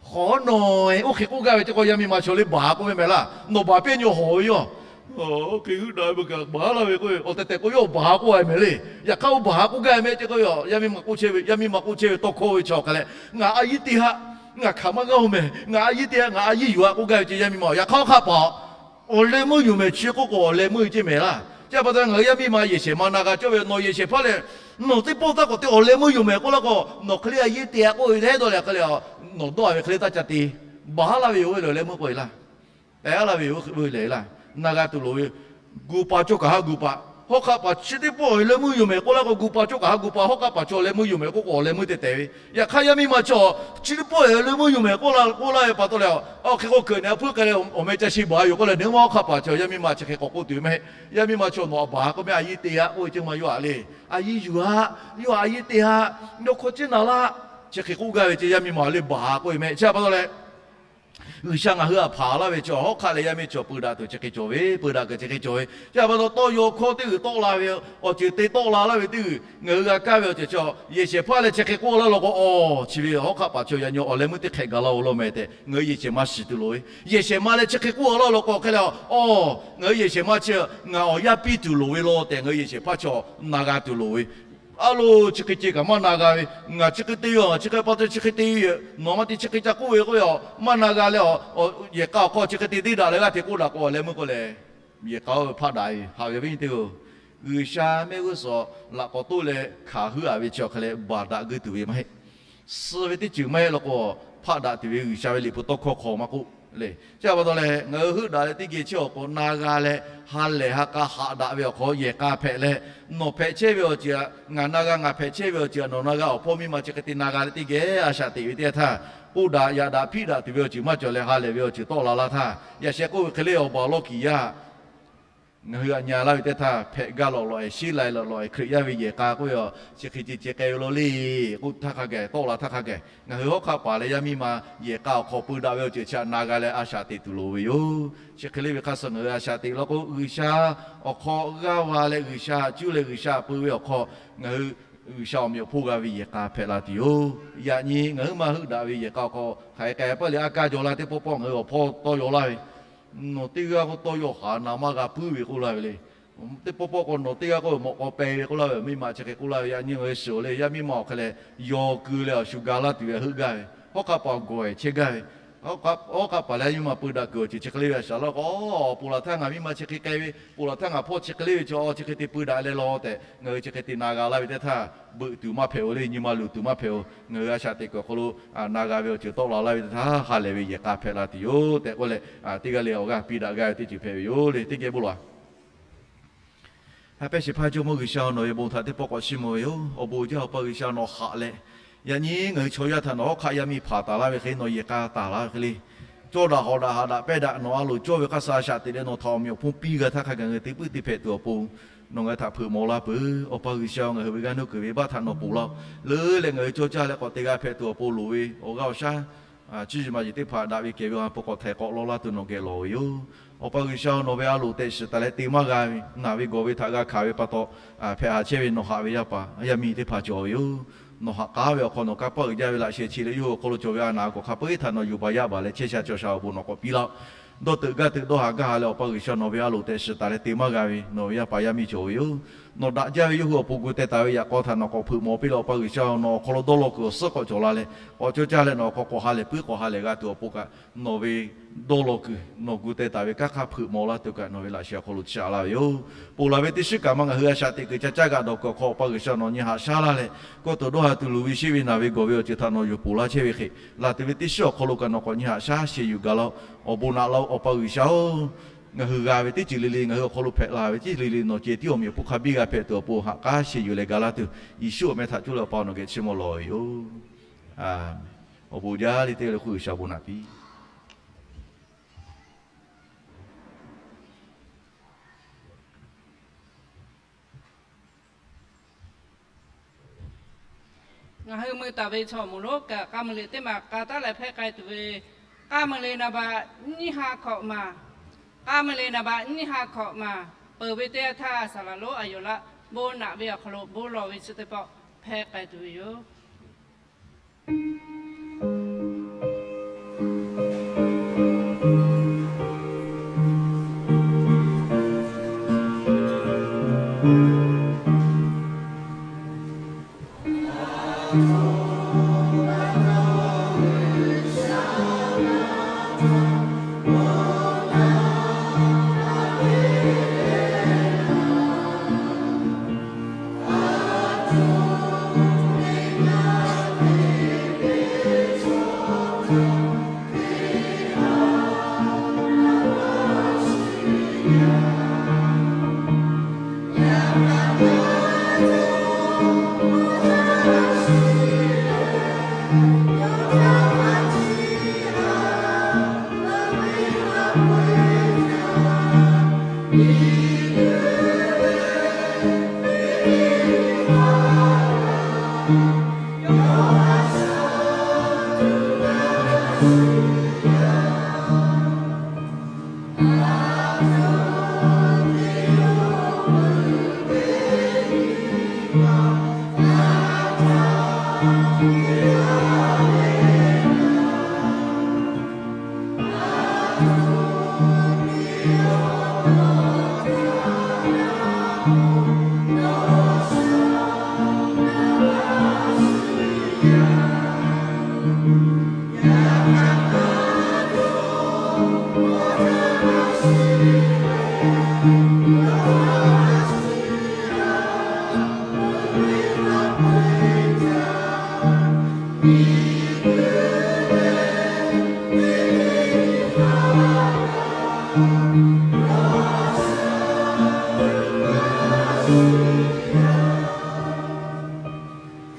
hawˉ nawˬ e, oˇ hk'e k'oˆ gaˇ ve ce k'o, yaˇ miˇ ma chaw le baˬ k'oˆ ve mehˍ laˇ. Nawˬ baˬ piˇ nyi hawˬ ve yoˬ. Hk'e heuˆ daꞈ ve kaꞈ baˬ laˇ ve k'oˆ ve, awˬ tehˬ tehˬ k'o yawˇ baˬ k'oˆ a mehˍ le. Yaꞈ hk'aˇ oˇ baˬ k'oˆ gaˇ ve mehˍ ce k'o, yaˇ miˇ ma k'oˆ chehˇ ve, yaˇ miˇ ma k'oˆ chehˇ ve tawˇ hkawˇ ve chaw hk'a leh, Ngaˬ a yeˇ te haꞈ, ngaˬ hkanˍ maˇ g'aˇ oˬ mehˍ, ngaˬ a yeˇ te haꞈ, ngaˬ a yeˇ yuˬ haꞈ k'oˆ gaˇ ve ce yaˇ miˇ ma. Yaꞈ hk'aˇ hawˉ hk'aˆ paˍ awˬ leh meuˇ yoˬ mehˍ chi k'oˆ k'o awˬ leh meuˇ ce mehˍ laˇ. Chi a pa taw ngaˬ hui yaˇ miˇ ma yehˬ shehˍ ma na g'a cawˇ ve, nawˬ yehˬ shehˍ hpaˇ leh nawˬ teˇ pawˆ taˇ k'awꞈ te awˬ leh meuˇ yoˬ mehˍ k'oˆ laˇ k'o, nawˬ hk'e le a yeˇ te haꞈ k'oˆ ve hehˉ dawˇ leh hk'e le, nawˬ dawˇ a ve hk'e le taˇ ca te. Baˬ laˇ ve yoˬ ve le awˬ leh meuˇ k'oˆ e laˇ. Tehꞈ laˇ ve yoˬ ve lehˬ laˇ. Na g'a tuˬ loˍ ve yoˬ. Gu pa cawˇ kaꞈ haˉ gu pa, hawˉ hk'aˆ paˍ chi teˇ pawˆ awˬ leh meuˇ yoˬ mehˍ k'oˆ laˇ k'o, gu pa cawˇ kaꞈ haˉ gu pa, hawˉ hk'aˆ paˍ chaw awˬ leh meuˇ yoˬ mehˍ k'oˆ k'o awˬ leh meuˇ te tehꞈ ve. Yaꞈ hk'aˇ yaˇ miˇ ma chaw chi teˇ pawˆ awˬ leh meuˇ yoˬ mehˍ k'oˆ laˇ, k'oˆ laˇ ve pa taw leh, a hk'e k'o keu nehˬ a hpuiˇ k'ai leh awˬ meh ca sheˍ baˬ yoˬ k'oˆ leh, nawˬ hui ma hawˉ hk'aˆ paˍ chaw yaˇ miˇ ma chi hk'e k'awꞈ k'oˆ tuˬ ve mehˍ. Yaˇ miˇ ma chaw nawˬ a baˬ k'oˆ mehˍ, a yeˇ te haꞈ k'oˆ ve ce ma yawˇ a le. A yeˇ yuˬ haꞈ, yawˇ a yeˇ te haꞈ, yawˇ hk'aw ciˉ na laˇ. Chi hk'e k'oˆ gaˇ ve ce yaˇ miˇ ma le baˬ k'oˆ ve mehˍ. Chi a pa taw leh G'uiˬsha ngaˬ hui htaꞈ hpanˍ laˇ ve chaw hawˉ hk'aˆ leh yaˇ miˇ chaw peu daꞈ tuˬ chi hk'e cawˬ ve, peu daꞈ kuiˬ chi hk'e cawˬ ve. Chi a pa taw tawˇ yaw hkawˇ teˇ g'uiˬ tawˆ la ve, awˬ ceuˬ te tawˆ la laˇ ve teˇ g'uiˬ ngaˬ hui g'a kaˇ ve awˬ ceuˬ chi, yehˬ shehˍ hpaˇ leh chi hk'e k'oˆ laˇ law k'o, awˬ chi ve hawˉ hk'aˆ paˍ chaw yaꞈ nyi awˬ leh meuˇ teˇ hk'ehꞈ gaˬ la oˬ law mehˍ tehꞈ ngaˬ hui yehˬ shehˍ ma shiˍ tuˬ loˍ ve. Yehˬ shehˍ ma leh chi hk'e k'oˆ laˇ law k'o hk'e leh, awˬ ngaˬ hui yehˬ shehˍ ma chi ngaˬ awˬ yaˇ piˇ tuˬ loˍ ve law tehꞈ ngaˬ hui yehˬ shehˍ hpaˇ chaw na g'a tuˬ loˍ ve. A lo, chi hk'e ceh kaꞈ maˇ na g'a ve, ngaˬ chi hk'e te yoˬ, ngaˬ chi hk'e pa taw chi hk'e te yoˬ, nawˬ ma te chi hk'e ca k'oˆ ve k'oˆ ve, maˇ na g'a leh, yehˬ k'a awˬ hk'aw chi hk'e te teˇ daꞈ leh g'aˇ hteꞈ k'oˆ daꞈ k'o awˬ leh meuˇ k'oˆ leh, yehˬ k'a oˇ ve hpaˆ daꞈ ve haꞈ ve awˬ viˉ nyi teˇ-oˬ. G'uiˬsha mehˆ g'uˇ suhˍ laꞈ k'awꞈ toˆ leh hkanˍ heuˆ-a ve chi awˬ hk'e leh baˬ daꞈ guˇ tuˬ ve maˇ heˆ. Suh ve teˇ ceuˬ maˇ heˆ law k'o, hpaˆ daꞈ tuˬ ve G'uiˬsha ve liꞈ hpu tawˇ hkawˇ hk'aw maˇ k'oˆ le. Chi pa taw leh ngaˬ hui heuˆ daꞈ leh teˇ geh chehˇ awˬ k'awꞈ na g'a leh, ha lehˬ ha k'a haꞈ daꞈ ve awˬ hk'aw yehˬ k'a hpehꞈ leh, nawˬ hpehꞈ chehˇ ve awˬ ceuˬ, ngaˬ na g'a ngaˬ hpehꞈ chehˇ ve awˬ ceuˬ, nawˬ na g'a awˬ hpawˇ miˇ ma chi hk'e te na g'a leh teˇ geh a shaꞈ teꞈ ve teˇ yanˇ htaˇ, k'oˆ daꞈ yaꞈ daꞈ hpiˇ daꞈ tuˬ ve awˬ ceuˬ maˇ cawˬ leh ha lehˬ ve awˬ ceuˬ tawˆ la laˇ htaˇ, yaꞈ sheh k'oˆ ve hk'e le awˬ baˬ lawˇ kiˬ yaˇ ngaˬ hui aꞈ nya laˇ ve teˇ htaˇ, hpehꞈ gaˇ lawꞈ lawꞈ-e, sheˉ lai lawꞈ lawꞈ-e, Hkriꞈ yaˇ ve yehˬ k'a k'oˆ ve a, chi hk'e ce ce k'ai ve law le, k'oˆ htaˇ hk'a gaˬ tawˆ la htaˇ hk'a gaˬ, ngaˬ hui hawˉ hk'aˆ paˍ leh yaˇ miˇ ma yehˬ k'a awˬ hk'aw peu daꞈ ve awˬ ceuˬ chi htaꞈ na g'a leh a shaꞈ teꞈ tuˬ loˍ ve yoˬ. Chi hk'e le ve hk'a suh ngaˬ hui a shaꞈ teꞈ law k'o, G'uiˬsha awˬ hk'aw g'aˇ va leh G'uiˬsha htaꞈ cuˇ leh G'uiˬsha htaꞈ peu ve awˬ hk'aw, ngaˬ hui G'uiˬsha awˬ meꞈ awˬ hponˇ g'a ve yehˬ k'a hpehꞈ la tuˬ yoˬ. Yaꞈ nyi ngaˬ hui maˇ heuˆ daꞈ ve yehˬ k'a awˬ hk'aw hk'aˬ hk'e k'ai paˇ le, aˉ kaˇ jaw laˇ teˇ pawˆ pawˆ ngaˬ hui awˬ hpawˇ tawˇ yaw laˇ ve, nawˬ teˇ g'aˇ k'o tawˇ yaw haˍ na maˇ g'a puiˉ ve k'oˆ laˇ ve le. Teˇ pawˆ pawˆ k'o nawˬ teˇ g'aˇ k'o mawꞈ k'aw peh ve k'oˆ laˇ ve, miˇ ma chi hk'e k'oˆ laˇ ve. Yaꞈ nyi ngaˬ hui shiˍ le, yaˇ miˇ ma awˬ hk'e leh yaw keu leh awˬ shu ga laˇ tuˬ ve heuˆ gaˇ ve, hawˉ hk'aˆ paˍ gawˬ-e chehˇ gaˇ ve, hawˉ hk'aˆ paˍ leh yaˇ miˇ ma peu daꞈ kuiˬ awˬ ceuˬ chi hk'e le ve a shaˍ laˇ k'o, ponˬ laˬ htaˇ ngaˬ miˇ ma chi hk'e k'ai ve, ponˬ laˬ htaˇ ngaˬ hpawˇ chi hk'e le ve chaw chi hk'e te peu daꞈ leh law tehꞈ ngaˬ hui chi hk'e te na g'a laˇ ve teˇ htaˇ, beuꞈ tuˬ maˇ hpehꞈ-o le, nyi ma luˬ tuˬ maˇ hpehꞈ-o. Ngaˬ hui a shaꞈ teꞈ kuiˬ awˬ hk'aw lo na g'a ve awˬ ceuˬ tawˆ la laˇ ve teˇ htaˇ, ha lehˬ ve yehˬ k'a hpehꞈ la tuˬ yoˬ tehꞈ k'oˆ leh, teˇ g'aˇ le awˬ g'aˇ piˇ daꞈ gaˇ ve teˇ ceuˬ hpehꞈ ve yoˬ le. Teˇ geh bon lawˬ-a. Haꞈ pehnˇ shehˍ hpaˇ Jawˇmawˇ G'uiˬsha, nawˬ ve bon htaꞈ teˇ pawˆ k'awꞈ chiˇ mvuh ve yoˬ. Awˬ bon jaˇ Awˬ pa G'uiˬsha, nawˬ haꞈ leh, yaꞈ nyi ngaˬ hui chaw yaˇ htaꞈ nawˬ hawˉ hk'aˆ yaˇ miˇ hpanˍ taˍ laˇ ve hk'e, nawˬ yehˬ k'a taˍ laˇ ve hk'e le, cawˇ daꞈ hawˍ daꞈ haꞈ daꞈ pehnˇ daꞈ nawˬ a loˍ cawˇ ve hk'a shuˍ a shaꞈ teꞈ leh nawˬ htaꞈ awˬ meꞈ awˬ hponˇ piˇ g'a htaˇ hk'a gaˬ ngaˬ hui te puiˉ te hpehꞈ tuˬ awˬ pon nawˬ ngaˬ hui htaꞈ hpeuꞈ maw laˇ peuˬ. Awˬ pa G'uiˬsha, ngaˬ hui ve g'aˇ nuˇ kuiˬ ve baˆ htaꞈ nawˬ ponˬ laˇ-oˆ. Leuˉ leh ngaˬ hui cawˇ caˇ leh k'awꞈ te g'a hpehꞈ tuˬ awˬ pon loˍ ve awˬ g'aˇ awˬ shaˉ, chi zuhꞈ maˬ yeˬ teˇ hpaˍ daꞈ ve kehˬ ve awˬ ha hpu k'awꞈ htaiˍ k'awꞈ law laˇ tuˬ nawˬ geh lawˬ ve yoˬ. Awˬ pa G'uiˬsha, nawˬ ve a loˍ tehꞈ shiˍ taˍ leh te maˇ g'a ve, naˬ ve gawˬ ve htaꞈ g'a hkanˍ ve pa taw, hpehꞈ haꞈ chehˇ ve nawˬ haꞈ ve yaˇ paˍ yaˇ miˇ teˇ hpaˍ cawˬ ve yoˬ. Nawˬ haꞈ k'aˉ ve awˬ hk'aw nawˬ kanˇ paˆ uiˍ jaˇ ve laꞈ sheh chi leh yawˇ hui awˬ hk'aw lo cawˬ ve a naˍ a kawꞈ hk'a peu-eˬ htaꞈ nawˬ yuˬ baˬ yaˇ baˬ leh chehˇ sha cawˬ sha awˬ bon nawˬ k'awꞈ piˇ laˇ-oˆ. Dawˇ teuꞈ gaˇ teuꞈ dawˇ haˍ gaˇ haˍ leh Awˬ pa G'uiˬsha, nawˬ ve a loˍ tehꞈ shiˍ taˍ leh te maˇ g'a ve nawˬ ve yaˇ paˍ yaˇ miˇ cawˬ ve yoˬ. Nawˬ daꞈ jaˇ ve yawˇ hui awˬ pon gu teh taˍ ve yaꞈ k'aw htaꞈ nawˬ k'awꞈ hpeuꞈ maw piˇ leh Awˬ pa G'uiˬsha, nawˬ awˬ hk'aw lo dawˇ law kuiˬ awˬ suhˉ k'awꞈ cawˬ la leh, k'awꞈ cawˇ caˇ leh nawˬ awˬ hk'aw k'awꞈ ha lehˬ puiˉ k'awꞈ ha lehˬ g'a tuˬ awˬ pon kaꞈ, nawˬ ve dawˇ law kuiˬ nawˬ gu teh taˍ ve kanˇ hk'aˇ hpeuꞈ maw laˇ tuˬ kaꞈ nawˬ ve laꞈ sheh awˬ hk'aw lo shaꞈ laˇ ve yoˬ. Ponˬ laˬ ve teˇ shiˉ kaꞈ maˇ ngaˬ hui a shaꞈ teꞈ kuiˬ ca caˇ g'a dawˬ kuiˬ awˬ hk'aw Awˬ pa G'uiˬsha nawˬ nyi haꞈ shaˉ laˇ leh, kawˇ tuˬ dawˇ ha tuˬ luˬ ve sheˆ ve naˬ ve gawˬ ve awˬ ceuˬ htaꞈ nawˬ yuˬ ponˬ laˇ chehˇ ve hk'e, laˬ tuˬ ve teˇ shiˉ awˬ hk'aw lo kaꞈ nawˬ k'awꞈ nyi haꞈ shaˉ sheh yuˬ gaˬ laˇ-oˆ. Awˬ bon naꞈ laˇ-oˆ Awˬ pa G'uiˬsha-oˬ. Ngaˬ hui g'a ve teˇ ceuˬ le le, ngaˬ hui awˬ hk'aw lo hpehꞈ la ve teˇ ceuˬ le le nawˬ ceh tiˉ awˬ meꞈ awˬ hponˇ hk'a biˇ g'a hpehꞈ tuˬ awˬ pon haꞈ k'aˉ sheh yuˬ leh ga laˇ tuˬ, Yeˍsuˆ awˬ meh htaꞈ coˇ leh Awˬ pa nawˬ geh chiˇ mvuh lawˬ ve yoˬ. Awˬ bon jaˇ le teˇ g'aˇ le hk'oˆ G'uiˬsha awˬ bon naꞈ piˇ. Ngaˬ hui mui taˍ ve chaw awˬ moˍ lonˉ kaꞈ k'aˇ mui le teˇ maˬ k'a taˉ leh hpehˇ k'ai tuˬ ve, k'aˇ mui le naˍ baꞈ nyiˇ ha hkawꞈ maˬ, k'aˇ mui le naˍ baꞈ nyiˇ ha hkawꞈ maˬ peuˬ ve teˇ yanˇ htaˇ, saˍ laˍ lonˉ a yoˬ laˆ bon naꞈ ve awˬ hk'aw lo bon lawˬ ve chi teˇ pawˆ hpehˇ k'ai tuˬ ve yoˬ.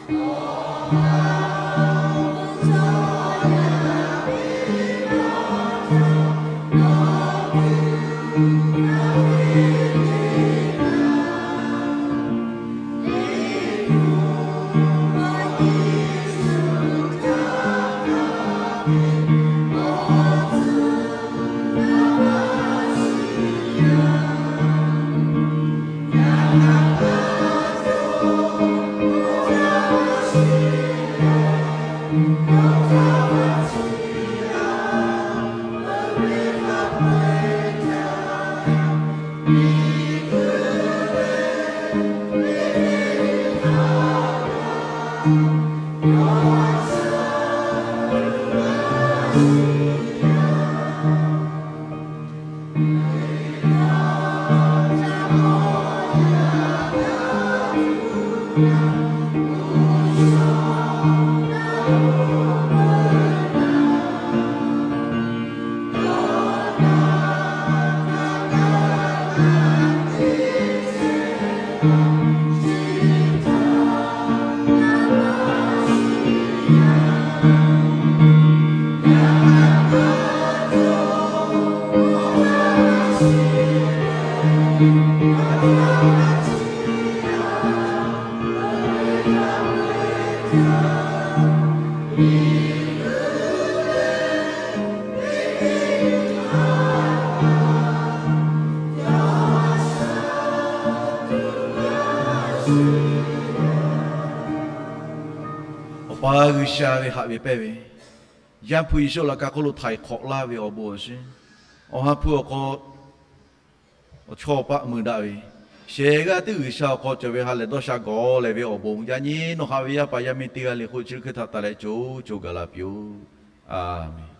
Awˬ pa G'uiˬsha ve haꞈ ve pehˇ ve, Yaˇ hpu Yeˍsuˆ laꞈ ka hk'oˆ lo htaiˍ hk'awꞈ laˇ ve awˬ bon awˬ shiˍ, awˬ ha hpu awˬ hk'aw awˬ chawˇ paˆ mui daꞈ ve, shehˍ g'aˇ tiˉ G'uiˬsha awˬ hk'aw cawˬ ve ha lehˬ dawˇ sha gawˬ leh ve awˬ bon, yaꞈ nyi nawˬ haꞈ ve yaˇ paˍ yaˇ miˇ teˇ g'aˇ le k'o, chi hk'e htaꞈ taˍ leh co co gaˬ la piˇ-oˆ. A menˍ.